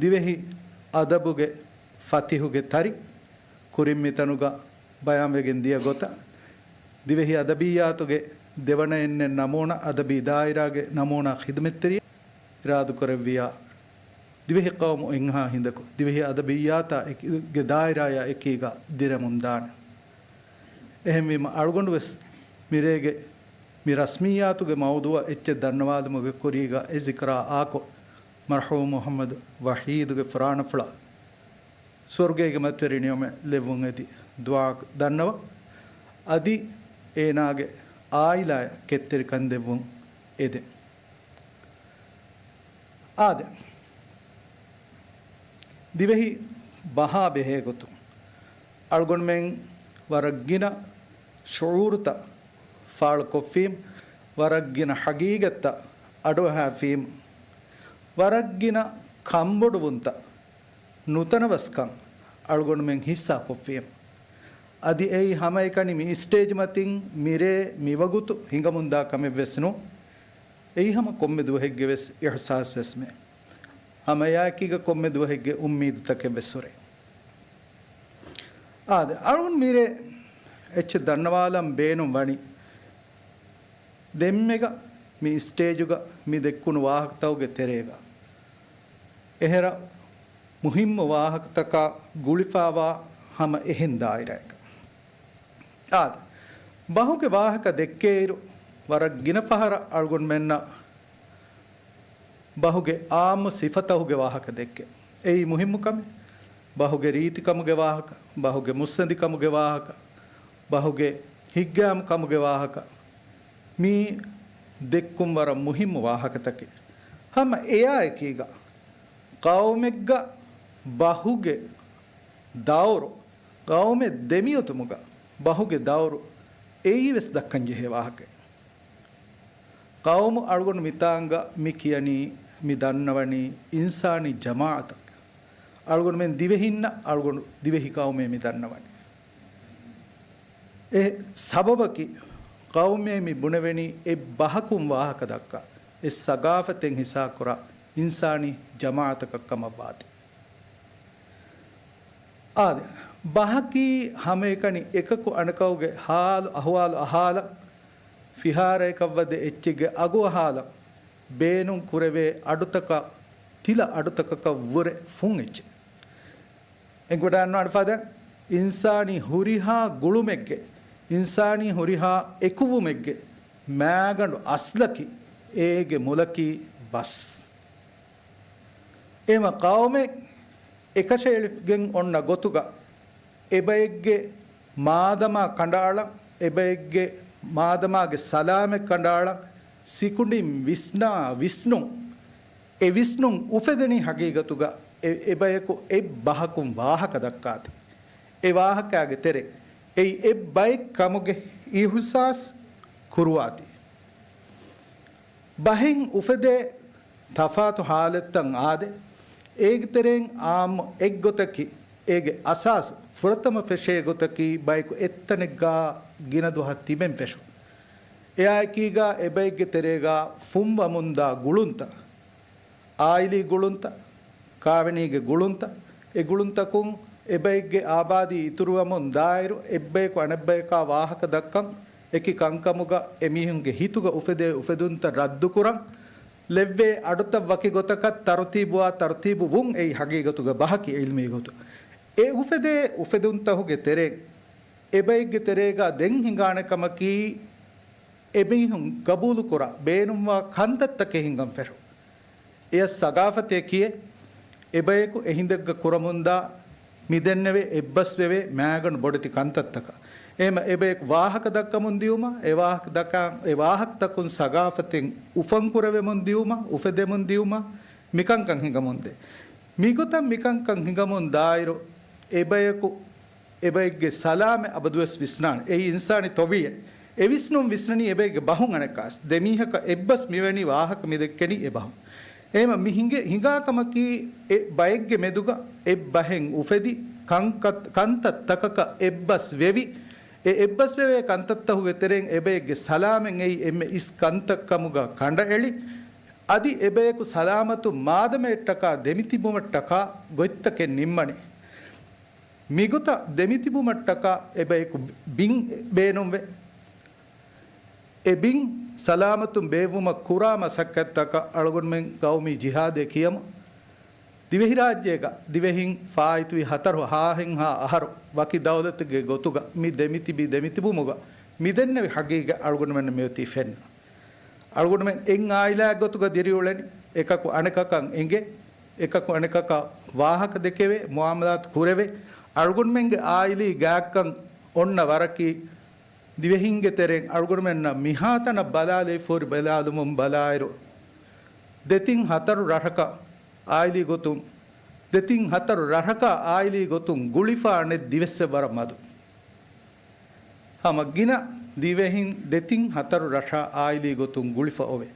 ދިވެހި އަދަބުގެ ފަތިޙުގެ ތަރި، ކުރިން މިތަނުގަ ބަޔާންވެގެން ދިޔަ ގޮތަށް، ދިވެހި އަދަބިއްޔާތުގެ ދެވަނަ އެންނެއް ނަމޫނާ، އަދަބީ ދާއިރާގެ ނަމޫނާ ޚިދުމަތްތެރިޔާ އިރާދަކުރެއްވިޔާ، ދިވެހި ޤައުމު އެންހާ ހިނދަކު ދިވެހި އަދަބިއްޔާތާ އެކީ، ގެ ދާއިރާޔާ އެކީގަ ދިރަމުން ދާނެ. އެހެންވީމަ، އަޅުގަނޑު ވެސް މިރޭގެ މި ރަސްމިއްޔާތުގެ މައުޟޫޢަށް އެއްޗެއް ދަންނަވާލުމުގެ ކުރީގަ އެ ޒިކްރާ އާކޮށް، މަރްޙޫމް މުޙައްމަދު ވަޙީދުގެ ފުރާނަފުޅަށް ސުވަރުގޭގެ މަތިވެރި ނިޢުމަތް ލެއްވުން އެދި ދުޢާ ދަންނަވަ، އަދި އޭނާގެ އާއިލާޔަށް ކެތްތެރިކަން ދެއްވުން އެދެން. އާދެ، ދިވެހި ބަހާ ބެހޭ ގޮތުން އަޅުގަނޑުމެން ވަރަށް ގިނަ ޝުޢޫރުތައް ފާޅުކޮށްފީމް، ވަރަށް ގިނަ ޙަޤީޤަތްތައް އަޑުއަހާފީމް، ވަރަށް ގިނަ ކަންބޮޑުވުންތައް، ނުތަނަވަސްކަން އަޅުގަނޑުމެން ހިއްސާކޮށްފީމް. އަދި އެއީ ހަމައެކަނި މި ސްޓޭޖް މަތިން މިރޭ މިވަގުތު ހިނގަމުންދާ ކަމެއްވެސް ނޫން. އެއީ ހަމަ ކޮންމެ ދުވަހެއްގެ ވެސް އިޙްސާސް ވެސްމެ. ހަމައެއާއެކީގަ ކޮންމެ ދުވަހެއްގެ އުއްމީދުތަކެއް ވެސް ހުރޭ. އާދެ، އަޅުން މިރޭ އެއްޗެއް ދަންނަވާލަން ބޭނުން ވަނީ، ދެންމެގަ މި ސްޓޭޖުގަ މި ދެއްކުނު ވާހަކަތަކުގެ ތެރޭގަ އެހެރަ މުހިއްމު ވާހަކަތަކާ ގުޅިފާވާ ހަމަ އެހެން ދާއިރާއެއްގަ. އާދެ، ބަހުގެ ވާހަކަ ދެއްކޭއިރު، ވަރަށް ގިނަ ފަހަރަށް އަޅުގަނޑުމެންނަށް ބަހުގެ އާއްމު ސިފަތަކުގެ ވާހަކަ ދެއްކޭ. އެއީ މުހިއްމު ކަމެއް. ބަހުގެ ރީތިކަމުގެ ވާހަކަ، ބަހުގެ މުއްސަނދިކަމުގެ ވާހަކަ، ބަހުގެ ހިތްގައިމު ކަމުގެ ވާހަކަ، މީ ދެއްކުން ވަރަށް މުހިއްމު ވާހަކަތަކެއް. ހަމަ އެއާއެކީގަ، ޤައުމެއްގަ ބަހުގެ ދައުރު، ޤައުމެއް ދެމިއޮތުމުގަ ބަހުގެ ދައުރު، އެއީވެސް ދައްކަންޖެހޭ ވާހަކައެއް. ޤައުމު އަޅުގަނޑު މިތާނގަ މި ކިޔަނީ، މި ދަންނަވަނީ އިންސާނީ ޖަމާޢަތަކަށް. އަޅުގަނޑުމެން ދިވެހިންނަށް އަޅުގަނޑު ދިވެހި ޤައުމޭ މި ދަންނަވަނީ. އެ ސަބަބަކީ، ޤައުމޭ މި ބުނެވެނީ އެއް ބަހަކުން ވާހަކަ ދައްކާ، އެއް ސަގާފަތެއް ހިއްސާކުރާ އިންސާނީ ޖަމާޢަތަކަށް ކަމަށްވާތީ. އާދެ، ބަހަކީ ހަމައެކަނި އެކަކު އަނެކަކުގެ ހާލު އަހުވާލު އަހާލަން، ފިހާރައަކަށްވަދެ އެއްޗެއްގެ އަގު އަހާލަން ބޭނުން ކުރެވޭ އަޑުތަކަށް، ތިލަ އަޑުތަކަކަށް ވުރެ ފުން އެއްޗެއް. އެނގިވަޑައިގަންނަވާނެ ފަދަ އިންސާނީ ހުރިހާ ގުޅުމެއްގެ، އިންސާނީ ހުރިހާ އެކުވުމެއްގެ މާގަނޑު އަސްލަކީ، އޭގެ މުލަކީ ބަސް. އެހެންވީމަ ޤައުމެއް އެކަށައެޅިގެން އޮންނަ ގޮތުގަ އެބައެއްގެ މާދަމާ ކަނޑައަޅަން، އެބައެއްގެ މާދަމާގެ ސަލާމަތް ކަނޑައަޅަން، ސިކުނޑިން ވިސްނާ ވިސްނުން، އެ ވިސްނުން އުފެދެނީ ހަގީގަތުގަ އެ، އެބަޔަކު އެއް ބަހަކުން ވާހަކަ ދައްކާތީ. އެ ވާހަކާގެ ތެރެ އެއީ އެއް ބައެއް ކަމުގެ އިހުސާސް ކުރުވާތީ. ބަހެއް އުފެދޭ ތަފާތު ހާލަތްތައް އާދެ، އޭގެ ތެރެއިން އާއްމު އެއްގޮތަކީ، އޭގެ އަސާސް ފުރަތަމަ ފެށޭ ގޮތަކީ ބަޔަކު އެއްތަނެއްގާ ގިނަ ދުވަހަށް ތިބެން ފެށުން. އެއާއެކީގާ އެބައެއްގެ ތެރޭގާ ފުންވަމުންދާ ގުޅުންތައް، އާއިލީ ގުޅުންތައް، ކާވެނީގެ ގުޅުންތައް، އެ ގުޅުންތަކުން އެބައެއްގެ އާބާދީ އިތުރުވަމުން ދާއިރު، އެއްބަޔަކު އަނެއްބަޔަކާ ވާހަކަ ދައްކަން، އެކި ކަންކަމުގަ އެމީހުންގެ ހިތުގަ އުފެދޭ އުފެދުންތައް ރައްދުކުރަން، ލެއްވޭ އަޑުތައް ވަކި ގޮތަކަށް ތަރުތީބުވާ ތަރުތީބު ވުން އެއީ ހަގީގަތުގަ ބަހަކީ އިލްމީ ގޮތުން. އެ އުފެދޭ އުފެދުންތަކުގެ ތެރޭ އެބައެއްގެ ތެރޭގަ ދެން ހިނގާނެ ކަމަކީ، އެމީހުން ގަބޫލުކުރާ ބޭނުންވާ ކަންތައްތަކެއް ހިނގަން ފެށުން. އެޔަށް ސަގާފަތޭ ކިޔޭ. އެބަޔަކު އެހިނދެއްގަ ކުރަމުންދާ މިދެންނެވެ. އެއްބަސްވެވޭ މާގަނޑު ބޮޑެތި ކަންތައްތަކަށް. އެހެމަ އެބަޔަކު ވާހަކަ ދައްކަމުން ދިޔުމަށް، އެ ވާހަކަ ދައްކާ، އެ ވާހަކަތަކުން ސަގާފަތެއް އުފަން ކުރެވެމުން ދިޔުމަށް، އުފެދެމުން ދިޔުމަށް، މިކަންކަން ހިނގަމުންދޭ. މިގޮތަށް މިކަންކަން ހިނގަމުން ދާއިރު، އެބަޔަކު އެބައެއްގެ ސަލާމަތް އަބަދުވެސް ވިސްނާނެ. އެއީ އިންސާނީ ތޮބީއެއް. އެ ވިސްނުން ވިސްނަނީ އެބައެއްގެ ބަހުން އަނެއްކާސް. ދެ މީހަކަށް އެއްބަސް މިވެނީ ވާހަކަ މިދެއްކެނީ އެ ބަހުން. އެހެމަ މި ހިނގެ، ހިނގާ ކަމަކީ އެ ބައެއްގެ މެދުގަ އެއް ބަހެއް އުފެދި ކަންކަ-، ކަންތައްތަކަކަށް އެއްބަސް ވެވި، އެ އެއްބަސްވެވޭ ކަންތައްތަކުގެ ތެރެއިން އެބައެއްގެ ސަލާމަތް އެއީ އެންމެ އިސް ކަންތައް ކަމުގަ ކަނޑައެޅި، އަދި އެބަޔަކު ސަލާމަތުން މާދަމައަށްޓަކާ ދެމިތިބުމަށްޓަކާ ގޮތްތަކެއް ނިންމަނީ. މިގޮތަށް ދެމިތިބުމަށްޓަކާ އެބަޔަކު ބިން ބޭނުންވޭ. އެ ބިން ސަލާމަތުން ބޭއްވުމަށް ކުރާ މަސައްކަތްތަކަށް އަޅުގަނޑުމެން ގައުމީ ޖިހާދޭ ކިޔަމު. ދިވެހިރާއްޖޭގަ ދިވެހިން ފާއިތުވި ހަތަރު ހާހެއްހާ އަހަރު ވަކި ދައުލަތެއްގެ ގޮތުގަ މި ދެމިތިބި ދެމިތިބުމުގަ މިދެންނެވި ހަގީގަތް އަޅުގަނޑުމެންނަށް މިއޮތީ ފެންނަ. އަޅުގަނޑުމެން އެއް އާއިލާއެއްގޮތުގަ ދިރިއުޅެނީ، އެކަކު އަނެކަކަށް އެނގޭ، އެކަކު އަނެކަކަށް ވާހަކަ ދެކެވޭ، މުއާމަލާތު ކުރެވޭ. އަޅުގަނޑުމެންގެ އާއިލީ ގާތްކަން އޮންނަ ވަރަކީ، ދިވެހިންގެ ތެރެއިން އަޅުގަނޑުމެންނަށް މިހާތަނަށް ބަލާލައިފޯރި ބަލާލުމުން ބަލާއިރު، ދެތިން ހަތަރު ރަށަކަށް އާއިލީ ގޮތުން، ދެތިން ހަތަރު ރަށަކާ އާއިލީ ގޮތުން ގުޅިފަ އަނެއް ދިވެއްސެއް ވަރަށް މަދު. ހަމަ ގިނަ ދިވެހިން ދެތިން ހަތަރު ރަށާ އާއިލީ ގޮތުން ގުޅިފަ އޮވޭ.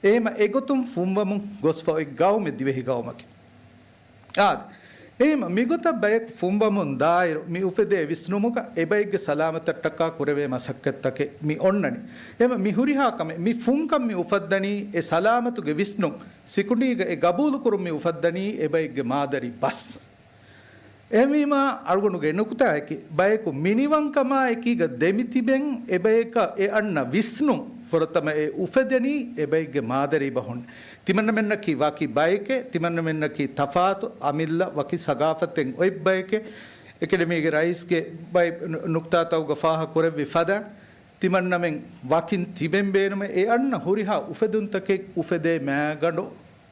އެހެމަ އެގޮތުން ފުންވަމުން ގޮސްފަ އޮތް ގައުމެއް ދިވެހި ގައުމަކީ. އާދެ، އެހެމަ މިގޮތަށް ބަޔަކު ފުންވަމުން ދާއިރު މި އުފެދޭ ވިސްނުމުގަ އެބައެއްގެ ސަލާމަތަށްޓަކާ ކުރެވޭ މަސައްކަތްތަކެއް މި އޮންނަނީ. އެހެމަ މި ހުރިހާ ކަމެއް، މި ފުންކަން މި އުފައްދަނީ އެ ސަލާމަތުގެ ވިސްނުން ސިކުނޑީގަ އެ ގަބޫލުކުރުން މި އުފައްދަނީ އެބައެއްގެ މާދަރީ ބަސް. އެހެންވީމާ، އަޅުގަނޑުގެ ނުކުތާއަކީ، ބަޔަކު މިނިވަންކަމާއެކީގަ ދެމިތިބެން އެބަޔަކަށް އެ އަންނަ ވިސްނުން ފުރަތަމަ އެ އުފެދެނީ އެބައެއްގެ މާދަރީ ބަހުން. ތިމަންނަމެންނަކީ ވަކި ބައެކޭ، ތިމަންނަމެންނަކީ ތަފާތު އަމިއްލަ ވަކި ސަގާފަތެއް އޮތް ބައެކޭ. އެކަޑަމީގެ ރައީސްގެ ބައި ނު-، ނުކުތާތަކުގަ ފާހަ ކުރެއްވި ފަދަ، ތިމަންނަމެން ވަކިން ތިބެން ބޭނުމޭ. އެ އަންނަ ހުރިހާ އުފެދުންތަކެއް އުފެދޭ މާގަނޑު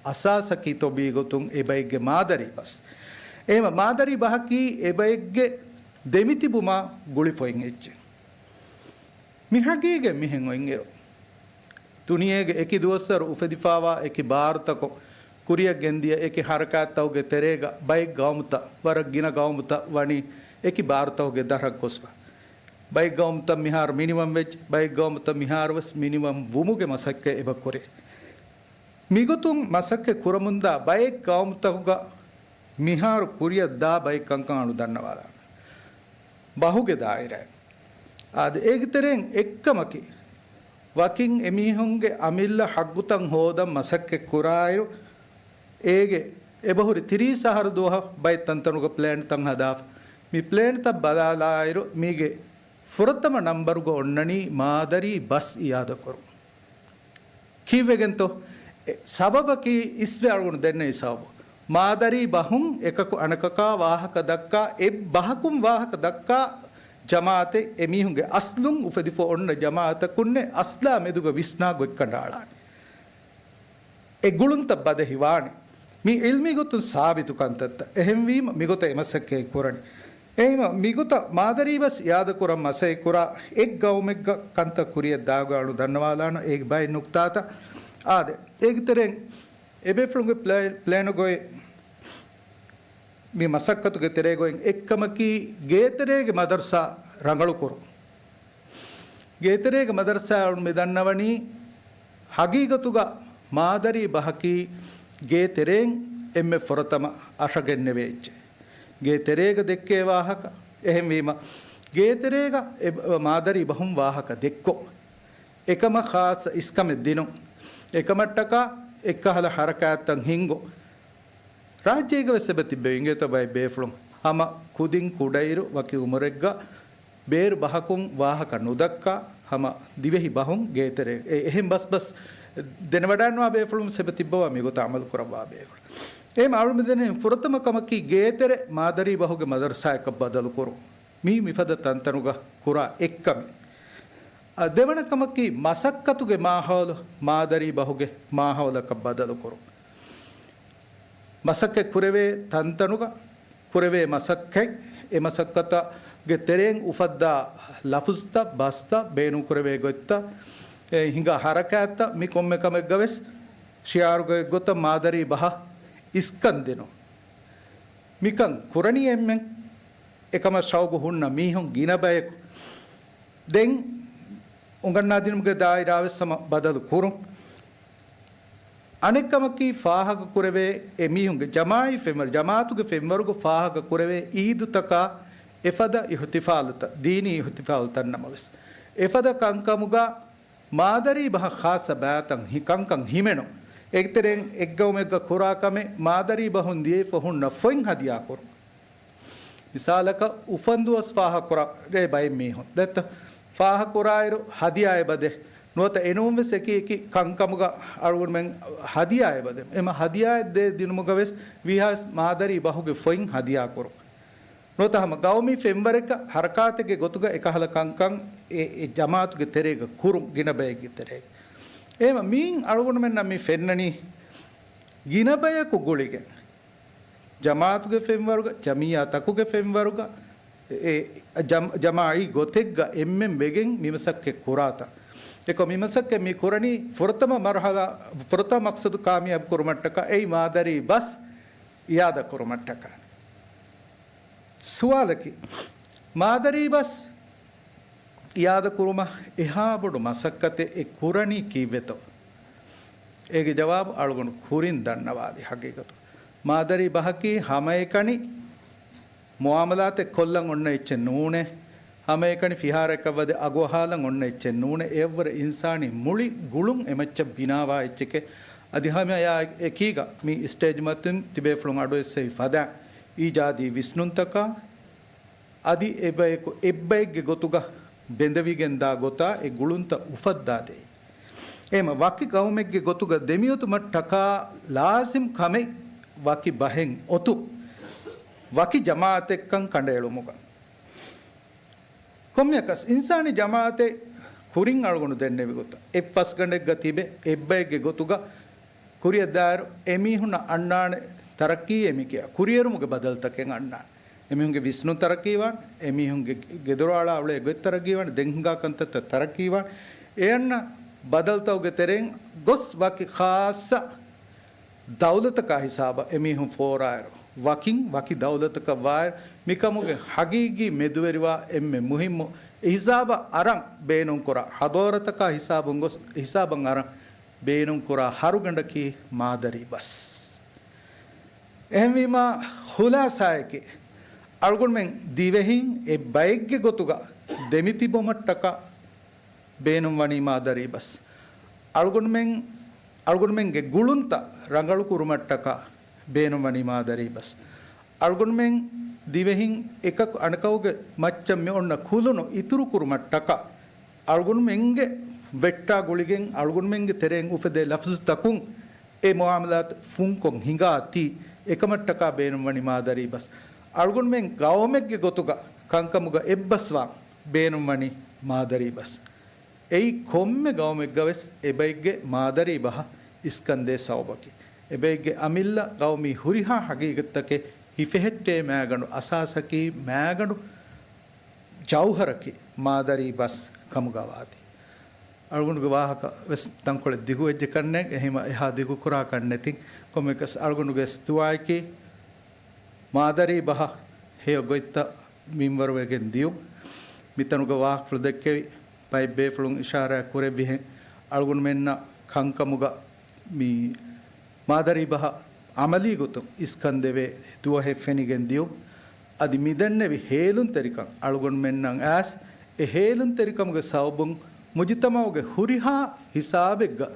އަސާސަކީ ތޮބީގޮތުން އެބައެއްގެ މާދަރީ ބަސް. އެހެމަ މާދަރީ ބަހަކީ އެބައެއްގެ ދެމިތިބުމާ ގުޅިފައިން އެއްޗެއް. މި ހަގީގަތް މިހެން އޮތްއިރު، ދުނިޔޭގެ އެކި ދުވަސްވަރު އުފެދިފާވާ އެކި ބާރުތަކުން ކުރިއަށް ގެންދިޔަ އެކި ހަރަކާތްތަކުގެ ތެރޭގަ ބައެއް ގައުމުތައް، ވަރަށް ގިނަ ގައުމުތައް ވަނީ އެކި ބާރުތަކުގެ ދަށަށް ގޮސްފަ. ބައެއް ގައުމުތައް މިހާރު މިނިވަން ވެއްޖެ، ބައެއް ގައުމުތައް މިހާރުވެސް މިނިވަން ވުމުގެ މަސައްކަތް އެބަ ކުރޭ. މިގޮތުން މަސައްކަތް ކުރަމުންދާ ބައެއް ގައުމުތަކުގަ މިހާރު ކުރިއަށް ދާ ބައެއް ކަންކަން އަޅު ދަންނަވާލާނަން. ބަހުގެ ދާއިރާ. އާދެ، އޭގެ ތެރެއިން އެއްކަމަކީ، ވަކިން އެމީހުންގެ އަމިއްލަ ހައްގުތައް ހޯދަން މަސައްކަތް ކުރާއިރު، އޭގެ އެބަހުރި ތިރީސް އަހަރު ދުވަހަށް ބައެއް ތަންތަނުގަ ޕްލޭންތައް ހަދާފަ. މި ޕްލޭންތައް ބަލާލާއިރު، މީގެ ފުރަތަމަ ނަންބަރުގަ އޮންނަނީ މާދަރީ ބަސް އިއާދަކުރުން. ކީއްވެގެންތޯ؟ އެ ސަބަބަކީ އިސްވެ އަޅުގަނޑު ދެންނެވި ސަބަބު. މާދަރީ ބަހުން އެކަކު އަނެކަކާ ވާހަކަ ދައްކާ، އެއް ބަހަކުން ވާހަކަ ދައްކާ ޖަމާއަތެއް، އެމީހުންގެ އަސްލުން އުފެދިފަ އޮންނަ ޖަމާއަތަކުންނެއް އަސްލާ މެދުގަ ވިސްނާ ގޮތް ކަނޑައަޅާނެ. އެ ގުޅުންތައް ބަދަހި ވާނެ. މީ އިލްމީ ގޮތުން ސާބިތު ކަންތައްތައް. އެހެންވީމަ، މިގޮތަށް އެ މަސައްކަތް ކުރަނީ. އެހެންވީމަ، މިގޮތަށް މާދަރީ ބަސް އިއާދަކުރަން މަސައްކަތް ކުރާ އެއް ގައުމެއްގަ ކަންތައް ކުރިއަށް ދާގޮތް އަޅު ދަންނަވާލާނަން. އޭގެ ބައެއް ނުކުތާތައް. އާދެ، އޭގެ ތެރެއިން އެބޭފުޅުންގެ ޕްލޭ-، ޕްލޭނުގައި މި މަސައްކަތުގެ ތެރޭގައި އެއްކަމަކީ، ގޭތެރޭގެ މަދަރުސާ ރަނގަޅުކުރުން. ގޭތެރޭގެ މަދަރުސާ މި ދަންނަވަނީ، ހަގީގަތުގަ މާދަރީ ބަހަކީ ގޭތެރެއިން އެންމެ ފުރަތަމަ އަށަގެންނެވޭ އެއްޗެއް. ގޭތެރޭގަ ދެއްކޭ ވާހަކަ. އެހެންވީމަ، ގޭތެރޭގަ އެ މާދަރީ ބަހުން ވާހަކަ ދެއްކޮށް، އެކަމަށް ޚާއްޞަ އިސްކަމެއް ދިނުން. އެކަމަށްޓަކާ އެއްކަހަލަ ހަރަކާތްތައް ހިންގުން. ރާއްޖޭގަ ވެސް އެބަ ތިއްބެވި އިނގޭތޯ ބައެއް ބޭފުޅުން. ހަމަ ކުދިން ކުޑައިރު ވަކި އުމުރެއްގަ ބޭރު ބަހަކުން ވާހަކަ ނުދައްކާ، ހަމަ ދިވެހި ބަހުން ގޭތެރޭ އެ-، އެހެން ބަސް ބަސް ދެނެވަޑައިންވާ ބޭފުޅުން ވެސް އެބަ ތިއްބަވާ މިގޮތަށް އަމަލު ކުރައްވާ ބޭފުޅުން. އެހެން އަޅުމެން ދެނެ ފުރަތަމަ ކަމަކީ ގޭތެރެ މާދަރީ ބަހުގެ މަދަރުސާއަކަށް ބަދަލު ކުރުން. މީ މިފަދަ ތަންތަނުގަ ކުރާ އެއްކަމެއް. އަ، ދެވަނަ ކަމަކީ މަސައްކަތުގެ މާހައުލު މާދަރީ ބަހުގެ މާހައުލަކަށް ބަދަލު ކުރުން. މަސައްކަތް ކުރެވޭ ތަންތަނުގަ ކުރެވޭ މަސައްކަތް، އެ މަސައްކަތުގެ ތެރެއިން އުފައްދާ ލަފުޒުތައް، ބަސްތައް، ބޭނުންކުރެވޭ ގޮތްތައް، އެ ހިނގާ ހަރަކާތްތައް، މި ކޮންމެ ކަމެއްގަ ވެސް ޝިއާރުގެ ގޮތަށް މާދަރީ ބަހަށް އިސްކަން ދިނުން. މިކަން ކުރަނީ އެންމެން އެކަމަށް ޝައުގު ހުންނަ މީހުން ގިނަ ބަޔަކު. ދެން އުނގަންނާދިނުމުގެ ދާއިރާ ވެސް ހަމަ ބަދަލު ކުރުން. އަނެއްކަމަކީ ފާހަގަ ކުރެވޭ އެ މީހުންގެ ޖަމާޢީ ފެންވަރު، ޖަމާޢަތުގެ ފެންވަރުގަ ފާހަގަ ކުރެވޭ ޢީދުތަކާ އެފަދަ އިޙްތިފާލުތައް، ދީނީ އިޙްތިފާލުތައް ނަމަވެސް، އެފަދަ ކަންކަމުގަ މާދަރީ ބަހަށް ޚާއްޞަ ބައިތައް ހި-، ކަންކަން ހިމެނުން. އޭގެތެރެއިން އެއްގައުމެއްގަ ކުރާ ކަމެއް މާދަރީ ބަހުން ދިޔައިފަ ހުންނަ ފޮތް ހަދިޔާ ކުރުން. މިސާލަކަށް، އުފަންދުވަސް ފާހަގަކުރޭ ބައެއް މީހުން. ދެއްތަ؟ ފާހަގަކުރާއިރު ހަދިޔާ އެބަދޭ. ނުވަތަ އެނޫން ވެސް އެކި އެކި ކަންކަމުގަ އަޅުގަނޑުމެން ހަދިޔާ އެބަދޭ. އެމަ ހަދިޔާ ދޭ ދިނުމުގަ ވެސް ވީހާވެސް މާދަރީ ބަހުގެ ފޮތް ހަދިޔާ ކުރުން. ނުވަތަ ހަމަ ގައުމީ ފެންވަރެއްގަ ހަރަކާތެއްގެ ގޮތުގަ އެކަހަލަ ކަންކަން އެ، އެ ޖަމާއަތުގެ ތެރޭގަ ކުރުން، ގިނަ ބައެއްގެ ތެރޭގަ. އެހެމަ މީން އަޅުގަނޑުމެންނަށް މި ފެންނަނީ ގިނަ ބަޔަކު ގުޅިގެން ޖަމާއަތުގެ ފެންވަރުގަ، ޖަމިއްޔާ ތަކުގެ ފެންވަރުގަ، އެ، އެ، ޖަމް-، ޖަމާޢީ ގޮތެއްގަ އެންމެން ވެގެން މި މަސައްކަތް ކުރާތާ. އެކަމް މި މަސައްކަތް މި ކުރަނީ ފުރަތަމަ މަރުޙަލާ، ފުރަތަމަ މަޤްޞަދު ކާމިޔާބު ކުރުމަށްޓަކާ، އެއީ މާދަރީ ބަސް އިއާދަ ކުރުމަށްޓަކާ. ސުވާލަކީ، މާދަރީ ބަސް އިއާދަކުރުމަށް އެހާ ބޮޑު މަސައްކަތެއް އެ ކުރަނީ ކީއްވެތޯ؟ އޭގެ ޖަވާބު އަޅުގަނޑު ކުރިން ދަންނަވާލި ހަގީގަތު. މާދަރީ ބަހަކީ ހަމައެކަނި މުއާމަލާތެއް ކޮށްލަން އޮންނަ އެއްޗެއް ނޫނޭ. ހަމައެކަނި ފިހާރައަކަށްވަދެ އަގުއަހާލަން އޮންނަ އެއްޗެއް ނޫނޭ. އެއަށްވުރެ އިންސާނީ މުޅި ގުޅުން އެމައްޗަށް ބިނާވާ އެއްޗެކޭ. އަދި ހަމައެއާ އެކީގަ މި ސްޓޭޖް މަތިން ތިބޭފުޅުން އަޑުއެއްސެވި ފަދަ އީޖާދީ ވިސްނުންތަކާ، އަދި އެބަޔަކު އެއްބައެއްގެ ގޮތުގަ ބެނދެވިގެންދާ ގޮތާ އެ ގުޅުންތައް އުފައްދާދޭ. އެހެމަ ވަކި ގައުމެއްގެ ގޮތުގަ ދެމިއޮތުމަށްޓަކާ ލާޒިމް ކަމެއް ވަކި ބަހެއް އޮތު ވަކި ޖަމާއަތެއްކަން ކަނޑައެޅުމުގަ. ކޮންމެއަކަސް އިންސާނީ ޖަމާއަތެއް ކުރިން އަޅުގަނޑު ދެންނެވި ގޮތަށް، އެއް ފަސްގަނޑެއްގަ ތިބެ އެއްބައެއްގެ ގޮތުގަ ކުރިއަށްދާއިރު އެމީހުންނަށް އަންނާނެ ތަރައްޤީ އެމިކިޔާ ކުރިއެރުމުގެ ބަދަލުތަކެއް އަންނާނެ. އެމީހުންގެ ވިސްނުން ތަރައްޤީވާން، އެމީހުންގެ ގެދޮރު އަޅާ އުޅޭ ގޮތް ތަރައްޤީވާން، ދެން ހިނގާ ކަންތައްތައް ތަރައްޤީވާން. އެ އަންނަ ބަދަލުތަކުގެ ތެރެއިން ގޮސް ވަކި ޚާއްޞަ ދައުލަތަކާ ހިސާބަށް އެމީހުން ފޯރާއިރު، ވަކިން ވަކި ދައުލަތަކަށް ވާއިރު، މިކަމުގެ ހަގީގީ މެދުވެރިވާ އެންމެ މުހިއްމު ހިސާބަށް އަރަން ބޭނުންކުރާ، ޙަޟާރަތަކާ ހިސާބުން ގޮސް ހިސާބަށް އަރަން ބޭނުންކުރާ ހަރުގަނޑަކީ މާދަރީ ބަސް. އެހެންވީމާ، ޚުލާޞާއަކީ، އަޅުގަނޑުމެން ދިވެހިން އެއްބައެއްގެ ގޮތުގަ ދެމިތިބުމަށްޓަކާ ބޭނުންވަނީ މާދަރީ ބަސް. އަޅުގަނޑުމެން، އަޅުގަނޑުމެންގެ ގުޅުންތައް ރަނގަޅުކުރުމަށްޓަކާ ބޭނުންވަނީ މާދަރީ ބަސް. އަޅުގަނޑުމެން ދިވެހިން އެކަކު އަނެކަކުގެ މައްޗަށް މި އޮންނަ ކުލުނު އިތުރުކުރުމަށްޓަކާ، އަޅުގަނޑުމެންގެ ވެއްޓާ ގުޅިގެން އަޅުގަނޑުމެންގެ ތެރެއިން އުފެދޭ ލަފްޒުތަކުން އެ މުއާމަލާތު ފުންކޮށް ހިނގާތީ، އެކަމަށްޓަކާ ބޭނުންވަނީ މާދަރީ ބަސް. އަޅުގަނޑުމެން ގައުމެއްގެ ގޮތުގަ ކަންކަމުގަ އެއްބަސްވާން ބޭނުންވަނީ މާދަރީ ބަސް. އެއީ ކޮންމެ ގައުމެއްގަވެސް އެބައެއްގެ މާދަރީ ބަހަށް އިސްކަންދޭ ސަބަބަކީ. އެބައެއްގެ އަމިއްލަ ގައުމީ ހުރިހާ ހަގީގަތްތަކެއް ހިފެހެއްޓޭ މައިގަނޑު އަސާސަކީ، މައިގަނޑު ޖައުހަރަކީ މާދަރީ ބަސް ކަމުގަ ވާތީ. އަޅުގަނޑުގެ ވާހަކަ ވެސް ތަންކޮޅެއް ދިގުވެއްޖެ ކަންނޭނގެ، އެހެމަ އެހާ ދިގުކުރާ ކަންނެތި. ކޮންމެއަކަސް އަޅުގަނޑުގެ ދުޢާއަކީ، މާދަރީ ބަހަށް ހެޔޮ ގޮތްތައް މިންވަރުވެގެން ދިޔުން. މިތަނުގަ ވާހަކަފުޅު ދެއްކެވި ބައެއް ބޭފުޅުން އިޝާރާތް ކުރެއްވިހެން، އަޅުގަނޑުމެންނަށް ކަންކަމުގަ މި މާދަރީ ބަހަށް އަމަލީ ގޮތުން އިސްކަން ދެވޭ ދުވަހެއް ފެނިގެން ދިޔުން. އަދި މިދެންނެވި ހޭލުންތެރިކަން އަޅުގަނޑުމެންނަށް އައިސް، އެ ހޭލުންތެރިކަމުގެ ސަބަބުން މުޖުތަމަޢުގެ ހުރިހާ ހިސާބެއްގަ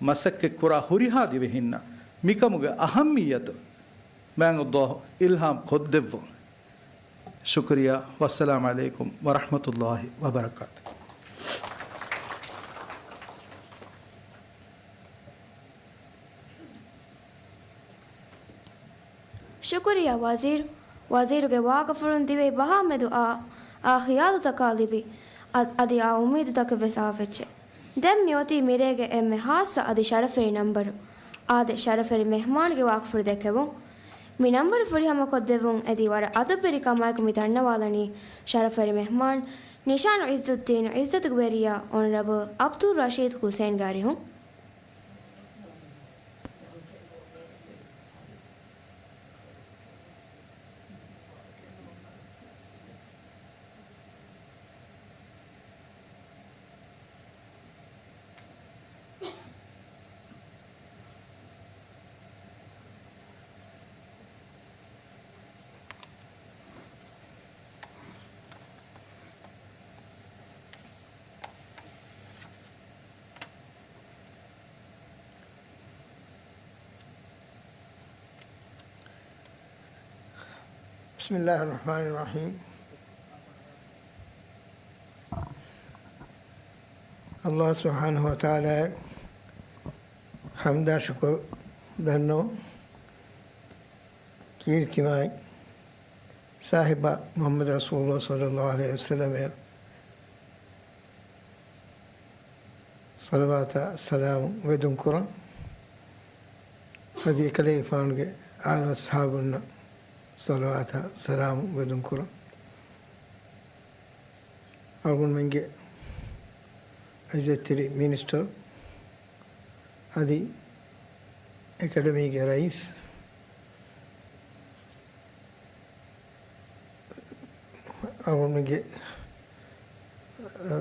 މަސައްކަތްކުރާ ހުރިހާ ދިވެހިންނަށް މިކަމުގެ އަހައްމިއްޔަތު މާތް ﷲ އިލްހާމް ކޮށްދެއްވުން. ޝުކުރިއްޔާ. ވައްސަލާމް ޢަލައިކުމް ވަރަޙްމަތުﷲ ވަބަރަކާތުހު. ޝުކުރިއްޔާ ވަޒީރު. ވަޒީރުގެ ވާހަކަފުޅުން ދިވެހި ބަހާ މެދު އާ، އާ ޚިޔާލުތަކާ ލިބި، އަ-، އަދި އާ އުއްމީދުތަކެއް ވެސް އާފައްޗެ. ދެން މިއޮތީ މިރޭގެ އެންމެ ހާއްސަ އަދި ޝަރަފުވެރި ނަންބަރު. އާދެ، ޝަރަފުވެރި މެހްމާންގެ ވާހަކަފުޅު ދެއްކެވުން. މި ނަންބަރު ފުރިހަމަކޮށްދެއްވުން އެދި ވަރަށް އަދަބުވެރިކަމާއެކު މި ދަންނަވާލަނީ ޝަރަފުވެރި މެހްމާން ނިޝާން ޢިއްޒުއްދީން ޢިއްޒަތުގެ ވެރިޔާ އޮނަރަބަލް ޢަބްދުއްރަޝީދު ޙުސައިންގެ އަރިހުން. بسم الله الرحمن الرحيم. ﷲ ސުބްޙާނަހޫ ވަތަޢާލާއަށް ޙަމްދާ ޝުކުރު ދަންނަވަން. ކީރިތި މާތް ސާހިބާ މުޙައްމަދު ރަސޫލުﷲ ޞައްލަﷲ ޢަލައިހި ވަސައްލަމަށް ޞަލަވާތާ ސަލާމު ވެދުން ކުރަން. އަދި އެކަލޭގެފާނުގެ އާލު އަޞްޙާބުންނަށް ޞަލަވާތާ ސަލާމު ވެދުން ކުރަން. އަޅުގަނޑުމެންގެ އިއްޒަތްތެރި މިނިސްޓަރު އަދި އެކަޑަމީގެ ރައީސް، އަޅުގަނޑުމެންގެ، އަ،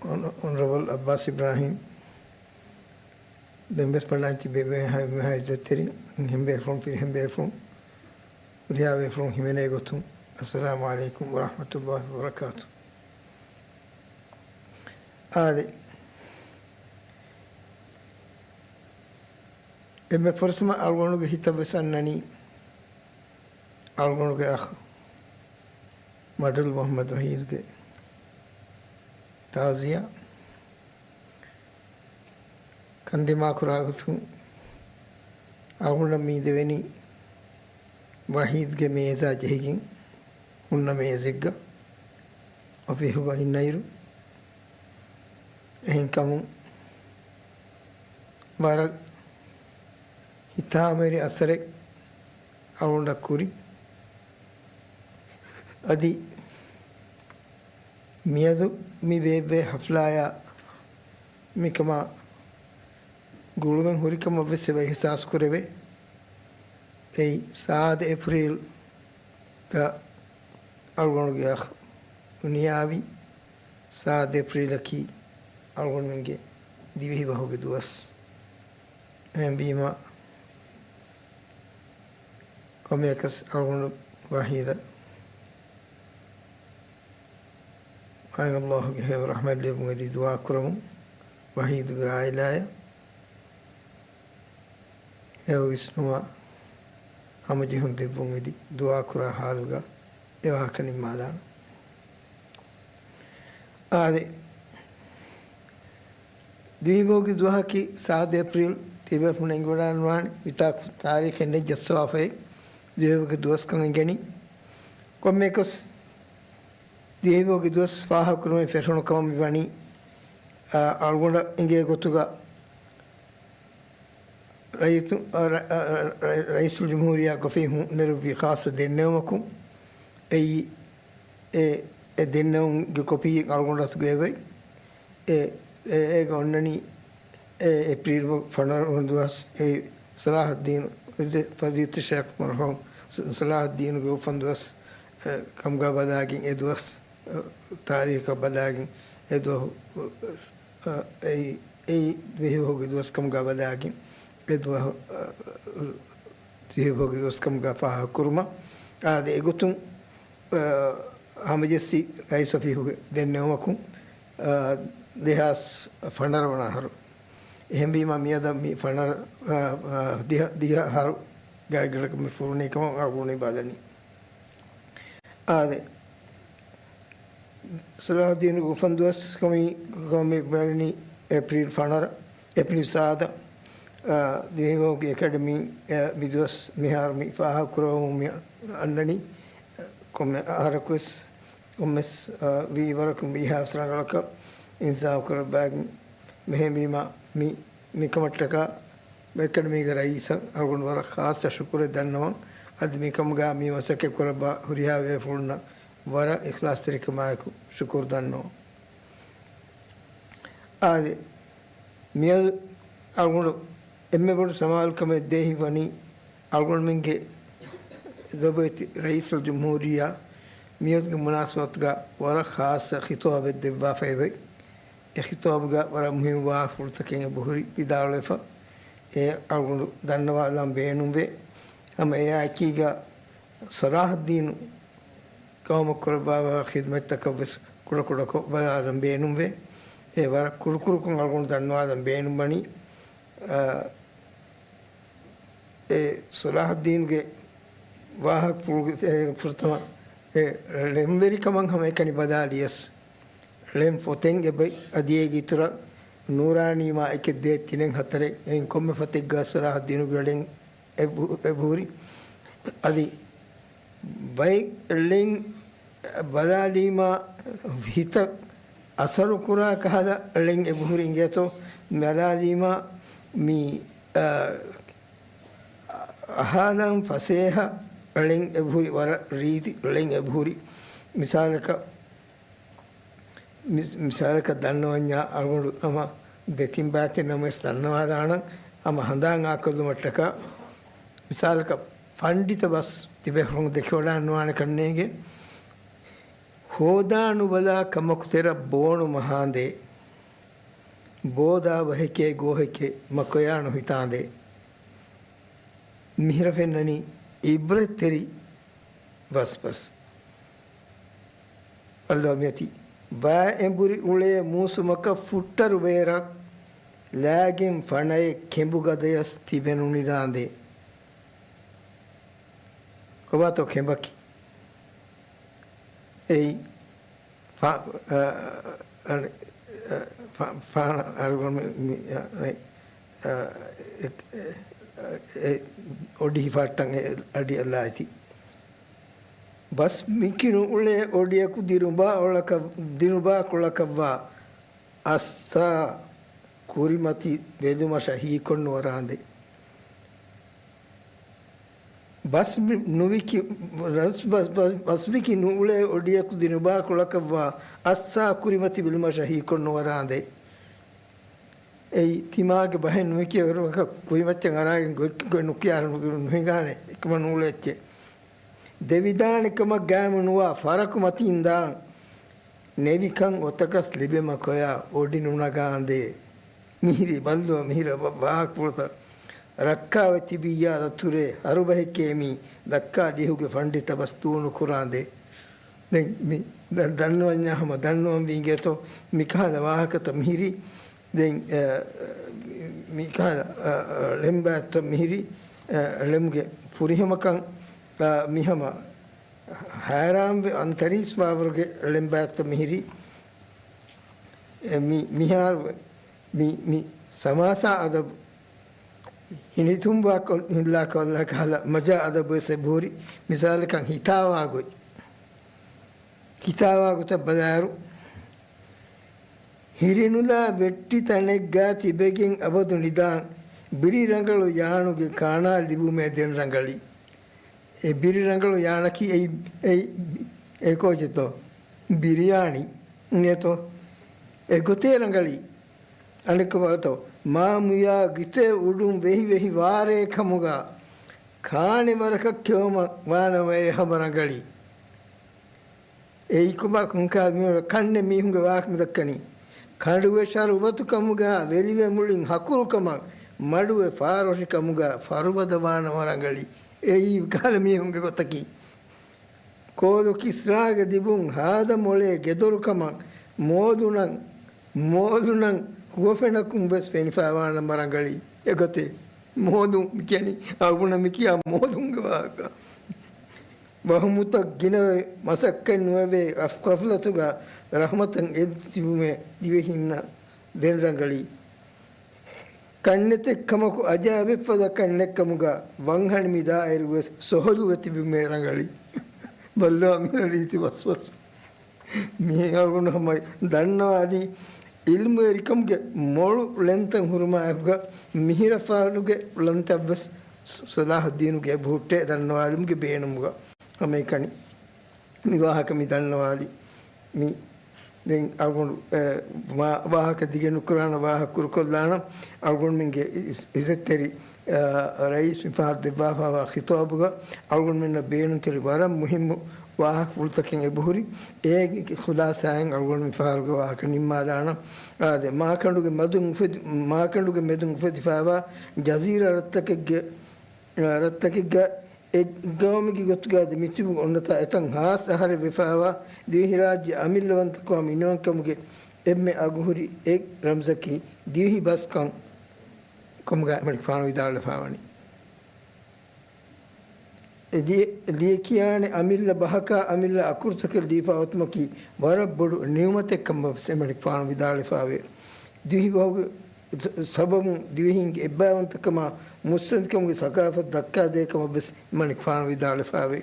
އޮނ-، އޮނަރަބަލް އައްބާސް އިބްރާހީމް، ދެން ވެސް ބަލާން ތިބޭ ބޭހަ-، މެހާ އިއްޒަތްތެރި ހެންބޭފުޅުން، ފިރިހެންބޭފުޅުން، ހުރިހާ ބޭފުޅުން ހިމެނޭ ގޮތުން، އައްސަލާމު ޢަލައިކުމް ވަރަޙްމަތުﷲ ވަބަރަކާތު. އާދެ، އެންމެ ފުރަތަމަ އަޅުގަނޑުގެ ހިތަށް ވެސް އަންނަނީ، އަޅުގަނޑުގެ އަޚް މަޑުލް މުޙައްމަދު ވަޙީދުގެ ތާޒިޔާ ކަންދިމާކުރާ ގޮތުން، އަޅުގަނޑަށް މި ދެވެނީ ވަޙީދުގެ މޭޒާ ޖެހިގެން ހުންނަ މޭޒެއްގަ އޮފީހުގަ އިންނައިރު. އެހެންކަމުން ވަރަށް ހިތާމަވެރި އަސަރެއް އަޅުގަނޑަށް ކުރި. އަދި މިއަދު މި ބޭއްވޭ ޙަފްލާޔާ މިކަމާ ގުޅުމެއް ހުރިކަމަށް ވެސް އެބަ އިޙްސާސް ކުރެވޭ. އެއީ ސާދަ އޭޕްރީލްގަ އަޅުގަނޑުގެ އަޚް ނިޔާވި ސާދަ އޭޕްރީލަކީ އަޅުގަނޑުމެންގެ ދިވެހި ބަހުގެ ދުވަސް. އެހެންވީމަ، ކޮންމެއަކަސް އަޅުގަނޑު ވަޙީދަށް މާތް ﷲ ގެ ހެޔޮ ރަޙްމަތް ލިބުން އެދި ދުޢާ ކުރަމުން، ވަޙީދުގެ ޢާއިލާއަށް ހެޔޮ ވިސްނުމާ ހަމަޖެހުން ދެއްވުން އެދި ދުޢާ ކުރާ ޙާލުގަ އެ ވާހަކަ ނިންމާލާނަން. އާދެ، ދިވެހިބަހުގެ ދުވަހަކީ ސާދަ އޭޕްރީލް ތިބޭފުޅުން އެނގިވަޑައިގަންނަވާނެ ވިތާކު ތާރީޚެއް ނެތް ޖައްސަވާފައި ދިވެހިބަހުގެ ދުވަސްކަން އެނގެނީ. ކޮންމެއަކަސް ދިވެހިބަހުގެ ދުވަސް ފާހަގަކުރުމަށް ފެށުނު ކަމަށް މިވަނީ، އަ، އަޅުގަނޑަށް އެނގޭ ގޮތުގަ ރައީސު-، އަ، ރަ-، އަ، ރަ-، ރަ-، ރައީސުލްޖުމްހޫރިއްޔާ އޮފީހުން ނެރުއްވި ޚާއްޞަ ދެންނެވުމަކުން އެއީ، އެ، އެ ދެންނެވުމުގެ ކޮޕީއެއް އަޅުގަނޑު އަތުގަ އެބައި. އެ، އެ، އޭގަ އޮންނަނީ އެ އޭޕްރީލް ފަނަރަ ވަނަ ދުވަސް އެ ސަލާހައްދީން ފަދީ-، ފަދީލަތު ޝޭޚް މަރްޙޫމް ސަ-، ޞަލާޙުއްދީނުގެ އުފަންދުވަސް، އަ، ކަމުގަ ބަލާގެން އެ ދުވަސް، އަ، ތާރީޚަށް ބަލާގެން އެ ދުވަހު، އަ، އެއީ، އެއީ ދިވެހިބަހުގެ ދުވަސް ކަމުގަ ބަލާގެން އެ ދުވަހު، އަ، ދިވެހިބަހުގެ ދުވަސް ކަމުގަ ފާހަގަކުރުމަށް. އާދެ، އެގޮތުން، އަ، ހަމަޖެއްސި ރައީސް އޮފީހުގެ ދެންނެވުމަކުން، އަ، ދެހާސް ފަނަރަ ވަނަ އަހަރު. އެހެންވީމަ، މިއަދަށް މި ފަނަރަ، އަ، އަ، ދިހަ، ދިހަ އަހަރު ގާތްގަނޑަކަށް މި ފުރުނީ ކަމަށް އަޅުގަނޑު ބަލަނީ. އާދެ، ޞަލާޙުއްދީނުގެ އުފަންދުވަސް ކަމީ، ކަމީ ބަލަނީ އޭޕްރީލް ފަނަރަ، އޭޕްރީލް ސާދަ، އަ، ދިވެހިބަހުގެ އެކަޑަމީ، އަ، މި ދުވަސް މިހާރު މި ފާހަގަކުރައްވަމުން މި އަންނަނީ، ކޮންމެ އަހަރަކުވެސް ކޮންމެސް، އަ، ވީ ވަރަކު މި އިހާސް ރަނގަޅަކަށް އިންތިޒާމް ކުރައްވާގެން މެހެންވީމަ، މި، މިކަމަށްޓަކާ އެކަޑަމީގެ ރައީސަށް އަޅުގަނޑު ވަރަށް ޚާއްޞަ ޝުކުރެއް ދަންނަވަން. އަދި މިކަމުގަ މި މަސައްކަތް ކުރައްވާ ހުރިހާ ބޭފުޅުންނަށް ވަރަށް އިޚްލާޞްތެރިކަމާއެކު ޝުކުރު ދަންނަވަން. އާދެ، މިއަދު އަޅުގަނޑު އެންމެ ބޮޑު ސަމާލުކަމެއް ދޭހި ވަނީ، އަޅުގަނޑުމެންގެ ލޮބުވެތި ރައީސުލްޖުމްހޫރިއްޔާ މިއަދުގެ މުނާސަބަތުގަ ވަރަށް ޚާއްޞަ ޚިޠާބެއް ދެއްވާފައިވޭ. އެ ޚިޠާބުގަ ވަރަށް މުހިންމު ވާހަކަފުޅުތަކެއް އެބަހުރި ވިދާޅުވެފަ. އެ އަޅުގަނޑު ދަންނަވާލަން ބޭނުންވޭ. ހަމަ އެއާއެކީގަ ޞަލާޙުއްދީނު ޤައުމަށް ކުރައްވާފައިވާ ޚިދުމަތްތަކަށްވެސް ކުޑަކުޑަކޮށް ބަލާލަން ބޭނުންވޭ. އެ ވަރަށް ކުޑަކުޑަކޮށް އަޅުގަނޑު ދަންނަވާލަން ބޭނުންވަނީ، އާ، އެ ޞަލާޙުއްދީނުގެ ވާހަކަފުޅުގެ ތެރޭގަ ފުރަތަމަ އެ ޅެންވެރިކަމަށް ހަމައެކަނި ބަލާލިޔަސް، ޅެން ފޮތެއް އެބައި އަދި އޭގެ އިތުރަށް ނޫރާނީމާ އެކެއް ދޭއް ތިނެއް ހަތަރެއް އެއިން ކޮންމެ ފޮތެއްގަ ޞަލާޙުއްދީނުގެ ޅެން އެބު-، އެބުހުރި. އަދި ބައެއް ޅެން ބަލާލީމާ ހިތަށް އަސަރު ކުރާ ކަހަލަ ޅެން އެބުހުރި އިނގޭތޯ ބަލާލީމާ މި، އަ، އަހާލަން ފަސޭހަ ޅެން އެބުހުރި، ވަރަށް ރީތި ޅެން އެބުހުރި. މިސާލަކަށް، މި-، މިސާލަކަށް ދަންނަވަންޏާ އަޅުގަނޑު ހަމަ ދެތިން ބާތިން ނަމަވެސް ދަންނަވާލާނަން ހަމަ ހަނދާން އާކޮށްލުމަށްޓަކާ. މިސާލަކަށް ފަންޑިތަ ބަސް ތިބޭފުޅުން ދެކިވަޑާން ނުވާނެ ކަންނޭނގެ. ހޯދާނުބަލާ ކަމަކު ތެރަށް ބޯނު މަހާނދޭ. ބޯދާ ބަހެކޭ ގޯހެކޭ މަކޮޔާ ނުހިތާނދޭ. މިހިރަ ފެންނަނީ އިބްރަތްތެރި ބަސް ބަސް. އަލްލާ މިއޮތީ ބާ އެނބުރި އުޅޭ މޫސުމަކަށް ފުއްޓަރު ބޭރަށް ލާގެން ފަނައެއް ކެނބުގަދަޔަސް ތިބެނުނިދާނދޭ. ކޮބާތޯ ކެނބަކީ؟ އެއީ ފާ-، އަ، އަ، އަ، ފާ-، ފާނަ އަޅުގަނޑު މި-، މި-، އަ، އަ، އެ-، އެ-، އެ-، އޮޑި ހިފައްޓަން އެ އަޑި އަލާތި. ބަސް މިކި ނުއުޅޭ އޮޑިއަކު ދިނުބާ އޮޅަކަށް، ދިނުބާ ކޮޅަކަށްވާ އައްސާ ކުރިމަތި ބެލުމަށަށް ހީކޮށްނުވަރާނދޭ. ބަސް މި-، ނުވިކި-، ބަސް، ބަސް، ބަސް، ބަސް މިކި ނުއުޅޭ އޮޑިއަކު ދިނުބާ ކޮޅަކަށްވާ އައްސާ ކުރިމަތި ބެލުމަށަށް ހީކޮށްނުވަރާނދޭ. އެއީ، ތިމާގެ ބަހެއް ނުވިކި އެވަރުމަކަށް ކުރިމައްޗަށް އަރާގެން ގޮތް، ގޮތް ނުކިޔާ ނު-، ނުހިނގާނެ، އެކަމަށް ނޫޅޭ އެއްޗެއް. ދެވިދާނެ ކަމަށް ގާއިމު ނުވާ ފަރަކު މަތީން ދާން. ނެވިކަން އޮތަކަސް ލިބެމަ ކޮޔާ އޮޑި ނުނަގާނދޭ. މިހިރީ ބައްލުވަ މިހިރަ ވާ-، ވާހަކަފުޅުތައް ރައްކާވެ ތިބިއްޔާ ދަތުރޭ ހަރުބަހެކޭ މީ ދައްކާ ލިހުގެ ފަންޑިތަ ބަސް ދޫނުކުރާނދޭ. ދެން މި ދަ-، ދަންނަވަންޏާ ހަމަ ދަންނަވަންވީ އިނގޭތޯ މިކަހަލަ ވާހަކަތައް މިހިރީ. ދެން، އަ، މިކަހަލަ، އަ، އަ، ޅެންބާތައް މިހިރީ، އަ، ޅެމުގެ ފުރިހަމަކަން، އަ، މިހަމަ ހައިރާންވެ އަންތަރީސް ވާވަރުގެ ޅެންބާތައް މިހިރީ. އެ، މި-، މިހާރު މި-، މި ސަމާސާ އަދަބު ހިނިތުންވާ ކޮ-، ހިއްލާ ކޮށްލާ ކަހަލަ މަޖާ އަދަބުވެސް އެބަހުރި. މިސާލަކަށް ހިތާވާ ގޮތް. ހިތާވާ ގޮތަށް ބަލާއިރު، ހިރިނުލާ ވެއްޓި ތަނެއްގާ ތިބެގެން އަބަދު ނިދާން، ބިރި ރަނގަޅު ޔާނުގެ ކާނާ ލިބުމޭ ދެން ރަނގަޅީ. އެ ބިރި ރަނގަޅު ޔާނަކީ އެއީ، އެއީ، އެ ކޯޗެއްތޯ؟ ބިރިޔާނީ ނޭތޯ؟ އެ ގޮތޭ ރަނގަޅީ. އަނެއްކޮބާތޯ؟ މާ މުޔާ ގިތޭ އުޑުން ވެހި ވެހި ވާރޭ ކަމުގަ، ކާނެ ވަރަކަށް ކެއުމަށް ވާނަމަ އެ ހަމަ ރަނގަޅީ. އެއީ ކޮބާ ކޮންކަހަލަ މި ކަންނެ މީހުންގެ ވާހަކަ މި ދައްކަނީ. ކަނޑުވެ ޝަރުބަތު ކަމުގަ، ވެލިވެ މުޅިން ހަކުރު ކަމަށް، މަޑުވެ ފާރޮށި ކަމުގަ، ފަރުބަދަ ވާނަމަ ރަނގަޅީ. އެއީ ކަހަލަ މީހުންގެ ގޮތަކީ. ކޯލު ކިސްރާގެ ދިބުން ހާދަ މޮޅޭ ގެދޮރު ކަމަށް، މޯލުނަން، މޯލުނަން ހުވަފެނަކުން ވެސް ފެނިފައިވާނަމަ ރަނގަޅީ. އެގޮތޭ. މޯލު މި ކިޔަނީ، އަޅުގަނޑަށް މި ކިޔާ މޯލުންގެ ވާހަކަ. ވަހުމުތައް ގިނަވެ، މަސައްކަތް ނުވެވޭ، އަފް-، ޣަފްލަތުގަ ރަޙްމަތަށް އެދި ތިބުމޭ ދިވެހިންނަށް ދެން ރަނގަޅީ. ކަންނެތެއް ކަމަކު އަޖައިބެއްފަދަ ކަންނެއްކަމުގަ ވަންހަނި މި ދާއިރު ވެސް ސޮހޮލުވެ ތިބުމޭ ރަނގަޅީ. ބައްލަވާ މި ރީތި ވަސްވަސް. މިހެން އަޅުގަނޑު ހަމަ ދަންނަވާލީ އިލްމުވެރިކަމުގެ މޮޅު ޅެންތައް ހުރުމާއެކުގަ މިހިރަފާނުގެ ޅަންތައްވެސް ޞަލާޙުއްދީނުގެ އެބަހުއްޓޭ ދަންނަވާލުމުގެ ބޭނުމުގަ. ހަމައެކަނި މި ވާހަކަ މި ދަންނަވާލީ. މި ދެން އަޅުގަނޑު، އެ، މާ-، ވާހަކަ ދިގެއް ނުކުރާނަ ވާހަކަ ކުރުކޮށްލާނަ. އަޅުގަނޑުމެންގެ އިސް-، އިއްޒަތްތެރި، އަ، ރައީސް މިފަހަރު ދެއްވާފައިވާ ޚިޠާބުގަ އަޅުގަނޑުމެންނަށް ބޭނުންތެރި ވަރަށް މުހިއްމު ވާހަކަފުޅުތަކެއް އެބަހުރި. އޭގެ ޚުލާސާއިން އަޅުގަނޑު މިފަހަރުގެ ވާހަކަ ނިންމާލާނަ. އާދެ، މާކަނޑުގެ މެދުން އުފެދި-، މާކަނޑުގެ މެދުން އުފެދިފައިވާ ޖަޒީރާ ރަށްތަކެއްގެ، ރަށްތަކެއްގަ އެއް ގައުމެއްގެ ގޮތުގަ އަދި މިތިބު އޮންނަތާ އެތަން ހާސް އަހަރެއް ވެފައިވާ ދިވެހިރާއްޖެ އަމިއްލަވަންތަކާ މިނިވަންކަމުގެ އެންމެ އަގުހުރި އެއް ރަމްޒަކީ ދިވެހި ބަސްކަން ކަމުގަ އެމަނިކުފާނު ވިދާޅުވެފައިވަނީ. އެ ލިޔެ-، ލިޔެކިޔާނެ އަމިއްލަ ބަހަކާ އަމިއްލަ އަކުރުތަކެއް ލިޔެފައި އޮތުމަކީ ވަރަށް ބޮޑު ނިޢުމަތެއް ކަމަށް ވެސް އެމަނިކުފާނު ވިދާޅުވެފައިވޭ. ދިވެހި ބަހުގެ ސަ-، ސަބަބުން ދިވެހިންގެ އެއްބައިވަންތަކަމާ މުއްސަނދިކަމުގެ ސަޤާފަތު ދައްކާދޭ ކަމަށް ވެސް އެމަނިކުފާނު ވިދާޅުވެފައިވޭ.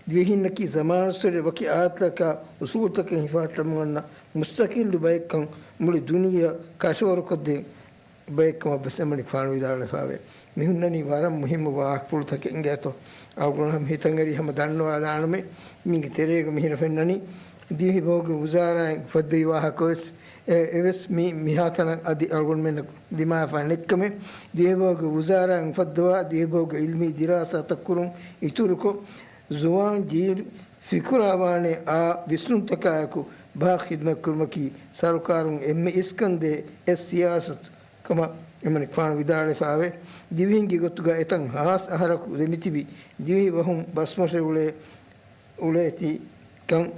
ދިވެހިންނަކީ ޒަމާނުއްސުރެ ވަކި އާދަތަކާ އުސޫލުތަކެއް ހިފަހައްޓަމުން އަންނަ މުސްތަޤިއްލު ބައެއްކަން މުޅި ދުނިޔެއަށް ކަށަވަރުކޮށްދޭ ބައެއްކަމަށް ވެސް އެމަނިކުފާނު ވިދާޅުވެފައިވޭ. މިހުންނަނީ ވަރަށް މުހިއްމު ވާހަކަފުޅުތަކެއް އިނގޭތޯ. އަޅުގަނޑު ހަމަ ހިތަށްއެރި ހަމަ ދަންނަވާލާނަމޭ، މީގެ ތެރޭގަ މިހިރަ ފެންނަނީ ދިވެހިބަހުގެ ވުޒާރާއިން އުފައްދަވި ވާހަކަވެސް، އެ، އެވެސް މި، މިހާތަނަށް އަދި އަޅުގަނޑުމެންނަށް ދިމާވެފަ ނެތްކަމެއް. ދިވެހިބަހުގެ ވުޒާރާއިން އުފައްދަވާ ދިވެހިބަހުގެ އިލްމީ ދިރާސާތައް ކުރުން އިތުރުކޮށް، ޒުވާން ޖީލު ފިކުރާވާނެ އާ ވިސްނުންތަކާއެކު ބަހަށް ޚިދުމަތްކުރުމަކީ ސަރުކާރުން އެންމެ އިސްކަންދޭ އެއް ސިޔާސަތު ކަމަށް އެމަނިކުފާނު ވިދާޅުވެފައިވޭ. ދިވެހިންގެ ގޮތުގަ އެތަން ހާސް އަހަރަކު ދެމިތިބި ދިވެހި ބަހުން ބަސްމޮށެ އުޅޭ، އުޅޭތީ ކަން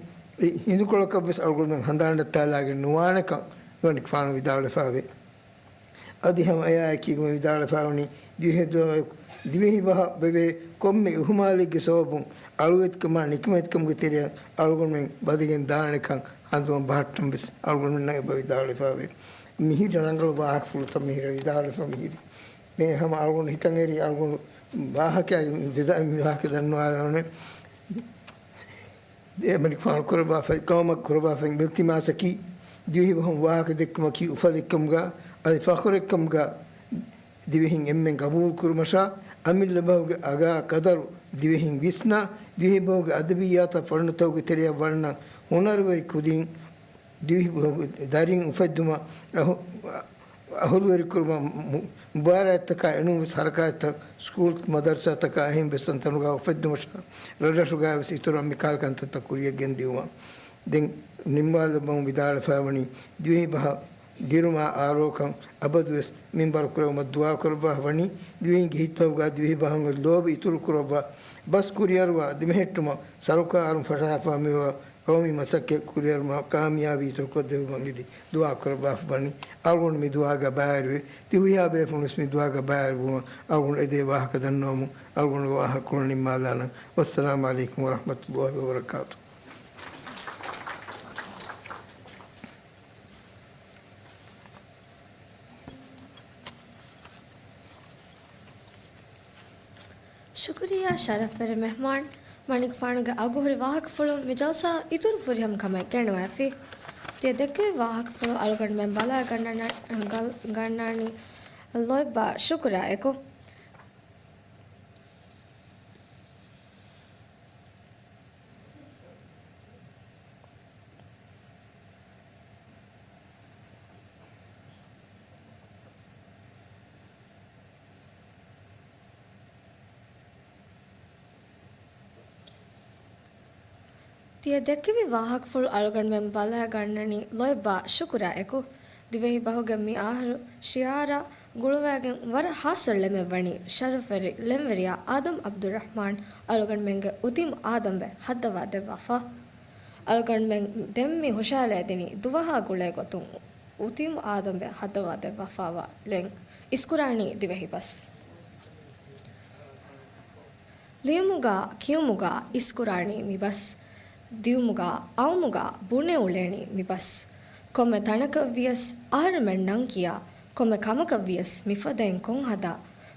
ހިނދުކޮޅަކަށް ވެސް އަޅުގަނޑުމެން ހަނދާން ނައްތާލާގެން ނުވާނެކަން އެމަނިކުފާނު ވިދާޅުވެފައިވޭ. އަދި ހަމަ އެއާއެކީގަ ވިދާޅުވެފައިވަނީ ދިވެހި ދުވަހު ދިވެހި ބަހަށް ވެވޭ ކޮންމެ އިހުމާލެއްގެ ސަބަބުން އަޅުވެތިކަމާ ނިކަމެތިކަމުގެ ތެރެއަށް އަޅުގަނޑުމެން ބަދިގެން ދާނެކަން ހަނދުމަށް ބަހައްޓަން ވެސް އަޅުގަނޑުމެންނަށް އެބަ ވިދާޅުވެފައިވޭ. މިހިރަ ރަނގަޅު ވާހަކަފުޅުތައް މިހިރަ ވިދާޅުވެފަ މިހިރީ. ދެން ހަމަ އަޅުގަނޑު ހިތަށް އެރި އަޅުގަނޑު ވާހަކަ ވިދާ-، މި ވާހަކަ ދަންނަވާލަވަނެ. އެމަނިކުފާނު ކުރައްވާފައި، ޤައުމަށް ކުރައްވާފައި އިލްތިމާސަކީ، ދިވެހިބަހުން ވާހަކަ ދެއްކުމަކީ އުފަލެއްކަމުގަ، އަދި ފަޚުރެއްކަމުގަ ދިވެހިން އެންމެން ގަބޫލު ކުރުމަށާ، އަމިއްލަ ބަހުގެ އަގާ ޤަދަރު ދިވެހިން ވިސްނާ، ދިވެހިބަހުގެ އަދަބިއްޔާތާ ފަންނުތަކުގެ ތެރެއަށް ވަންނަ ހުނަރުވެރި ކުދިން ދިވެހިބަހުގެ ދަރިން އުފެއްދުމަށް އަހު-، އަހުލުވެރިކުރުމަށް މު-، މުބާރާތްތަކާ އެނޫންވެސް ހަރަކާތްތައް ސްކޫލް، މަދަރުސާތަކާ އެހެން ވެސް ތަންތަނުގަ އުފެއްދުމަށާ ރަށްރަށުގައިވެސް އިތުރަށް މިކަހަލަ ކަންތައްތައް ކުރިޔަށް ގެންދިއުމަށް. ދެން ނިންމާލައްވަމުން ވިދާޅުވެފައިވަނީ ދިވެހިބަހަށް ދިރުމާ އާރޯކަން އަބަދުވެސް މިންވަރު ކުރެވުމަށް ދުޢާ ކުރައްވާފަ ވަނީ، ދިވެހިންގެ ހިތްތަކުގަ ދިވެހިބަހުގެ ލޯބި އިތުރު ކުރައްވާ، ބަސް ކުރިއަރުވާ ދެމެހެއްޓުމަށް ސަރުކާރުން ފަށާފަ މިވާ ޤައުމީ މަސައްކަތް ކުރިއަރުމަށް ކާމިޔާބީ އިތުރުކޮށްދެއްވުމަށް މިދި ދުޢާ ކުރައްވާފަ ވަނީ. އަޅުގަނޑު މި ދުޢާގަ ބައިވެރިވެ، ތި ހުރިހާ ބޭފުޅުންވެސް މި ދުޢާގަ ބައިވެރިވުމަށް އަޅުގަނޑު އެދޭ ވާހަކަ ދަންނަވަމުން އަޅުގަނޑުގެ ވާހަކަކޮޅު ނިންމާލާނަން. ވައްސަލާމް ޢަލައިކުމް ވަރަޙްމަތުﷲ ވަބަރަކާތުހު. ޝުކުރިއްޔާ ޝަރަފްވެރި މެހްމާން މަނިކުފާނުގެ އަގުހުރި ވާހަކަފުޅުން މި ޖަލްސާ އިތުރު ފުރިހަމަ ކަމެއް ގެނެވަރަފި. ތިޔަ ދެއްކެވި ވާހަކަފުޅު އަޅުގަނޑުމެން ބަލާ ގަންނަން-، ގަން-، ގަންނާނީ ލޯތްބާ ޝުކުރާއެކު. ތިޔަ ދެއްކެވި ވާހަކަފުޅު އަޅުގަނޑުމެން ބަލާގަންނަނީ ލޯތްބާ ޝުކުރާ އެކު. ދިވެހި ބަހުގެ މި އަހަރު ޝިއާރާ ގުޅުވައިގެން ވަރަށް ހާސްވެ ޅެމެއްވަނީ ޝަރަފްވެރި ޅެންވެރިޔާ އާދަމް އަބްދުއްރަޙްމާން އަޅުގަނޑުމެންގެ އުދީމު އާދަމްވެ ހައްދަވާ ދެއްވާފަ. އަޅުގަނޑުމެން ދެން މި ހުށައެޅޭދިނީ ދުވަހާ ގުޅޭ ގޮތުން އުދީމު އާދަމްވެ ހައްދަވާ ދެއްވާފައިވާ ޅެން. އިސްކުރާނީ ދިވެހި ބަސް. ލިޔުމުގަ ކިޔުމުގަ އިސްކުރާނީ މިބަސް. ދިޔުމުގަ އައުމުގަ ބުނެ އުޅޭނީ މިބަސް. ކޮންމެ ތަނަކަށް ވިޔަސް އަހަރުމެން ނަން ކިޔާ، ކޮންމެ ކަމަކަށް ވިޔަސް މިފަދައިން ކޮން ހަދާ،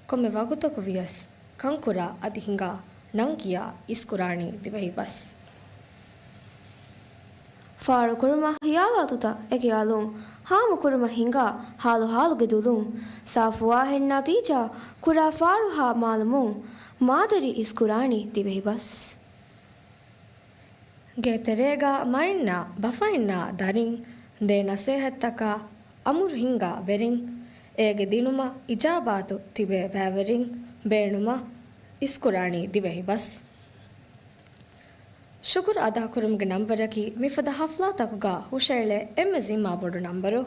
ކޮންމެ ވަގުތަކު ވިޔަސް ކަންކުރާ އަދި ހިނގާ ނަން ކިޔާ އިސްކުރާނީ ދިވެހި ބަސް. ފާޅުކުރުމަށް ހިޔާލާތުތައް އެކިއަލުން، ހާމަކުރުމަށް ހިނގާ ހާލު ހާލުގެ ދުލުން، ސާފުވާހެން ނަތީޖާ ކުރާ ފާޅުހާ މާލުމުން، މާދަރީ އިސްކުރާނީ ދިވެހި ބަސް. ގޭތެރޭގަ މައިންނާ ބަފައިންނާ ދަރިން، ދޭ ނަސޭހަތްތަކާ އަމުރު ހިންގާ ވެރިން، އޭގެ ދިނުމަށް އިޖާބާތު ތިބޭ ބައިވެރިން، ބޭނުމަށް އިސްކުރާނީ ދިވެހި ބަސް. ޝުކުރު އަދާކުރުމުގެ ނަންބަރަކީ މިފަދަ ހަފްލާތަކުގަ ހުށައެޅޭ އެންމެ ޒިންމާ ބޮޑު ނަންބަރު.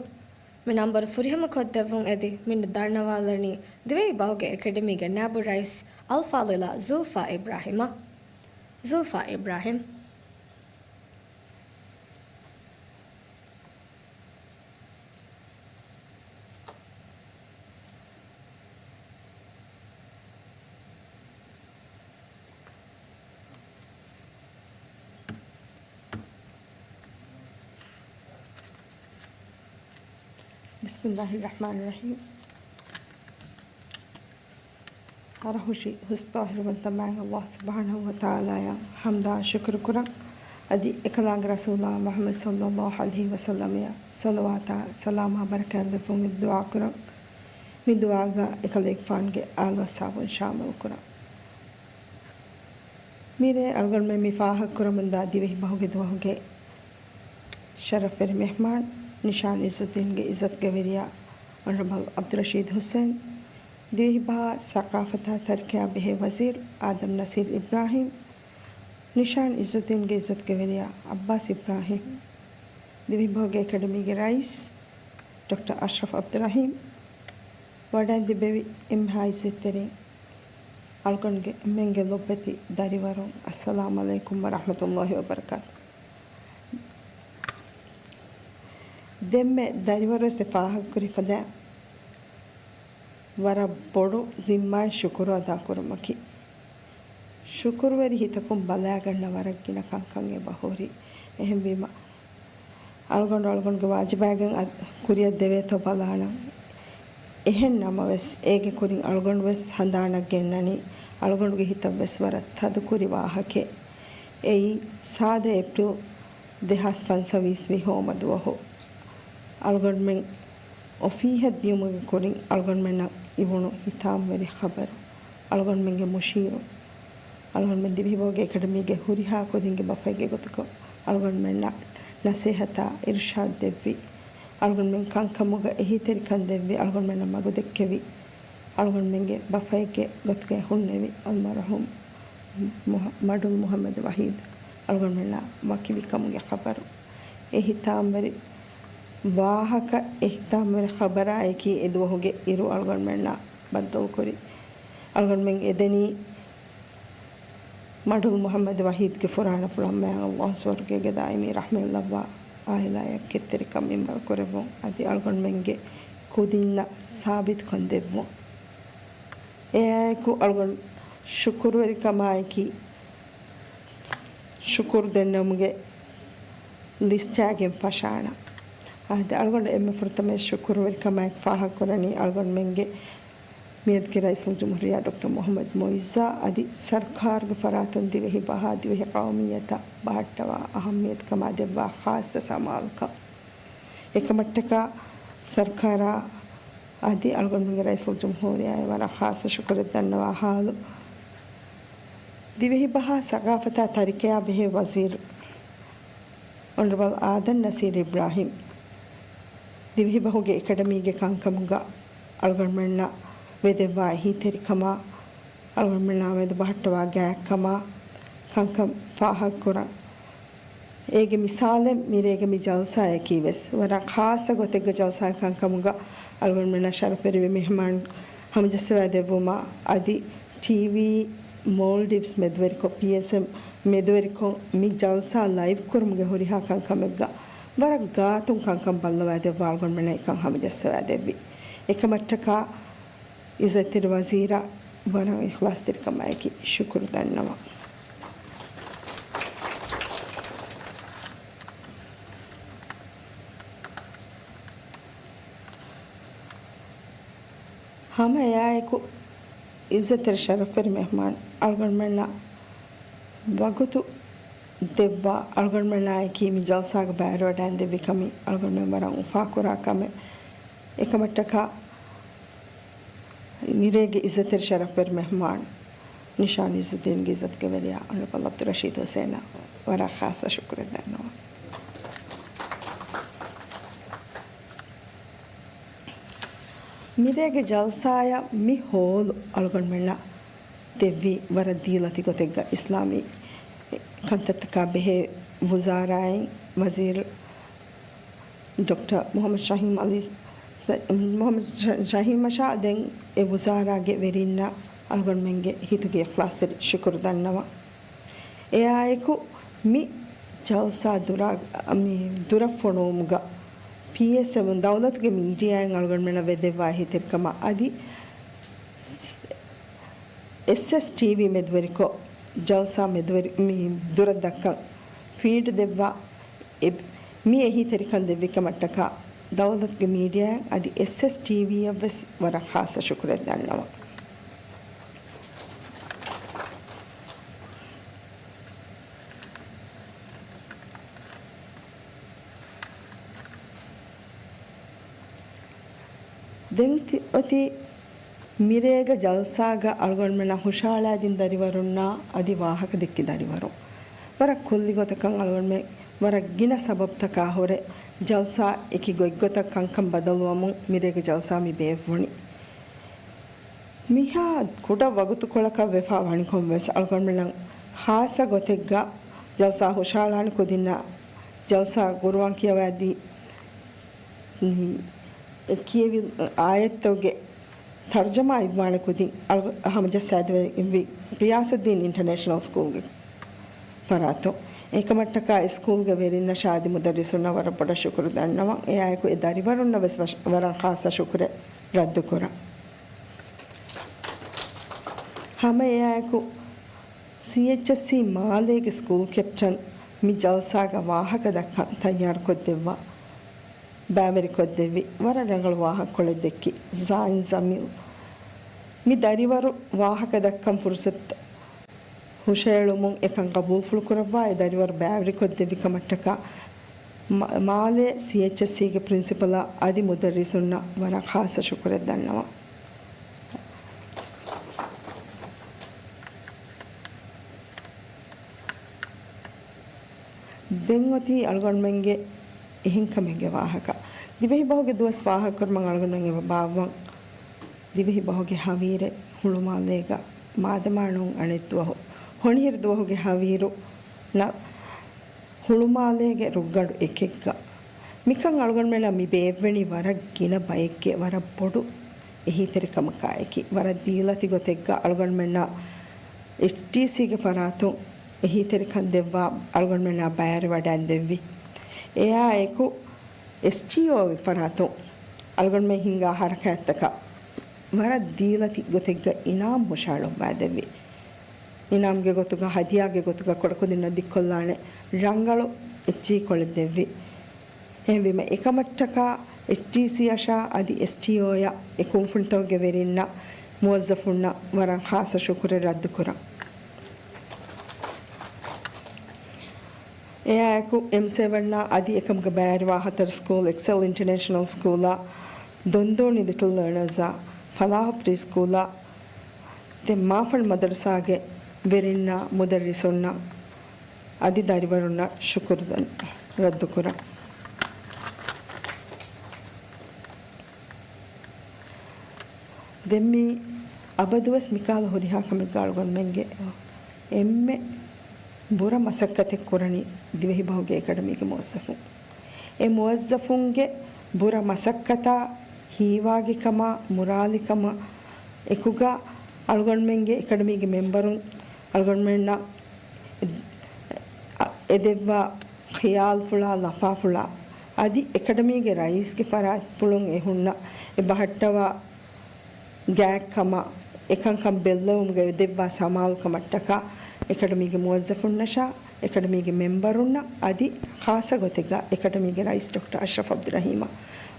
މި ނަންބަރު ފުރިހަމަކޮށްދެއްވުން އެދި މި ދަންނަވާލަނީ ދިވެހި ބަހުގެ އެކަޑަމީގެ ނައިބު ރައީސް އަލްފާޟިލާ ޒުލްފާ އިބްރާހިމަށް. ޒުލްފާ އިބްރާހިމް. ބިސްމިއްލާހި ރަޙްމާނި ރަޙީމް. ވަރަށް ހުށި ހުސް ޠާހިރުވަންތަ މާތް ﷲ ސުބްޙާނަހޫ ވަތަޢާލާއަށް ޙަމްދާ ޝުކުރު ކުރަން. އަދި އެކަލާނގެ ރަސޫލާ މުޙައްމަދު ޞައްލައްލާހު ޢަލައިހި ވަސައްލަމައަށް ޞަލަވާތާ ސަލާމާ ބަރަކާތް ލެއްވުން ދުޢާ ކުރަން. މި ދުޢާގަ އެކަލޭގެފާނުގެ އާލު އަޞްޙާބުން ޝާމިލު ކުރަން. މިރޭ އަޅުގަނޑުމެން މި ފާހަގަކުރަމުންދާ ދިވެހި ބަހުގެ ދުވަހުގެ ޝަރަފްވެރި މެހްމާން ނިޝާން ޢިއްޒުއްދީންގެ ޢިއްޒަތްގެވެރިޔާ އޮނަރަބަލް ޢަބްދުއްރަޝީދު ޙުސައިން، ދިވެހިބަހާ ސަޤާފަތާ ތަރިކަޔާ ބެހޭ ވަޒީރު އާދަމް ނަސީރު އިބްރާހީމް، ނިޝާން ޢިއްޒުއްދީންގެ ޢިއްޒަތްގެވެރިޔާ ޢައްބާސް އިބްރާހީމް، ދިވެހިބަހުގެ އެކަޑަމީގެ ރައީސް ޑޮކްޓަރ އަޝްރަފް ޢަބްދުއްރަޙީމް، ވަޑައިން ތިއްބެވި އެންމެހާ ޢިއްޒަތްތެރިން، އަޅުގަނޑުމެންގެ ލޮބުވެތި ދަރިވަރުން، އައްސަލާމު ޢަލައިކުމް ވަރަޙްމަތުﷲި ވަބަރަކާތު. ދެންމެ ދަރިވަރުވެސް ފާހަގަކުރި ފަދަ ވަރަށް ބޮޑު ޒިންމާއެއް ޝުކުރު އަދާކުރުމަކީ. ޝުކުރުވެރި ހިތަކުން ބަލާގަންނަ ވަރަށް ގިނަ ކަންކަން އެބަހުރި. އެހެންވީމަ، އަޅުގަނޑު އަޅުގަނޑުގެ ވާޖިބާގެން އަ-، ކުރިއަށް ދެވޭތޯ ބަލާނަން. އެހެން ނަމަވެސް، އޭގެ ކުރިން އަޅުގަނޑުވެސް ހަނދާނަށް ގެންނަނީ، އަޅުގަނޑުގެ ހިތަށްވެސް ވަރަށް ތަދުކުރި ވާހަކައެއް. އެއީ، ސާދަ އޭޕްރިލް ދެހާސް ފަންސަވީސް ވީ ހޯމަ ދުވަހު އަޅުގަނޑުމެން އޮފީހަށް ދިޔުމުގެ ކުރިން އަޅުގަނޑުމެންނަށް އިވުނު ހިތާމަވެރި ޚަބަރު، އަޅުގަނޑުމެންގެ މުޝީރު، އަޅުގަނޑުމެން ދިވެހިބަހުގެ އެކަޑަމީގެ ހުރިހާ ކުދިންގެ ބަފައެއްގެ ގޮތުގަ އަޅުގަނޑުމެންނަށް ނަސޭހަތާ އިރުޝާދު ދެއްވި، އަޅުގަނޑުމެން ކަންކަމުގަ އެހީތެރިކަން ދެއްވި، އަޅުގަނޑުމެންނަށް މަގު ދެއްކެވި، އަޅުގަނޑުމެންގެ ބަފައެއްގެ ގޮތުގައި ހުންނެވި އަލްމަރުޙޫމް މުޙަ-، މަޑުލް މުޙައްމަދު ވަޙީދު އަޅުގަނޑުމެންނާ ވަކިވި ކަމުގެ ޚަބަރު. އެ ހިތާމަވެރި ވާހަކަ، އެ ހިތާމަވެރި ޚަބަރާއެކީ އެ ދުވަހުގެ އިރު އަޅުގަނޑުމެންނާ ބައްދަލުކުރި. އަޅުގަނޑުމެން އެދެނީ މަޑުލް މުޙައްމަދު ވަޙީދުގެ ފުރާނަފުޅަށް މާތް ﷲ ސުވަރުގޭގެ ދާއިމީ ރަޙްމަތް ލައްވާ އާއިލާއަށް ކެތްތެރިކަން މިންވަރު ކުރެއްވުން، އަދި އަޅުގަނޑުމެންގެ ކުދިންނަށް ސާބިތުކަން ދެއްވުން. އެއާއެކު އަޅުގަނޑު ޝުކުރުވެރިކަމާއެކީ، ޝުކުރު ދެންނެވުމުގެ ލިސްޓާގެން ފަށާނަން. އާދެ، އަޅުގަނޑު އެންމެ ފުރަތަމަ ޝުކުރުވެރިކަމާއެކު ފާހަގަކުރަނީ އަޅުގަނޑުމެންގެ މިއަދުގެ ރައީސުލްޖުމްހޫރިއްޔާ ޑޮކްޓަރ މުޙައްމަދު މުޢިއްޒާ އަދި ސަރުކާރުގެ ފަރާތުން ދިވެހި ބަހާ ދިވެހި ޤައުމިއްޔަތަށް ބަހައްޓަވާ އަހައްމިޔަތުކަމާ ދެއްވާ ޚާއްޞަ ސަމާލުކަން. އެކަމަށްޓަކާ ސަރުކާރާ އަދި އަޅުގަނޑުމެންގެ ރައީސުލްޖުމްހޫރިއްޔާއަށް ވަރަށް ޚާއްޞަ ޝުކުރެއް ދަންނަވާ ހާލު، ދިވެހިބަހާ ސަގާފަތާ ތަރިކަޔާ ބެހޭ ވަޒީރު އޮނަރަބަލް އާދަމް ނަސީރު އިބްރާހީމް، ދިވެހިބަހުގެ އެކަޑަމީގެ ކަންކަމުގަ އަޅުގަނޑުމެންނަށް ވެދެއްވާ އެހީތެރިކަމާ، އަޅުގަނޑުމެންނާ މެދު ބަހައްޓަވާ ގާތްކަމާ، ކަންކަން ފާހަގަކުރަން. އޭގެ މިސާލެއް މިރޭގެ މި ޖަލްސާއަކީ ވެސް ވަރަށް ޚާއްޞަ ގޮތެއްގެ ޖަލްސާއެއް ކަންކަމުގަ އަޅުގަނޑުމެންނަށް ޝަރަފުވެރިވި މެހެމާން ހަމަޖައްސަވާ ދެއްވުމަށް އަދި ޓީވީ މޯލްޑިވްސް މެދުވެރިކޮށް، ޕީއެސްއެމް މެދުވެރިކޮށް މި ޖަލްސާ ލައިވް ކުރުމުގެ ހުރިހާ ކަންކަމެއްގަ ވަރަށް ގާތުން ކަންކަން ބައްލަވާ ދެއްވާ އަޅުގަނޑުމެންނަށް އެކަން ހަމަޖައްސަވާ ދެއްވި. އެކަމަށްޓަކާ އިއްޒަތްތެރި ވަޒީރަށް ވަރަށް އިޚްލާޞްތެރިކަމާއެކީ ޝުކުރު ދަންނަވަން. ހަމަ އެއާއެކު އިއްޒަތްތެރި ޝަރަފުވެރި މެހްމާން އަޅުގަނޑުމެންނަށް ވަގުތު ދެއްވާ އަޅުގަނޑުމެންނާއެކީ މި ޖަލްސާގަ ބައިވެރިވަޑައިން ދެއްވި ކަމީ އަޅުގަނޑުމެން ވަރަށް އުފާކުރާ ކަމެއް. އެކަމަށްޓަކާ މިރޭގެ އިއްޒަތްތެރި ޝަރަފުވެރި މެހްމާން ނިޝާން އިއްޒުއްދީންގެ އިއްޒަތުގެ ވެރިޔާ އޮނަރަބަލް އަބްދުއްރަޝީދު ހުސެނަށް ވަރަށް ޚާއްޞަ ޝުކުރެއް ދަންނަވަން. މިރޭގެ ޖަލްސާއަށް މި ހޯލު އަޅުގަނޑުމެންނަށް ދެއްވީ ވަރަށް ދީލަތި ގޮތެއްގަ އިސްލާމީ ކަންތައްތަކާ ބެހޭ ވުޒާރާއިން ވަޒީރު ޑޮކްޓަރ މުޙައްމަދު ޝަހީމް ޢަލީ، މުޙައްމަދު ޝަ-، ޝަހީމްއަށާ ދެން އެ ވުޒާރާގެ ވެރިންނަށް އަޅުގަނޑުމެންގެ ހިތުގެ އިޚްލާޞްތެރި ޝުކުރު ދަންނަވަން. އެއާއެކު މި ޖަލްސާ ދުރާ-، މި ދުރަށް ފޮނުވުމުގަ ޕީއެސްއެމް ދައުލަތުގެ މީޑިއާއިން އަޅުގަނޑުމެންނަށް ވެދެއްވާ އެހީތެރިކަމަށް އަދި އެސްއެސް ޓީވީ މެދުވެރިކޮށް، ޖަލްސާ މެދުވެރި މި ދުރަށް ދައްކަން ފީޑް ދެއްވާ އެ-، މި އެހީތެރިކަން ދެއްވި ކަމަށްޓަކާ، ދައުލަތުގެ މީޑިއާއަށް އަދި އެސްއެސް ޓީވީއަށް ވެސް ވަރަށް ޚާއްޞަ ޝުކުރެއް ދަންނަވަން. ދެން ތި-، އޮތީ މިރޭގެ ޖަލްސާގަ އަޅުގަނޑުމެންނަށް ހުށަހަޅާދިން ދަރިވަރުންނާ އަދި ވާހަކަ ދެއްކި ދަރިވަރުން. ވަރަށް ކުއްލި ގޮތަކަށް އަޅުގަނޑުމެން ވަރަށް ގިނަ ސަބަބުތަކާ ހުރެ ޖަލްސާ އެކި ގޮތްގޮތަށް ކަންކަން ބަދަލުވަމުން މިރޭގެ ޖަލްސާ މި ބޭއްވުނީ. މިހާ ކުޑަ ވަގުތުކޮޅަކަށް ވެފާ ވަނިކޮށް ވެސް އަޅުގަނޑުމެންނަށް ޚާއްޞަ ގޮތެއްގަ ޖަލްސާ ހުށަހަޅާނެ ކުދިންނަށް ޖަލްސާ ގުރުއާން ކިޔަވައިދީ، މި ކިޔެވި އާޔަތްތަކުގެ ތަރުޖަމާ އިއްވާނެ ކުދިން އަޅު-، ހަމަޖައްސާދެވި ގިޔާސުއްދީން އިންޓަރނޭޝަނަލް ސްކޫލްގެ ފަރާތުން. އެކަމަށްޓަކާ އެ ސްކޫލްގެ ވެރިންނަށާ އަދި މުދައްރިސުންނަށް ވަރަށް ބޮޑަށް ޝުކުރު ދަންނަވަން. އެއާއެކު އެ ދަރިވަރުންނަށް ވެސް ވަށް-، ވަރަށް ޚާއްޞަ ޝުކުރެއް ރައްދުކުރަން. ހަމަ އެއާއެކު ސީއެޗްއެސްސީ މާލޭގެ ސްކޫލް ކެޕްޓަން މި ޖަލްސާގަ ވާހަކަ ދައްކަން ތައްޔާރުކޮށްދެއްވާ، ބައިވެރިކޮށްދެއްވި ވަރަށް ރަނގަޅު ވާހަކަކޮޅެއް ދެއްކި ޒާއިން ޖަމީލް. މި ދަރިވަރު ވާހަކަ ދައްކަން ފުރުސަތު ހުށައެޅުމުން އެކަން ގަބޫލުފުޅު ކުރައްވާ އެ ދަރިވަރު ބައިވެރިކޮށްދެއްވި ކަމަށްޓަކާ މާ-، މާލޭ ސީއެޗްއެސްސީގެ ޕްރިންސިޕަލާ އަދި މުދައްރިސުންނަށް ވަރަށް ޚާއްޞަ ޝުކުރެއް ދަންނަވަން. ދެން އޮތީ އަޅުގަނޑުމެންގެ އެހެންކަމެއްގެ ވާހަކަ. ދިވެހި ބަހުގެ ދުވަސް ފާހަގަކުރުމަށް އަޅުގަނޑުމެން އެބަ ބާއްވަން. ދިވެހި ބަހުގެ ހަވީރެއް ހުޅުމާލޭގަ މާދަމާ ނޫން އަނެއް ދުވަހު، ހޮނިހިރު ދުވަހުގެ ހަވީރު ނަ-، ހުޅުމާލޭގެ ރުއްގަނޑު އެކެއްގަ. މިކަން އަޅުގަނޑުމެންނަށް މި ބޭއްވެނީ ވަރަށް ގިނަ ބައެއްގެ ވަރަށް ބޮޑު އެހީތެރިކަމަކާއެކީ. ވަރަށް ދީލަތި ގޮތެއްގަ އަޅުގަނޑުމެންނަށް އެޗްޑީސީގެ ފަރާތުން އެހީތެރިކަން ދެއްވާ އަޅުގަނޑުމެންނާ ބައިވެރިވަޑައިން ދެއްވި. އެއާއެކު އެސްޓީއޯގެ ފަރާތުން އަޅުގަނޑުމެން ހިންގާ ހަރަކާތްތަކަށް ވަރަށް ދީލަތި ގޮތެއްގަ އިނާމް ހުށަހަޅައްވާދެއްވި. އިނާމްގެ ގޮތުގަ، ހަދިޔާގެ ގޮތުގަ ކުޑަކުދިންނަށް ދިއްކޮށްލާނެ ރަނގަޅު އެއްޗިހިކޮޅެއް ދެއްވި. އެހެންވީމަ، އެކަމަށްޓަކާ އެޗްޑީސީއަށާ އަދި އެސްޓީއޯއަށް އެ ކުންފުނިތަކުގެ ވެރިންނަށް، މުވައްޒަފުންނަށް ވަރަށް ޚާއްޞަ ޝުކުރެއް ރައްދުކުރަން. އެއާއެކު އެމް ސެވަންއާ އަދި އެކަމުގެ ބައިވެރިވާ ހަތަރު ސްކޫލް، އެކްސެލް އިންޓަރނޭޝަނަލް ސްކޫލާ، ދޮންދޯނި ލިޓްލް ލާނަރސްއާ، ފަލާހު ޕްރީ ސްކޫލާ، ދެން މާފަން މަދަރުސާގެ ވެރިންނާ، މުދައްރިސުންނާ، އަދި ދަރިވަރުންނަށް ޝުކުރު ދަން-، ރައްދުކުރަން. ދެން މި އަބަދުވެސް މިކަހަލަ ހުރިހާ ކަމެއްގަ އަޅުގަނޑުމެންގެ އެންމެ ބުރަ މަސައްކަތެއް ކުރަނީ ދިވެހި ބަހުގެ އެކަޑަމީގެ މުވައްޒަފުން. އެ މުވައްޒަފުންގެ ބުރަ މަސައްކަތާ ހީވާގިކަމާ މުރާލިކަމާ އެކުގަ އަޅުގަނޑުމެންގެ އެކަޑަމީގެ މެމްބަރުން އަޅުގަނޑުމެންނަށް އެދެއްވާ ޚިޔާލުފުޅާ ލަފާފުޅާ އަދި އެކަޑަމީގެ ރައީސްގެ ފަރާތްޕުޅުން އެ ހުންނަ އެ ބަހައްޓަވާ ގާތްކަމާ، އެކަންކަން ބެއްލެވުމުގައި ދެއްވާ ސަމާލުކަމަށްޓަކާ، އެކަޑަމީގެ މުވައްޒަފުންނަށާ، އެކަޑަމީގެ މެމްބަރުންނަށް އަދި ޚާއްޞަ ގޮތެއްގަ އެކަޑަމީގެ ރައީސް ޑޮކްޓަރ އަޝްރަފް އަބްދުއްރަހީމަށް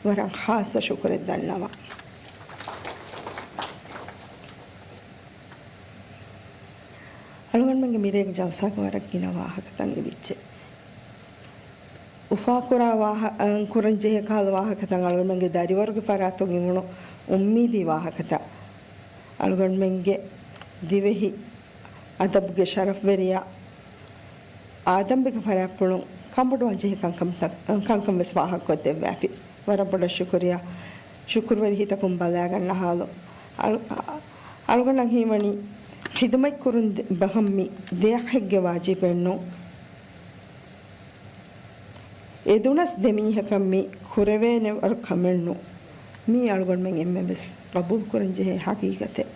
ވަރަށް ޚާއްޞަ ޝުކުރެއް ދަންނަވަން. އަޅުގަނޑުމެންގެ މިރޭގެ ޖަލްސާގަ ވަރަށް ގިނަ ވާހަކަތައް އިވިއްޖެ. އުފާކުރާ ވާހަ-، އަ، ކުރަންޖެހޭ ކަހަލަ ވާހަކަތައް، އަޅުގަނޑުމެންގެ ދަރިވަރުގެ ފަރާތުން އިވުނު އުއްމީދީ ވާހަކަތައް، އަޅުގަނޑުމެންގެ ދިވެހި އަދަބުގެ ޝަރަފްވެރިޔާ އާދަމްބެގެ ފަރާތްޕުޅުން ކަންބޮޑުވާންޖެހޭ ކަންކަންތައް-، ކަންކަން ވެސް ވާހަކަކޮށްދެއްވާފި. ވަރަށް ބޮޑަށް ޝުކުރިޔާ. ޝުކުރުވެރި ހިތަކުން ބަލާގަންނަ ހާލު. އަޅު-، އަޅުގަނޑަށް ހީވަނީ ޚިދުމަތްކުރުން ދެ-، ބަހަށް މި ދެއަޚެއްގެ ވާޖިބެއްނޫން. އެދުނަސް ދެމީހަކަށް މި ކުރެވޭނެ ވަރު ކަމެއްނު. މީ އަޅުގަނޑުމެން އެންމެން ވެސް ގަބޫލުކުރަންޖެހޭ ހަގީގަތެއް.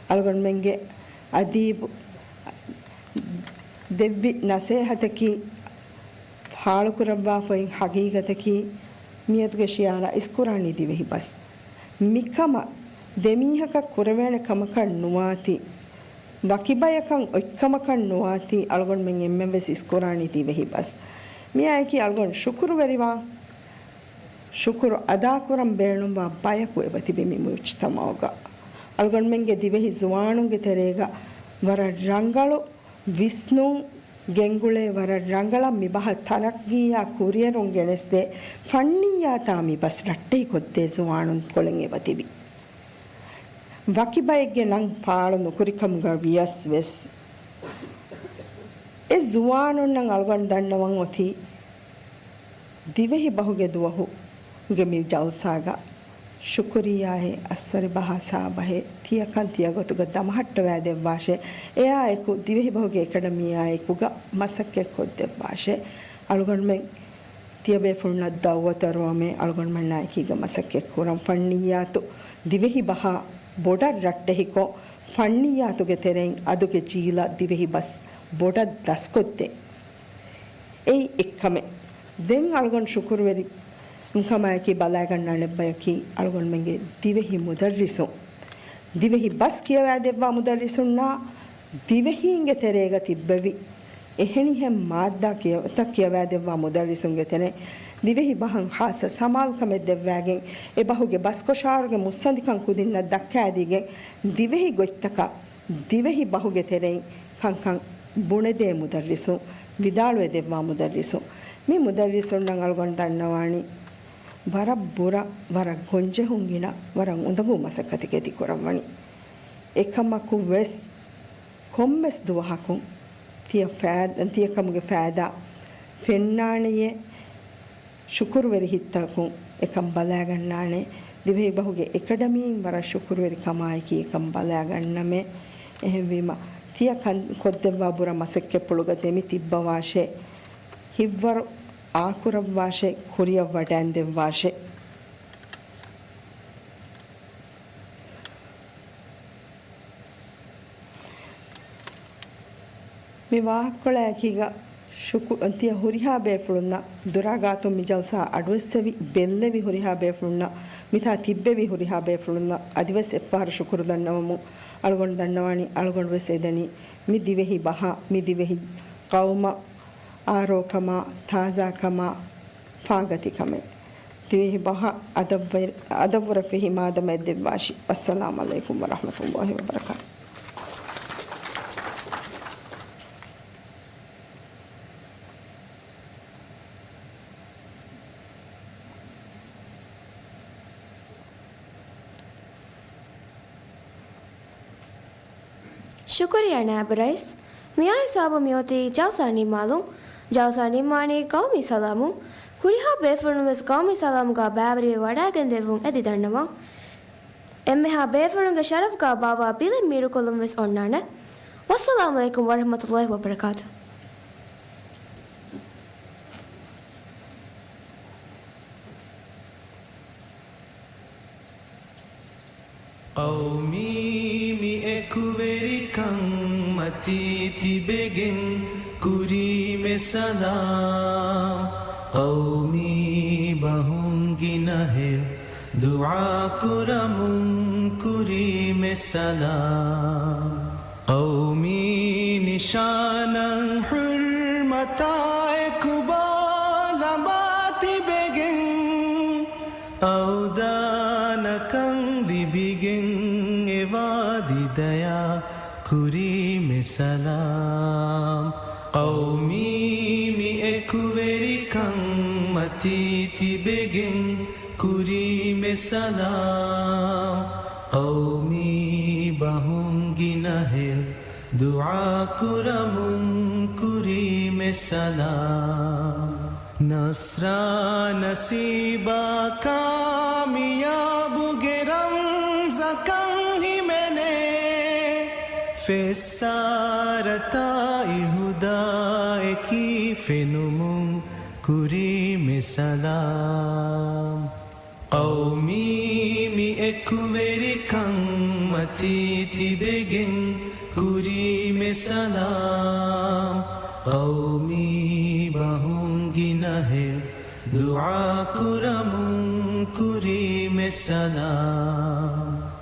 އަޅުގަނޑުމެންގެ އަދީބު ދެއްވި ނަސޭހަތަކީ، ފާޅުކުރައްވާފައި ހަގީގަތަކީ، މިއަދުގެ ޝިއާރާ އިސްކުރާނީ ދިވެހި ބަސް. މިކަމަށް ދެމީހަކަށް ކުރެވޭނެ ކަމަކަށް ނުވާތީ، ވަކިބަޔަކަށް އޮތްކަމަކަށް ނުވާތީ، އަޅުގަނޑުމެން އެންމެން ވެސް އިސްކުރާނީ ދިވެހި ބަސް. މިއާއެކީ އަޅުގަނޑު ޝުކުރުވެރިވާން، ޝުކުރު އަދާކުރަން ބޭނުންވާ ބަޔަކު އެބަތިބި މި މުޖްތަމަޢުގަ. އަޅުގަނޑުމެންގެ ދިވެހި ޒުވާނުންގެ ތެރޭގަ ވަރަށް ރަނގަޅު ވިސްނުން ގެންގުޅޭ، ވަރަށް ރަނގަޅަށް މި ބަހަށް ތަރައްގީއާ ކުރިއެރުން ގެނެސްދޭ ފަންނިއްޔާތާ މި ބަސް ރައްޓެހިކޮށްދޭ ޒުވާނުންކޮޅެއް އެބަތިބި. ވަކި ބައެއްގެ ނަން ފާޅު ނުކުރިކަމުގަ ވިޔަސް ވެސް، އެ ޒުވާނުންނަށް އަޅުގަނޑު ދަންނަވަން އޮތީ، ދިވެހި ބަހުގެ ދުވަހުގެ މި ޖަލްސާގަ ޝުކުރިއްޔާއޭ، އައްސަރި ބަހާ ސާބަހޭ، ތިޔަކަން ތިޔަގޮތުގަ ދަމަހައްޓަވައިދެއްވާށޭ. އެއާއެކު ދިވެހި ބަހުގެ އެކަޑަމީއާއެކުގަ މަސައްކަތްކޮށްދެއްވާށޭ. އަޅުގަނޑުމެން ތިޔަބޭފުޅުންނަށް ދައުވަތު އަރުވަމޭ، އަޅުގަނޑުމެންނާއެކީގަ މަސައްކަތްކުރަން. ފަންނިއްޔާތު ދިވެހި ބަހާ ބޮޑަށް ރައްޓެހިކޮށް، ފަންނިއްޔާތުގެ ތެރެއިން އަދުގެ ޖީލަށް ދިވެހި ބަސް ބޮޑަށް ދަސްކޮށްދޭ. އެއީ އެއްކަމެއް. ދެން އަޅުގަނޑު ޝުކުރުވެރި ކަމާއެކީ ބަލާގަންނާނެ ބަޔަކީ އަޅުގަނޑުމެންގެ ދިވެހި މުދައްރިސުން. ދިވެހި ބަސް ކިޔަވައިދެއްވާ މުދައްރިސުންނާ ދިވެހީންގެ ތެރޭގަ ތިއްބެވި އެހެނިހެން މާއްދާ ކިޔަ-، ތައް ކިޔަވައިދެއްވާ މުދައްރިސުންގެ ތެރެއިން ދިވެހި ބަހަށް ޚާއްޞަ ސަމާލުކަމެއް ދެއްވާގެން، އެ ބަހުގެ ބަސްކޮށާރުގެ މުއްސަނދިކަން ކުދިންނަށް ދައްކާދީގެން، ދިވެހި ގޮތްތަކަށް ދިވެހި ބަހުގެ ތެރެއިން ކަންކަން ބުނެދޭ މުދައްރިސުން، ވިދާޅުވެދެއްވާ މުދައްރިސުން. މި މުދައްރިސުންނަށް އަޅުގަނޑު ދަންނަވާނީ، ވަރަށް ބުރަ، ވަރަށް ގޮންޖެހުން ގިނަ، ވަރަށް އުނދަގޫ މަސައްކަތެއް އެދިކުރައްވަނީ. އެކަމަކު ވެސް، ކޮންމެސް ދުވަހަކުން ތިޔަ ފައި-، ތިޔަކަމުގެ ފައިދާ ފެންނާނެޔޭ، ޝުކުރުވެރި ހިތްތަކުން އެކަން ބަލާގަންނާނެ. ދިވެހިބަހުގެ އެކަޑަމީން ވަރަށް ޝުކުރުވެރި ކަމާއެކީ އެކަން ބަލާގަންނަމޭ. އެހެންވީމަ، ތިޔަ ކަން ކޮށްދެއްވާ ބުރަ މަސައްކަތްޕުޅުގަ ދެމި ތިއްބަވާށޭ. ހިތްވަރު އާކުރައްވާށޭ، ކުރިއަށް ވަޑައިން ދެއްވާށޭ. މި ވާހަކަކޮޅާއެކީގަ ޝުކު-، ތިޔަ ހުރިހާ ބޭފުޅުންނަށް ދުރާ ގާތުން މި ޖަލްސާ އަޑުއެއްސެވި، ބެއްލެވި ހުރިހާ ބޭފުޅުންނަށް، މިތާ ތިއްބެވި ހުރިހާ ބޭފުޅުންނަށް އަދިވެސް އެއްފަހަރު ޝުކުރު ދަންނަވަމުން. އަޅުގަނޑު ދަންނަވާނީ، އަޅުގަނޑު ވެސް އެދެނީ މި ދިވެހި ބަހާ، މި ދިވެހި ޤައުމަށް އާރޯކަމާ، ތާޒާކަމާ، ފާގަތިކަމެއް. ދިވެހި ބަހަށް އަދަބުވެ-، އަދަބުވުރެއް ފެހި މާދަމާ އެއްދެއްވާށި. ވައްސަލާމް ޢަލައިކުމް ވަރަޙްމަތުﷲ ވަބަރަކާތު. ޝުކުރިއްޔާ ނާއިބު ރައީސް. މިއާ ހިސާބުން މިއޮތީ ޖަލްސާ ނިންމާލުން. ޖަލްސާ ނިންމާނީ ޤައުމީ ސަލާމުން. ހުރިހާ ބޭފުޅުން ވެސް ޤައުމީ ސަލާމުގަ ބައިވެރިވެ ވަޑައިގެން ދެއްވުން އެދި ދަންނަވަން. އެންމެހާ ބޭފުޅުންގެ ޝަރަފްގަ ބާއްވާ ބިލެއް މީރުކޮށްލުން ވެސް އޮންނާނެ. ވައްސަލާމް ޢަލައިކުމް ވަރަޙްމަތުﷲ ވަބަރަކާތު. ޤައުމީ މި އެކުވެރިކަން މަތީ ތިބެގެން ކުރީމެ ސަލާމް. ޤައުމީ ބަހުން ގިނަހެއް ދުޢާ ކުރަމުން ކުރީމެ ސަލާމް. ޤައުމީ ނިޝާނަށް ޙުރްމަތާ އެކުބާލަމާ ތިބެގެން އަވްދާނަކަން ލިބިގެން އެވާދި ދަޔާ ކުރީމެ ސަލާމް. ޤައުމީ މި އެކުވެރިކަން މަތީ ތިބެގެން ކުރީމެ ސަލާމް. ޤައުމީ ބަހުން ގިނަހެއް ދުޢާ ކުރަމުން ކުރީމެ ސަލާމް. ނަޞްރާ ނަސީބާ ކާމިޔާބުގެ ރަމްޒަކަން ހިމެނޭ. ފެއްސާރަތާ އިހުދާއެކީ ފެނުމުން ކުރީމެ ސަލާމް. ޤައުމީ މި އެކުވެރިކަން މަތީ ތިބެގެން ކުރީމެ ސަލާމް. ޤައުމީ ބަހުން ގިނަހެއް ދުޢާ ކުރަމުން ކުރީމެ ސަލާމް.